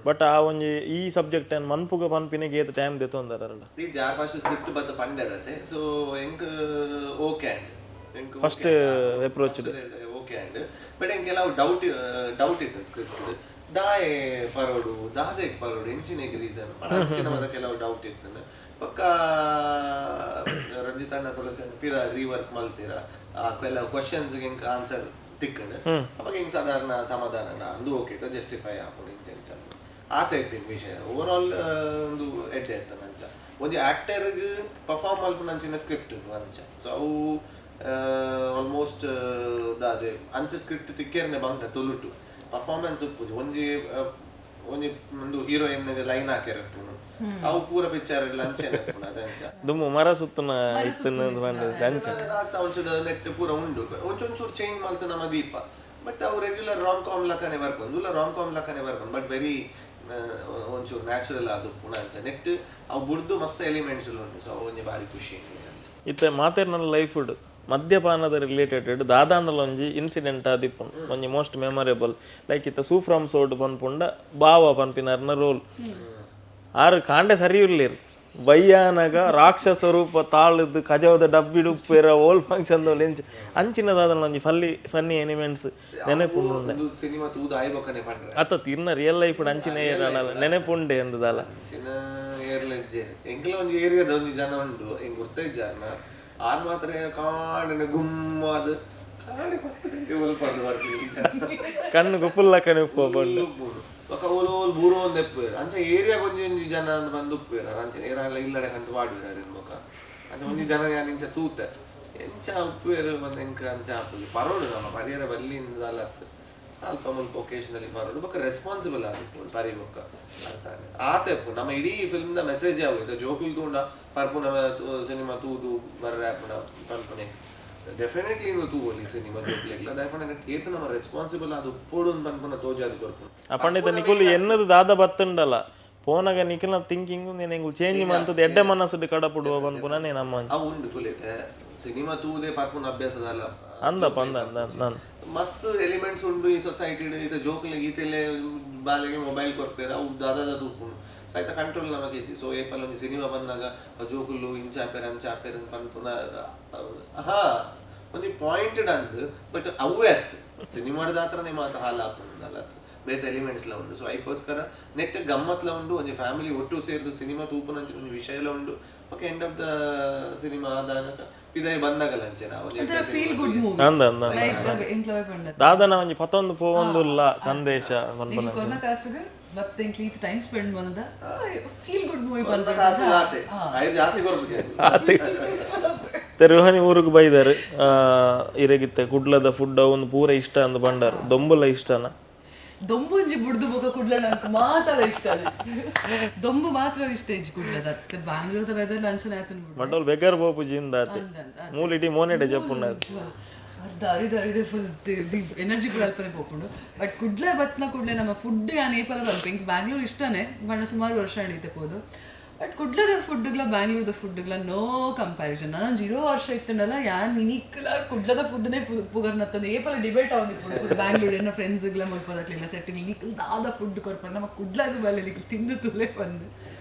ಬಟ್ ಆ ಒಂಜಿ ಈ ಸಬ್ಜೆಕ್ಟ್ ಅನ್ ಮನ್ಪುಗ ಪನ್ಪಿನೆಗ್ ಏತ್ ಟೈಮ್ ದೆತೊಂದರ್ ಅರಡ? ಈ ಜಾರ್ ಫಸ್ಟ್ ಸ್ಕ್ರಿಪ್ಟ್ ಬತ್ತ ಪಂಡರತೆ. ಸೊ ಎಂಕ್ ಓಕೆ ಅಂಡ್ ಎಂಕ್ first approach okay and, but ಎಂಕ್ ಕೆಲವು ಡೌಟ್ ಡೌಟ್ ಇತ್ತು ಸ್ಕ್ರಿಪ್ಟ್. ದಾಯೆ ಪರೋಡು, ದಾದೆಗ್ ಪರೋಡು, ಎಂಚಿನೆಗ್ ರೀಸನ್ ಅಂಚಿನ ಮತ ಕೆಲವು ಡೌಟ್ ಇತ್ತು. ಪಕ್ಕ ರಂಜಿತ್ ಅಣ್ಣ ತುಳಸಿ ಪಿರ ರೀವರ್ಕ್ ಮಲ್ತೀರ, ಆ ಕೆಲವು ಕ್ವಶನ್ಸ್ ಎಂಕ್ ಆನ್ಸರ್ ತಿಕ್ಕಂಡ್. ಅವಾಗ ಹಿಂಗ್ ಸಾಧಾರಣ ಸಮಾಧಾನ ಅಂದು ಓಕೆ, ಜಸ್ಟಿಫೈ ಆಪುಂಡು ಇಂಚ ಇಂಚ ಆತ ಇತ್ತಿನ ವಿಷಯ. ಓವರ್ ಆಲ್ ಒಂದು ಎಡ್ಡೆ ಇತ್ತು ಅಂಚ. ಒಂಜಿ ಆಕ್ಟರ್ಗ್ ಪರ್ಫಾರ್ಮ್ ಮಲ್ಪುನ ಅಂಚಿನ ಸ್ಕ್ರಿಪ್ಟ್ ಅಂಚ. ಸೊ ಅವು ಆಲ್ಮೋಸ್ಟ್ ದಾದೆ ಅಂಚ ಸ್ಕ್ರಿಪ್ಟ್ ತಿಕ್ಕೇರ್ನೆ ಬಂಗ. ತುಳುಟು ಪರ್ಫಾರ್ಮೆನ್ಸ್ ಉಪ್ಪುಜಿ. ಒಂಜಿ ಒಂಜಿ ಒಂದು ಹೀರೋಯಿನ್ ಲೈನ್ ಹಾಕ್ಯಾರ ಉಪ್ಪುನು, ಅವು ಪೂರ ಪಿಕ್ಚರ್ ಅಂಚೆನೆ ಉಪ್ಪುನು, ಅದೇ ಅಂಚ. ದುಮ್ಮು ಮರ ಸುತ್ತುನ ಇತ್ತುನ ಪಂಡ ಅಂಚ. ಸೌಂಡ್ ನೆಟ್ ಪೂರ ಉಂಡು. ಒಂಚೂರು ಚೇಂಜ್ ಮಲ್ತು ನಮ್ಮ ದೀಪ. ಬಟ್ ಅವು ರೆಗ್ಯುಲರ್ ರಾಮ್ ಕಾಮ್ ಲಕ್ಕನೆ ಬರ್ಪುಂಡು, ಇಲ್ಲ ರಾಮ್ ಕಾಮ್ ಲಕ್ಕನೆ ಬರ್ಪುಂಡು, ಬಟ್ ವೆರಿ ಒಂಚೂರು ನ್ಯಾಚುರಲ್ ಆದ್ ಉಪ್ಪುನ ಅಂಚ. ನೆಟ್ ಅವು ಬುಡ್ದು ಮಸ್ತ್ ಎಲಿಮೆಂಟ್ಸ್ ಉಂಡು. ಸೊ ಅವು ಒಂಜಿ ಬಾರಿ ಖುಷಿ ಅಂಚ. ಇತ್ತೆ ಮಾತೆರ್ನಲ್ಲ ಲೈಫ್ ಮದ್ಯಪಾನದ ರಿಲೇಟೆಡ್ ದಾದಾಂಡಲ ಒಂಜಿ ಇನ್ಸಿಡೆಂಟ್ ಆದಿಪ್ಪುಂಡು, ಒಂಜಿ ಮೋಸ್ಟ್ ಮೆಮೊರೇಬಲ್. ಲೈಕ್ ಇತ್ತ ಸೂಫ್ರಮ್ ಸೋಡ್ ಪನ್ಪುಂಡ ಬಾವ ಪನ್ಪಿನಾರ್ನ ರೋಲ್, ಆರು ಕಾಂಡೆ ಸರಿ ಇರ್ಲಿರ್, ಬಯ್ಯಾನಗ ರಾಕ್ಷಸ ರೂಪ ತಾಳದು ಕಜವದ ಡಬ್ಬಿಡು ಉಪ್ಪೇರ ಓಲ್ ಫಂಕ್ಷನ್ ಎಂಚ ಅಂಚಿನ ದಾದನ ಒಂಜಿ ಫಲ್ಲಿ ಫನ್ನಿ ಎಲಿಮೆಂಟ್ಸ್ ನೆನಪುಂಡು? ಒಂದು ಸಿನಿಮಾ ತೂದು ಆಯ್ಬೊಕ್ಕನೆ ಪಂಡ್ರೆ. ಅತ್ತ ಇನ್ನ ರಿಯಲ್ ಲೈಫ್ ಅಂಚಿನ ನೆನಪುಂಡೆ ಎಂದದಲ್ಲ? ಅಂಚಿನ ಏರ್ಲೆಜ್ಜೆ. ಎಂಕಲ ಒಂಜಿ ಏರಿಯಾದ ಒಂಜಿ ಜನ ಉಂಡು, ಎಂಕ್ ಗುರ್ತ ಇಜ್ಜಾರ್ನ. ಆರ್ ಮಾತ್ರ ಕಾಂಡನೆ ಗುಮ್ಮ ಅದು ಕಾಂಡೆ 10 ಗಂಟೆ ಒಲ್ಪಂದು ಬರ್ತೀನಿ. ಕಣ್ಣು ಗುಪ್ಪುಲ್ಲ ಕಣೆ ಉಪ್ಪು ಪಂಡು. ಬೊಕ ಓಲು ಓಲು ಬೂರು ಒಂದ್ ಎಪ್ಪುವೆರ್. ಅಂಚ ಏರಿಯಾಗ ಒಂಜಿ ಒಂಜಿ ಜನ ಅಂದ್ ಬಂದು ಉಪ್ಪುವೆರ್. ಅಂಚ ಏರಾಲ ಇಲ್ಲಡೆ ಕಂತ ಪಾಡುವೆರ್ ಅರೆನ್. ಬೊಕ ಅಂಚ ಒಂಜಿ ಜನ ಯಾನ್ ಇಂಚ ತೂತೆ, ಎಂಚ ಉಪ್ಪುವೆರ್ ಬಂದ್ ಎಂಕ್ ಅಂಚ ಆಪುಜಿ. ಪರೋಡು ನಮ್ಮ ಪರಿಯರ ಬಲ್ಲಿ ಅತ್ ಅಲ್ಪ ಮುಲ್ಪ ಒಕೇಶನಲಿ ಪರೋಡು. ಬೊಕ ರೆಸ್ಪಾನ್ಸಿಬಲ್ ಆದಿಪ್ಪು ಪರಿ ಬೊಕ್ಕ ಅರ್ಥ ಆತ ಇಪ್ಪು. ನಮ್ಮ ಇಡೀ ಫಿಲ್ಮ್ ದ ಮೆಸೇಜ್ ಅವು. ಇದು ಜೋಕುಲ್ ತೂಂಡ ಪರ್ಪುನ ಸಿನಿಮಾ ತೂದು ಬರ್ರೆ ಆಪುನ ಪನ್ಪುನೆ. ಡೆಫಿನೆಟ್ಲಿ ಇಂದು ತೂವೊಲಿ ಸಿನಿಮಾ ಜೋಕ್ಲೆಗ್ಲ. ದಾಯೆ ಏತ್ ನಮ್ಮ ರೆಸ್ಪಾನ್ಸಿಬಲ್ ಅದು ಉಪ್ಪೊಡು ಪನ್ಪುನ ತೋಜಾದ್ ಕೊರ್ಪುನು. ಆ ಪಂಡಿತ ನಿಕುಲು ಎನ್ನದು ದಾದ ಬತ್ತುಂಡಲ್ಲ ಪೋನಗ ನಿಖಿಲ್ನ ಥಿಂಕಿಂಗ್ ನೀನು ಚೇಂಜ್ ಮಂತದ ಎಡ್ಡೆ ಮನಸ್ಸು ಕಡಪುಡುವ ಪನ್ಪುನ ನಮ್ಮ ಅವು ಉಂಡು ತುಲಿತೆ. ಸಿನಿಮಾ ತೂದೆ ಪರ್ಪುನ ಅಭ್ಯಾಸದಲ್ಲ. ಅಂದಪ್ಪ ಅಂದ ಅಂದ ನಾನು ಮಸ್ತ್ ಎಲಿಮೆಂಟ್ಸ್ ಉಂಡು ಈ ಸೊಸೈಟಿ. ಇತ್ತೆ ಜೋಕುಲೆಗ್ ಈತೆಲೆ ಬಾಲೆಗೆ ಮೊಬೈಲ್ ಕೊರ್ಪೇರು, ಅವು ದಾದ ತೂಪುಂಡು. ಸೊ ಐತ ಕಂಟ್ರೋಲ್ ನಮಗೆ ಇಜ್ಜಿ. ಸೊ ಏಪಲ್ ಒಂಜಿ ಸಿನಿಮಾ ಬಂದಾಗ ಜೋಕುಲು ಇಂಚ ಆಪೆರ್ ಅಂಚ ಆಪೆರ್ ಅಂತ ಪನ್ಪುನ ಹಾ ಒಂಜಿ ಪಾಯಿಂಟೆಡ್ ಅಂದ್, ಬಟ್ ಅವೇ ಅತ್ ಸಿನಿಮಾದ ಆತ್ರನೇ ಮಾತ ಹಾಲ್ ಆಪುಂಡು ಅಲ್ಲ, ಬೇತೆ ಎಲಿಮೆಂಟ್ಸ್ ಲ ಉಂಡು. ಸೊ ಐಕೋಸ್ಕರ ನೆಟ್ ಗಮ್ಮತ್ಲ ಉಂಡು. ಒಂಜಿ ಫ್ಯಾಮಿಲಿ ಒಟ್ಟು ಸೇರ್ದು ಸಿನಿಮಾ ತೂಪುನಂಚಿನ ಒಂಜಿ ವಿಷಯಲ ಉಂಡು. Okay, end of the cinema ಆದಾನಕ ಪಿದಾಯಿ ಬಂದಾಗಲ ಅಂಚೆ ನಾವು ಒಂಜಿ ಒಂಥರ ಫೀಲ್ ಗುಡ್ ಮೂವಿ. ಅಂದ ಅಂದ. ಲೈಕ್ ಎಂಕ್ಲವೇ ಪಂಡ ದಾದನ ಒಂಜಿ ಪತ್ತೊಂದು ಪೋವೊಂದುಲ್ಲ ಸಂದೇಶ ಪನ್ಪುನ. ಕೊರ್ನ ಕಾಸುಗೆ ಬತ್ತೆ ಎಂಕ್ಲ ಈತ್ ಟೈಮ್ ಸ್ಪೆಂಡ್ ಬಂದ, ಸೊ ಫೀಲ್ ಗುಡ್ ಮೂವಿ. ಬಂದ ಕಾಸು ಆತೆ, ಐದು ಜಾಸ್ತಿ ಕೊರ್ಪುಜಿ. ರುಹಾನಿ ಊರಿಗೆ ಬೈದಾರೆ ಇರೆಗಿತ್ತೆ ಕುಡ್ಲದ ಫುಡ್ ಒಂದು ಪೂರ ಇಷ್ಟ ಅಂದ್ ಬಂಡಾರ, ದೊಂಬುಲ ಇಷ್ಟನ? ದೊಂಬುಂಜಿ ಬುಡ್ದು ಬೊಕ ಕುಡ್ಲ ನಂಗೆ ಮಾತಲ್ಲ ಇಷ್ಟ. ದೊಂಬು ಮಾತ್ರ ಇಷ್ಟ ಇಜ್ಜಿ ಕುಡ್ಲದ ಅತ್ತೆ. ಬ್ಯಾಂಗ್ಳೂರ್ದ ವೆದರ್ ಅಂಚನೆ ಆತನ ಬಿಡು. ಬಟ್ ಅವ್ಲು ಬೆಗರ್ ಪೋಪುಜಿ ಇಂದಾತೆ. ಮೂಲಿಡಿ ಮೋನೆಡೆ ಜಪ್ಪುಂಡ. ಅರ್ಧ ಅರಿದು ಅರಿದೆ ಫುಲ್ ಎನರ್ಜಿ ಕೂಡ ಅಲ್ಪನೆ ಪೋಪುಂಡು. ಬಟ್ ಕುಡ್ಲೆ ಬತ್ನ ಕೂಡಲೇ ನಮ್ಮ ಫುಡ್ ಯಾನ್ ಏಪಲ ಬಲ್ಪ. ಇಂಕ್ ಬ್ಯಾಂಗ್ಳೂರ್ ಇಷ್ಟನೇ ಬಣ್ಣ, ಸುಮಾರು ವರ್ಷ ಹಿಡಿತೆ ಪೋದು. ಬಟ್ ಕುಡ್ಲದ ಫುಡ್ಗ್ಲ ಬ್ಯಾಂಗ್ಳೂರ್ದ ಫುಡ್ಗ್ಲ ನೋ ಕಂಪ್ಯಾರಿಸನ್. ನಾನು 0 ವರ್ಷ ಇತ್ತಂಡಲ್ಲ, ಯಾನ್ ಇನಿಕ್ಲ ಕುಡ್ಲದ ಫುಡ್ನೇ ಪುಗರ್ನತ್ತಂದು ಏಪಲ ಡಿಬೇಟ್ ಆವೊಂದಿಪ್ಪುಂಡು ಬ್ಯಾಂಗ್ಳೂರ್ ಎನ್ನ ಫ್ರೆಂಡ್ಸ್ಗ್ಲ ಮುಲ್ಪದಕ್ಲೆಲ್ಲ ಸೆಟ್. ನಿಕ್ಲ್ ದಾದ ಫುಡ್ ಕೊರ್ಪಂಡ, ನಮ್ಮ ಕುಡ್ಲಾಗ ಬಲ್ಲೆ ನಿಕ್ಲ್ ತಿಂದು ತುಲೆ ಬಂದು.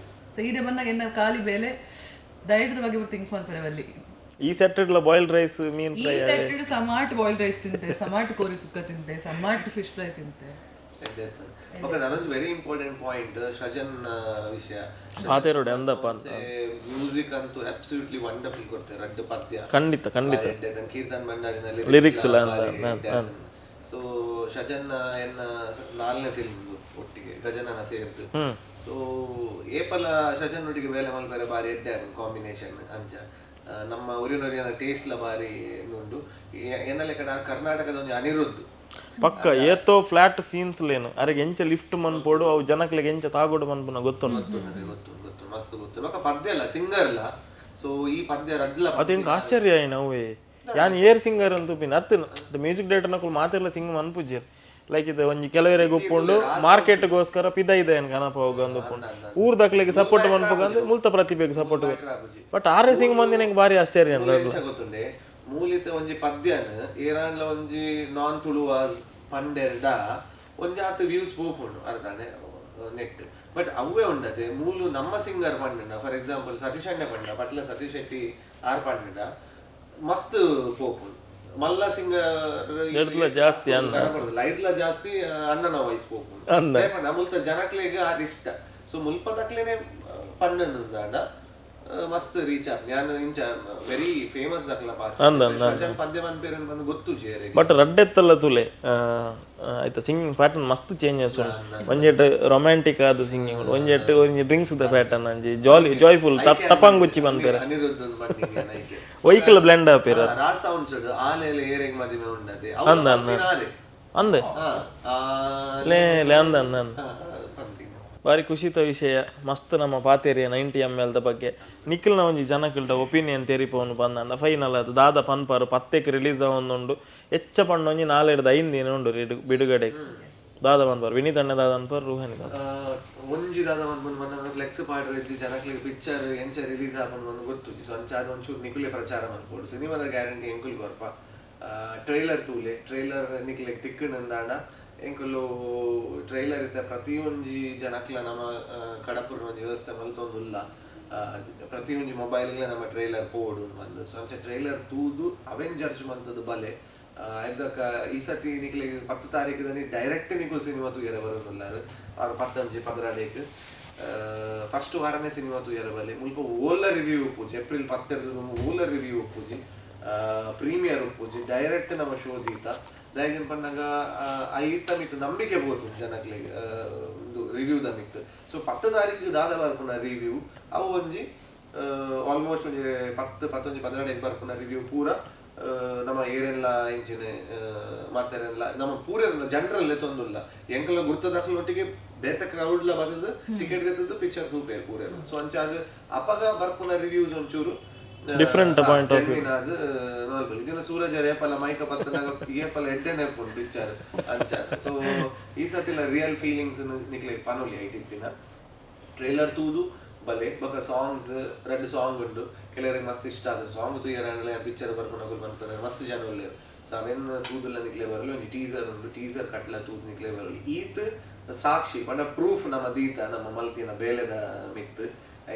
ಸೊ ಈಡೆ ಬಂದಾಗ ಎನ್ನ ಖಾಲಿ ಬೇಲೆ ಡಯಟ್ದ ಬಗ್ಗೆ ಥಿಂಕ್ ಮಲ್ಪರೆ ಬಲ್ಲಿ. ಈ ಸೆಟ್ ಬಾಯ್ಲ್ಡ್ ರೈಸ್, ಮೀನ್ ಈ ಫ್ರೈ. ಸೆಟ್ ಸಮಾಟ್ ಬಾಯ್ಲ್ಡ್ ರೈಸ್ ತಿಂತೆ, ಸಮಾಟ್ ಕೋರಿ ಸುಕ್ಕ ತಿಂತೆ, ಸಮಾಟ್ ಫಿಶ್ ಫ್ರೈ ತಿಂತೆ. ಓಕೆ, ನಾನೊಂದು ವೆರಿ ಇಂಪಾರ್ಟೆಂಟ್ ಪಾಯಿಂಟ್ ಸಜನ್ ವಿಷಯ. ಪಾತೆರೋಡೆ ಅಂದಪ್ಪ ಅಂತ. ಮ್ಯೂಸಿಕ್ ಅಂತೂ ಅಬ್ಸಲ್ಯೂಟ್ಲಿ ವಂಡರ್ಫುಲ್ ಕೊಡ್ತಾರೆ, ರಡ್ಡು ಪದ್ಯ. ಖಂಡಿತ ಖಂಡಿತ. ಕೀರ್ತನ್ ಭಂಡಾರಿನಲ್ಲಿ. Lyrics ಎಲ್ಲ. ಸೊ ಶಜನ್ ಎನ್ನ ನಾಲ್ನೇ ಫಿಲ್ಮ್ ಒಟ್ಟಿಗೆ ಗಜನನ ಸೇರ್ದು. ಸೊ ಏಪಲ ಶಜನ್ ಒಟ್ಟಿಗೆ ಬೇಲೆ ಮಲ್ಪರೆ ಬಾರಿ ಎಡ್ಡೆ ಕಾಂಬಿನೇಷನ್ ಅಂಚ. ನಮ್ಮ ಒರಿನೊರಿಯನ ಟೇಸ್ಟ್ ಲ ಬಾರಿ ಉಂಡು. ಎನ್ನಲೆ ಕಡೆ ಕರ್ನಾಟಕದ ಒಂಜಿ ಅನಿರುದ್ಧ. ಪಕ್ಕ ಏತೋ ಫ್ಲಾಟ್ ಸೀನ್ಸ್ ಲೇನು ಅರೆಗೆ ಎಂಚ ಲಿಫ್ಟ್ ಮನ್ಪೋಡು, ಅವು ಜನಕ್ಲೆಗೆ ಎಂಚ ತಾಗೋಡು ಮನ್ಪುನ ಗೊತ್ತುಂಡು. ಗೊತ್ತು ನನಗೆ, ಗೊತ್ತು ಗೊತ್ತು, ಮಸ್ತ್ ಗೊತ್ತು. ಬೊಕ್ಕ ಪದ್ಯ ಅಲ್ಲ, ಸಿಂಗರ್ ಅಲ್ಲ. ಸೊ ಈ ಪದ್ಯ ರಡ್ಲ. ಅದು ಎಂಕ್ ಆಶ್ಚರ್ಯ ಆಯ್ನ ಅವೇ. ಯಾನ್ ಏರ್ ಸಿಂಗರ್ ಅಂತ ಪಿನ್ ಅತ್ತು ಮ್ಯೂಸಿಕ್ ಡೈರೆಕ್ಟರ್ ನಕುಲು ಮಾತೆರ್ಲ ಸಿಂಗ್ ಮನ್ಪುಜೆರ್. ಲೈಕ್ ಇದು ಒಂಜಿ ಕೆಲವರೆಗೆ ಉಪ್ಪುಂಡು, ಮಾರ್ಕೆಟ್ಗೋಸ್ಕರ ಪಿದ ಇದೆ ಕನಪ ಹೋಗಂದು ಉಪ್ಪುಂಡು. ಊರ್ದಕ್ಲೆಗೆ ಸಪೋರ್ಟ್ ಮನ್ಪುಗಂದು ಮುಲ್ತ ಪ್ರತಿಭೆಗೆ ಸಪೋರ್ಟ್. ಬಟ್ ಆರೆ ಸಿಂಗ್ ಮಂದಿ ನಂಗೆ ಭಾರಿ ಆಶ್ಚರ್ಯ ಅಲ್ಲ. ಎಂಚ ಗೊತ್ತುಂಡೆ, ಮೂಲಿತ ಒಂಜಿ ಪದ್ಯನ್ ಏರಾನ್ಲ ಒಂಜಿ ನಾನ್ ತುಳುವಾಸ್ ಪಂಡೆರ್ಡ ಒಂಜಿ ಆತ್ ವ್ಯೂಸ್ ಪೋಪುಂಡು ಅರ್ಧಾನೆ ನೆಟ್. ಬಟ್ ಅವೇ ಉಂಡತೆ ಮೂಲು ನಮ್ಮ ಸಿಂಗರ್ ಪಂಡಂಡ, ಫಾರ್ ಎಕ್ಸಾಂಪಲ್ ಸತೀಶ್ ಅಣ್ಣ ಪಂಡ, ಪಟ್ಲ ಸತೀಶ್ ಶೆಟ್ಟಿ ಆರ್ ಪಂಡಂಡ ಮಸ್ತ್ ಪೋಪುಂಡು. ಮಲ್ಲ ಸಿಂಗರ್ ಜಾಸ್ತಿ. ಲೈಟ್ಲ ಜಾಸ್ತಿ ಅಣ್ಣನ ವಾಯ್ಸ್ ಪೋಪುಂಡು. ಪಂಡ ಮುಲ್ತ ಜನಕ್ಲೆಗ್ ಅದು ಇಷ್ಟ. ಸೊ ಮುಲ್ಪ ದಕ್ಲೆನೆ ಪಂಡಂದಾಂಡ ಮಸ್ತ್ ರೀಚ್ ಆಪ್. ನಾನು ಇಂಚ ವೆರಿ ಫೇಮಸ್ ದಕ್ಲ ಪಾತ್ರ ಪದ್ಯ ಮನ್ಪೇರ್ ಬಂದು ಗೊತ್ತು ಜೇರಿಗೆ. ಬಟ್ ರಡ್ಡೆತ್ತಲ್ಲ ತುಲೆ ಆಯ್ತಾ, ಸಿಂಗಿಂಗ್ ಪ್ಯಾಟರ್ನ್ ಮಸ್ತ್ ಚೇಂಜಸ್ ಉಂಟು. ಒಂಜೆಟ್ ರೊಮ್ಯಾಂಟಿಕ್ ಆದ ಸಿಂಗಿಂಗ್ ಉಂಟು, ಒಂಜೆಟ್ ಒಂಜಿ ಡ್ರಿಂಕ್ಸ್ ದ ಪ್ಯಾಟರ್ನ್, ಒಂಜಿ ಜಾಲಿ ಜಾಯ್ಫುಲ್ ತಪಂಗುಚ್ಚಿ ಬಂತಾರೆ. ಅನಿರುದ್ಧ ಬಂದಿನಿ ನೈಕೆ. Vehicle blend ಆಪೇರ. ರಾ ಸೌಂಡ್ಸ್ ಆಲೆಲೆ ಏರೆಗ್ ಮದಿಮೆ ಉಂಡತೆ ಅವ್ರು ಪಂತಿನ ಆಲೆ. ಅಂದೆ. ಹಾ, ಆಲೆ. ಲೇ ಲೇ ಅಂದ ಅಂದ ಅಂದ. ಹಾ, ಪಂತಿನ. ಬಾರಿ ಖುಷಿತ ವಿಷಯ. ಮಸ್ತ್ ನಮ್ಮ ಪಾತೇರಿಯ 90 ಎಮ್ ಎಲ್ದ ಬಗ್ಗೆ ನಿಖಿಲ್ನ ಒಂಜಿ ಜನಕಲ್ಡ ಒಪಿನಿಯನ್ ತೆರಿಪೋನು ಬಂದಂಡ ಫೈನಲ್ ಅದು ದಾದ ಪನ್ಪಾರು. ಪತ್ತೆಕ್ ರಿಲೀಸ್ ಆವೊಂದುಂಡು. ಎಚ್ಚ ಪಂಡ ಒಂಜಿ ನಾಲೆಡ್ದು ಐದು ದಿನ ಉಂಡು ಬಿಡುಗಡೆ. ದಾದ ಪನ್ಪಾರು ವಿನೀತ್ ಅಣ್ಣ, ದಾದ ಅನ್ಪಾರು ರುಹಾನಿ ದಾದ? ಒಂಜಿ ದಾದ ಮನ್ಪುಂಡು ಮನ್ನ, ಫ್ಲೆಕ್ಸ್ ಪಾಡ್ರೆ ಇಜ್ಜಿ ಜನಕ್ಲೆಗ್ ಪಿಕ್ಚರ್ ಎಂಚ ರಿಲೀಸ್ ಆಪುಂಡು ಬಂದು ಗೊತ್ತುಜಿ. ಸೊ ಅಂಚಾದ್ ಒಂಚೂರು ನಿಕುಲೆ ಪ್ರಚಾರ ಮನ್ಪೊಡು. ಸಿನಿಮಾದ ಗ್ಯಾರಂಟಿ ಎಂಕುಲು ಕೊರ್ಪ. ಟ್ರೈಲರ್ ತೂಲೆ, ಟ್ರೈಲರ್ ನಿಕ್ಲೆಗ್ ತಿಕ್ಕುಂಡಾಂಡ ಎಂಕುಲು ಟ್ರೈಲರ್ ಇತ್ತ ಪ್ರತಿಯೊಂಜಿ ಜನಕ್ಲ ನಮ್ಮ ಕಡಪುರ್ನ ಒಂಜಿ ವ್ಯವಸ್ಥೆ ಮಲ್ತೊಂದುಲ್ಲ. ಪ್ರತಿಯೊಂಜಿ ಮೊಬೈಲ್ಗ್ಲ ನಮ್ಮ ಟ್ರೈಲರ್ ಪೋಡು ಬಂದು. ಸೊ ಅಂಚ ಟ್ರೈಲರ್ ತೂದು ಅವೆನ್ ಜಡ್ಜ್ ಮಂತದ್ದು ಬಲೆ. ಐದಕ್ಕ ಈ ಸತಿ ನಿಕ್ಲೆಗ್ 10 ತಾರೀಕು ಡೈರೆಕ್ಟ್ ನಿಕುಲ್ ಸಿನಿಮಾ ತೂಯರೆ ಬರೋನುಲ್ಲಾರು ಅವ್ರು. ಪತ್ತೊಂಜಿ ಪದ್ರಾಡೇಕ್ ಫಸ್ಟ್ ವಾರನೇ ಸಿನಿಮಾ ತೂಯರೆ ಬಲ್ಲೆ. ಮುಲ್ಪ ಓಲ ರಿವ್ಯೂ ಉಪ್ಪುಜಿ. ಏಪ್ರಿಲ್ ಪತ್ತೆರ್ದು ಓಲ ರಿವ್ಯೂ ಉಪ್ಪುಜಿ, ಪ್ರೀಮಿಯರ್ ಉಪ್ಪುಜಿ. ಡೈರೆಕ್ಟ್ ನಮ್ಮ ಶೋ ದೀತ. ದಾಯೆಗ್ ಪನ್ನಗ ಐತ ಮಿತ್ತ್ ನಂಬಿಕೆ ಪೋತು ಜನಕ್ಲೆಗ್ ರಿವ್ಯೂದ ಮಿತ್ತ್. ಸೊ 10 ತಾರೀಕು ದಾದ ಬರ್ಪುನ ರಿವ್ಯೂ ಅವು ಒಂಜಿ ಆಲ್ಮೋಸ್ಟ್ ಒಂಜಿ 10, ಪತ್ತೊಂಜಿ ಪದ್ರಾಡೆಗ್ ಬರ್ಪುನ ರಿವ್ಯೂ ಪೂರ ನಮ್ಮ ಏರೆನ್ಲ ಇಂಚಿನ ಮಾತೆರೆನ್ಲ ನಮ್ಮ ಪೂರೆಲ್ಲ ಜನರಲ್ ತೊಂದುಲ್ಲ. ಎಂಕಲ ಗುರ್ತದಕ್ಲೊಟ್ಟಿಗೆ ಬೇತ ಕ್ರೌಡ್ಲ ಬದದು ಟಿಕೆಟ್ ದೆತ್ತದು ಪಿಕ್ಚರ್ ತೂಪೇರು ಪೂರೆಲ್ಲ. ಸೊ ಅಂಚಾದ್ ಅಪಗ ಬರ್ಪುನ ರಿವ್ಯೂಸ್ ಒಂಚೂರು Different point of genuine ಆದ್ ನೋಡ್ಬೋದು. ಇದನ್ನ ಸೂರಜ್ ಏಪಲ ಮೈಕ ಪತ್ತನಾಗ ಏಪಲ ಎಡ್ಡೆನೆ ಉಪ್ಪುಂಡು ಪಿಕ್ಚರ್ ಅಂಚ. ಸೊ ಈ ಸತಿಲ ರಿಯಲ್ ಫೀಲಿಂಗ್ಸ್ ನಿಕ್ಲೆ ಪನೊಲಿ ಐಟ್ ಇತ್ತಿನ ಟ್ರೈಲರ್ ತೂದು ಬಲೆ. ಬೊಕ ಸಾಂಗ್ಸ್, ರಡ್ಡ್ ಸಾಂಗ್ ಉಂಡು. ಕೆಲವರಿಗೆ ಮಸ್ತ್ ಇಷ್ಟ ಆದ ಸಾಂಗ್ ತೂಯರ ಪಿಕ್ಚರ್ ಬರ್ಪುನಕುಲು ಪನ್ಪುನ ಮಸ್ತ್ ಜನ ಉಲ್ಲೆರ್. ಸೊ ಅವೆನ್ ತೂದುಲ್ಲ ನಿಕ್ಲೆ ಬರಲು. ಒಂಜಿ ಟೀಸರ್ ಉಂಡು, ಟೀಸರ್ ಕಟ್ಲ ತೂದು ನಿಕ್ಲೆ ಬರಲು. ಈತ್ ಸಾಕ್ಷಿ ಪಂಡ ಪ್ರೂಫ್ ನಮ್ಮ ದೀತ ನಮ್ಮ ಮಲ್ತಿನ ಬೇಲೆದ ಮಿತ್.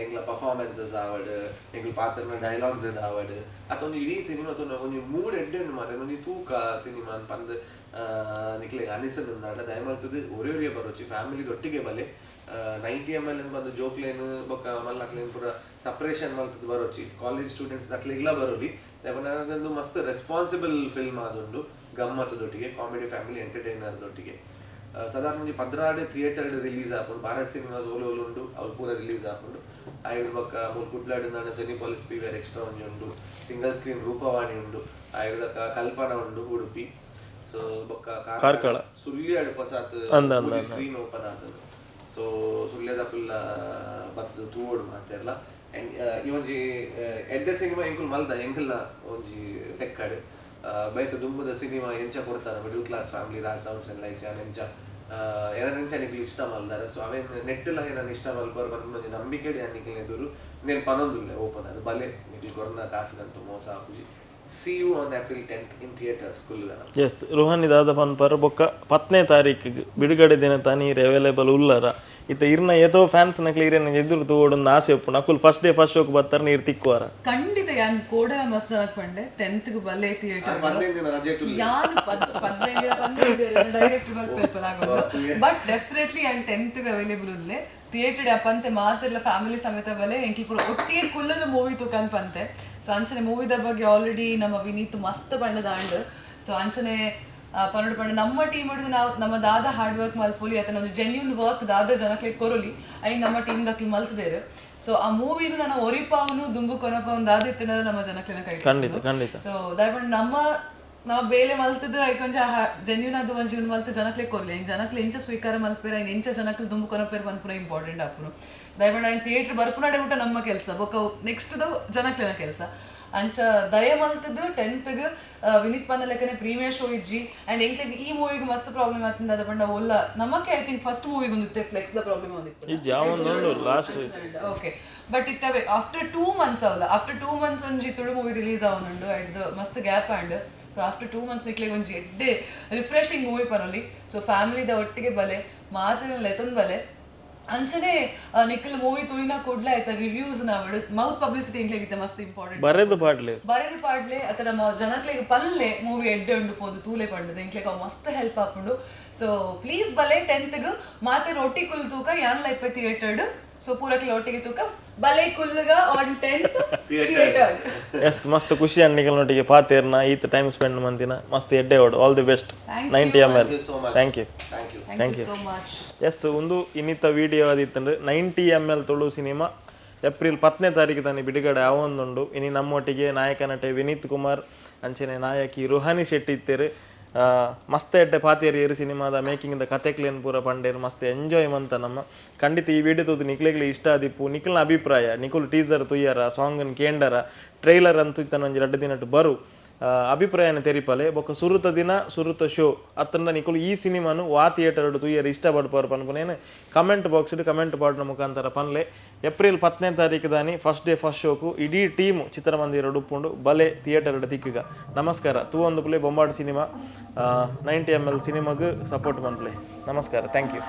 ಎಂಕ್ಲ ಪರ್ಫಾರ್ಮೆನ್ಸಸ್ ಆವಡ್, ಎಂಕ್ಲ ಪಾತ್ರನ ಡೈಲಾಗ್ಸ್ ಆವಡ್, ಅತ್ತ ಒಂಜಿ ಇಡೀ ಸಿನಿಮಾ ತೂನ ಒಂಜಿ ಮೂಡ್ ಎಡ್ಡೆ ಉಂಡು ಮಾರ್ರೆ. ಒಂಜಿ ತೂಕ ಸಿನಿಮಾ ಪಂದ್ ನಿಕ್ಲೆಗ್ ಅನಿಸಂದಾಂಡ ದಯಮಲ್ತದ್ ಒರೇ ಒರಿಯೇ ಬರೋಚಿ, ಫ್ಯಾಮಿಲಿ ಒಟ್ಟಿಗೆ ಬಲೆ. 90 ಎಮ್ ಎಲ್ ಬಂದು ಜೋಕ್ಲೇನ್ ಬೊಕ್ಕ ಮಲ್ಲಕ್ಲೇನ್ ಪೂರ ಸಪರೇಷನ್ ಮಲ್ತದ್ ಬರೋಚಿ. ಕಾಲೇಜ್ ಸ್ಟೂಡೆಂಟ್ಸ್ ದಕ್ಲೆಗ್ಲಾ ಬರೋಲಿ. ದಾಯೆ ಮಸ್ತ್ ರೆಸ್ಪಾನ್ಸಿಬಲ್ ಫಿಲ್ಮ್ ಆದುಂಡು, ಗಮ್ಮತ್ತದೊಟ್ಟಿಗೆ, ಕಾಮಿಡಿ ಫ್ಯಾಮಿಲಿ ಎಂಟರ್ಟೈನರ್ ದೊಟ್ಟಿಗೆ. ಸಾಧಾರಣ ಒಂಜಿ 12 ಥಿಯೇಟರ್ ರಿಲೀಸ್ ಆಪುಂಡು. ಭಾರತ್ ಸಿನಿಮಾಸ್ ಓಲು ಓಲು ಉಂಡು ಅವು ಪೂರ ರಿಲೀಸ್ ಆಪುಂಡು. ಆಯ್ಡ್ ಬೊಕ್ಕ ಮೂಲು ಕುಡ್ಲಾಡ್ ಸೆನಿಪಾಲಿಸ್ ಪಿ we are extra ಒಂಜಿ ಉಂಡು, ಸಿಂಗಲ್ ಸ್ಕ್ರೀನ್ ರೂಪವಾಣಿ ಉಂಡು, ಆಯ್ಡ್ ಬೊಕ್ಕ ಕಲ್ಪನಾ ಉಂಡು ಉಡುಪಿ. ಸೊ ಬೊಕ್ಕ ಕಾರ್ಕಳ. ಸುಳ್ಯಾಡ್ ಪೊಸಾತ್ ಅಂದ್ ಅಂದ್. ಸ್ಕ್ರೀನ್ ಓಪನ್ ಆತದ. ಸೊ ಸುಳ್ಯದಕುಲ್ಲ ಬತ್ತದು ತೂವೊಡು ಮಾತೆರ್ಲ. ಅಂಡ್ ಈ ಒಂಜಿ ಎಡ್ಡೆ ಸಿನಿಮಾ ಎಂಕುಲು ಮಲ್ದ, ಎಂಕಲ್ನ ಒಂಜಿ ಲೆಕ್ಕಡ್. ಬೈತ ದುಂಬುದ ಸಿನಿಮಾ ಎಂಚ ಕೊರ್ತಾರ, middle class family, Raj sounds and lights ಯಾನ್ ಎಂಚ ಎನನ್ ಎಂಚ ನಿಕ್ಲು ಇಷ್ಟ ಮಲ್ದಾರ, ಸೊ ಅವೇನ್ ನೆಟ್ಟುಲ ಎನನ್ ಇಷ್ಟ ಮಲ್ಪರ್ ಪನ್ಪುನ ಒಂಜಿ ನಂಬಿಕೆಡ್ ಯಾನ್ ನಿಕ್ಲೆನ ಎದುರು ನೇನ್ ಪನೊಂದುಲ್ಲೆ ಓಪನ್. ಅದು ಬಲೆ, ನಿಕ್ಲು ಕೊರ್ನ ಕಾಸುಗಂತೂ ಮೋಸ ಆಪುಜಿ. See you on April 10th in theatres ಕುಲ್ಲುದ. S, ರುಹಾನಿ ದಾದ ಪನ್ಪರ್? ಬೊಕ್ಕ 10ನೇ ತಾರೀಕಿಗೆ ಬಿಡುಗಡೆ ದಿನ ತಾನಿ ಇರ್ ಅವೈಲೇಬಲ್ ಉಲ್ಲರ? ಇತ್ತ ಇರ್ನ ಏತೋ ಫ್ಯಾನ್ಸ್ ನಕ್ಲು ಇರೇನ ಎದುರು ತೂವೊಡೊಂದು ಆಸೆ ಉಪ್ಪುಂಡು. ಅಕುಲು ಫಸ್ಟ್ ಡೇ ಫಸ್ಟ್ ಶೋಕ್ ಬತ್ತಾರೆ, ನೀರು ತಿಕ್ಕುವಾರ? ಖಂಡಿತ. ಯಾನ್ ಕೋಡ ಮಸ್ತ್ ಜನಕ್ ಪಂಡೆ, 10th ಗ್ ಬಲ್ಲೆ ಥಿಯೇಟರ್. 15 ದಿನ ರಜೆ. ಯಾನ್ 15 ಡೈರೆಕ್ಟ್ ಬರ್ಪೇಪಲ್. ಬಟ್ ಡೆಫಿನೆಟ್ಲಿ ಯಾನ್ 10th available ಉಲ್ಲೆ ಥಿಯೇಟರ್. ಪಂತೆ ಮಾತೆರ್ಲ ಫ್ಯಾಮಿಲಿ ಸಮೇತ ಬಲೆ, ಎಂಕ್ಲು ಪೂರ ಒಟ್ಟಿಗೆ ಕುಲ್ಲದ ಮೂವಿ ತೂಕನ್ ಪಂತೆ. ಸೊ ಅಂಚನೆ ಮೂವಿದ ಬಗ್ಗೆ ಆಲ್ರೆಡಿ ನಮ್ಮ ವಿನೀತ್ ಮಸ್ತ್ ಪಂಡದ ಆಂಡ್. ಸೊ ಅಂಚನೆ ಪನ್ನೊಡು ಪಂಡ ನಮ್ಮ ಟೀಮ್ ಹಿಡಿದು ನಾವು ನಮ್ಮ ದಾದ ಹಾರ್ಡ್ ವರ್ಕ್ ಮಲ್ಪೊಲಿ ಅಥವಾ ಒಂದು ಜೆನ್ಯೂನ್ ವರ್ಕ್ ದಾದ ಜನಕ್ಲೆ ಕೊರೊಲಿ, ಐನ್ ನಮ್ಮ ಟೀಮ್ ದಕ್ಲು ಮಲ್ತದೇರು. ಸೊ ಆ ಮೂವಿನು ನನ್ನ ಒರಿಪಾವನು ದುಂಬು ಕೊನಪಾವನು ದಾದ ಇತ್ತಿನ ನಮ್ಮ ಜನಕ್ಲೆನ ಕೈ. ಖಂಡಿತ ಖಂಡಿತ. ಸೊ ದಯಪಂಡ ನಮ್ಮ ನಮ್ಮ ಬೇಲೆ ಮಲ್ತದ ಐಕೊಂಚ ಜೆನ್ಯೂನ್ ಅದು ಒಂಜಿ ಒಂದು ಮಲ್ತ ಜನಕ್ಲೆ ಕೊರ್ಲಿ. ಐನ್ ಜನಕ್ಲೆ ಎಂಚ ಸ್ವೀಕಾರ ಮಲ್ಪೇರ, ಐನ್ ಎಂಚ ಜನಕ್ಲೆ ದುಂಬು ಕೊನಪೇರ್ ಪನ್ಪುನ ಇಂಪಾರ್ಟೆಂಟ್ ಆಪುನು. ದಯಪಂಡ ಐನ್ ಥಿಯೇಟರ್ ಬರ್ಪುನಡೆ ಮುಟ್ಟ ನಮ್ಮ ಕೆಲಸ, ಬೊಕ್ಕ ನೆಕ್ಸ್ಟ್ ಜನಕ್ಲೆನ ಕೆಲಸ. ಅಂಚ ದಯ ಮಲ್ತದ್ದು 10ಗ್ ವಿನೀತ್ ಪನ್ನ ಲೆಕ್ಕನೆ ಪ್ರೀಮಿಯರ್ ಶೋ ಇಜ್ಜಿ. ಅಂಡ್ ಎಂಕ್ಲೆಗ್ ಈ ಮೂವಿಗೆ ಮಸ್ತ್ ಪ್ರಾಬ್ಲಮ್ ಆತಂದ. ಅದ ಪಂಡ ಒಲ್ಲ ನಮಕ್ಕೆ I think first ಮೂವಿಗೆ ಒಂದು ಫ್ಲೆಕ್ಸ್ the problem ಒಂದಿತ್ತು. ಇಜ್ಜಿ, ಒಂದು ಲಾಸ್ಟ್. ಓಕೆ, ಬಟ್ ಇತ್ತವೆ ಆಫ್ಟರ್ 2 ಮಂತ್ಸ್ ಅವಲ್ಲ, ಆಫ್ಟರ್ 2 ಮಂತ್ಸ್ ಒಂಜಿ ತುಳು ಮೂವಿ ರಿಲೀಸ್ ಆವನುಂಡು. ಐಡ್ದು ಮಸ್ತ್ ಗ್ಯಾಪ್ ಆಂಡ್. ಸೊ ಆಫ್ಟರ್ 2 ಮಂತ್ಸ್ ನಿಕ್ಲೆಗ್ ಒಂಜಿ ಎಡ್ಡೆ ರಿಫ್ರೆಶಿಂಗ್ ಮೂವಿ ಪನೊಲಿ. ಸೊ ಫ್ಯಾಮಿಲಿದ ಒಟ್ಟಿಗೆ ಬಲೆ, ಮಾತಿನ ಲೆತೊಂದು ಬಲೆ. ಅಂಚನೆ ನಿಖಲ್ ಮೂವಿ ತೂಯಿನ ಕೂಡ್ಲೆ ಆಯ್ತಾ ರಿವ್ಯೂಸ್ ನಾವು ಮೌತ್ ಪಬ್ಲಿಸಿಟಿ ಎಂಕ್ಲೆಗಿತ್ತೆ ಮಸ್ತ್ ಇಂಪಾರ್ಟೆಂಟ್. ಬರೆದು ಪಾಡ್ಲೆ. ಬರೆದು ಪಾಡ್ಲೆ ಅಥವಾ ನಮ್ಮ ಜನಕ್ಲೆಗ್ ಪಲ್ಲೆ, ಮೂವಿ ಎಡ್ಡೆ ಉಂಡು, ಪೋದು ತೂಲೆ ಪಂಡದು. ಎಂಕ್ಲೆಗ್ ಅವು ಮಸ್ತ್ ಹೆಲ್ಪ್ ಆಪುಂಡು. ಸೊ ಪ್ಲೀಸ್ ಬಲೆ 10ಗ್, ಮಾತೆ ಒಟ್ಟಿ ಕುಲ್ ತೂಕ. ಯಾನ್ ಲೈಪ್ ಥಿಯೇಟರ್ಡ್. ಸೊ ಪೂರಕ್ಲೆ ಒಟ್ಟಿಗೆ ತೂಕ, ಬಲೆ ಕುಲ್ಲುಗ ಆನ್ 10th theatre. S, ಮಸ್ತ್ ಖುಷಿ ನಿಕಲ್ನೊಟ್ಟಿಗೆ ಪಾತೇರ್ನ, ಈತ ಟೈಮ್ ಸ್ಪೆಂಡ್ ಮಂತಿನ. ಮಸ್ತ್ ಎಡ್ಡೆ ಓಡು. All the best 90 ML. You so much. Thank you. Thank you. Thank you so much. S, ಒಂದು ಇನ್ನಿತ ವಿಡಿಯೋ ಆದಿತ್ತಂದ್ರೆ 90 M L Tulu cinema April 10ನೇ ತಾರೀಕು ತಾನೆ ಬಿಡುಗಡೆ ಆವೊಂದುಂಡು. ಇನಿ ನಮ್ಮೊಟ್ಟಿಗೆ ನಾಯಕ ನಟೆ ವಿನೀತ್ ಕುಮಾರ್, ಅಂಚನೆ ನಾಯಕಿ ರುಹಾನಿ ಶೆಟ್ಟಿ ಇತ್ತೇರು. ಮಸ್ತ್ ಎಡ್ಡೆ ಪಾತೇರಿಯರು, ಸಿನಿಮಾದ ಮೇಕಿಂಗ್ದ ಕತೆಕ್ಲೇನ್ ಪೂರ ಪಂಡೇರು. ಮಸ್ತ್ ಎಂಜಾಯ್ ಮಂತ ನಮ್ಮ. ಖಂಡಿತ ಈ ವಿಡಿಯೋ ತೂದು ನಿಕ್ಲೆಗ್ಲ ಇಷ್ಟ ಆದಿಪ್ಪು. ನಿಕ್ಲ್ನ ಅಭಿಪ್ರಾಯ, ನಿಕುಲು ಟೀಸರ್ ತುಯ್ಯರ, ಸಾಂಗನ್ ಕೇಂಡರ, ಟ್ರೈಲರ್ ಅಂತೂ ಇತ್ತನ ಒಂಜಿ ರಡ್ಡು ದಿನಟ್ಟು ಬರು, ಅಭಿಪ್ರಾಯನ ತೆರಿಪಲೆ. ಬೊಕ್ಕ ಸುರುತ ದಿನ ಸುರುತ ಶೋ ಅತ್ತಂಡ ನಿಕುಲು ಈ ಸಿನಿಮಾನು ವಾ ಥಿಯೇಟರ್ ತೂಯರ್ ಇಷ್ಟ ಪಡ್ಪಾರು ಪನ್ಪುನೇನು ಕಮೆಂಟ್ ಬಾಕ್ಸ್ ಕಮೆಂಟ್ ಪಾಡ್ನ ಮುಖಾಂತರ ಪನ್ಲೆ. ಏಪ್ರಿಲ್ 10ನೇ ತಾರೀಕು ದಾನಿ ಫಸ್ಟ್ ಡೇ ಫಸ್ಟ್ ಶೋಕು ಇಡೀ ಟೀಮ್ ಚಿತ್ರಮಂದಿರ ಉಪ್ಪುಂಡು. ಬಲೆ, ಥಿಯೇಟರ್ ತಿಕ್ಕುಗ. ನಮಸ್ಕಾರ. ತೂ ಒಂದು ಪ್ಲೇ ಬೊಂಬಾಟ್ ಸಿನಿಮಾ, 90 ಎಮ್ ಎಲ್ ಸಿನಿಮಾಗ್ ಸಪೋರ್ಟ್ ಮನ್ಪ್ಲೆ. ನಮಸ್ಕಾರ, thank you.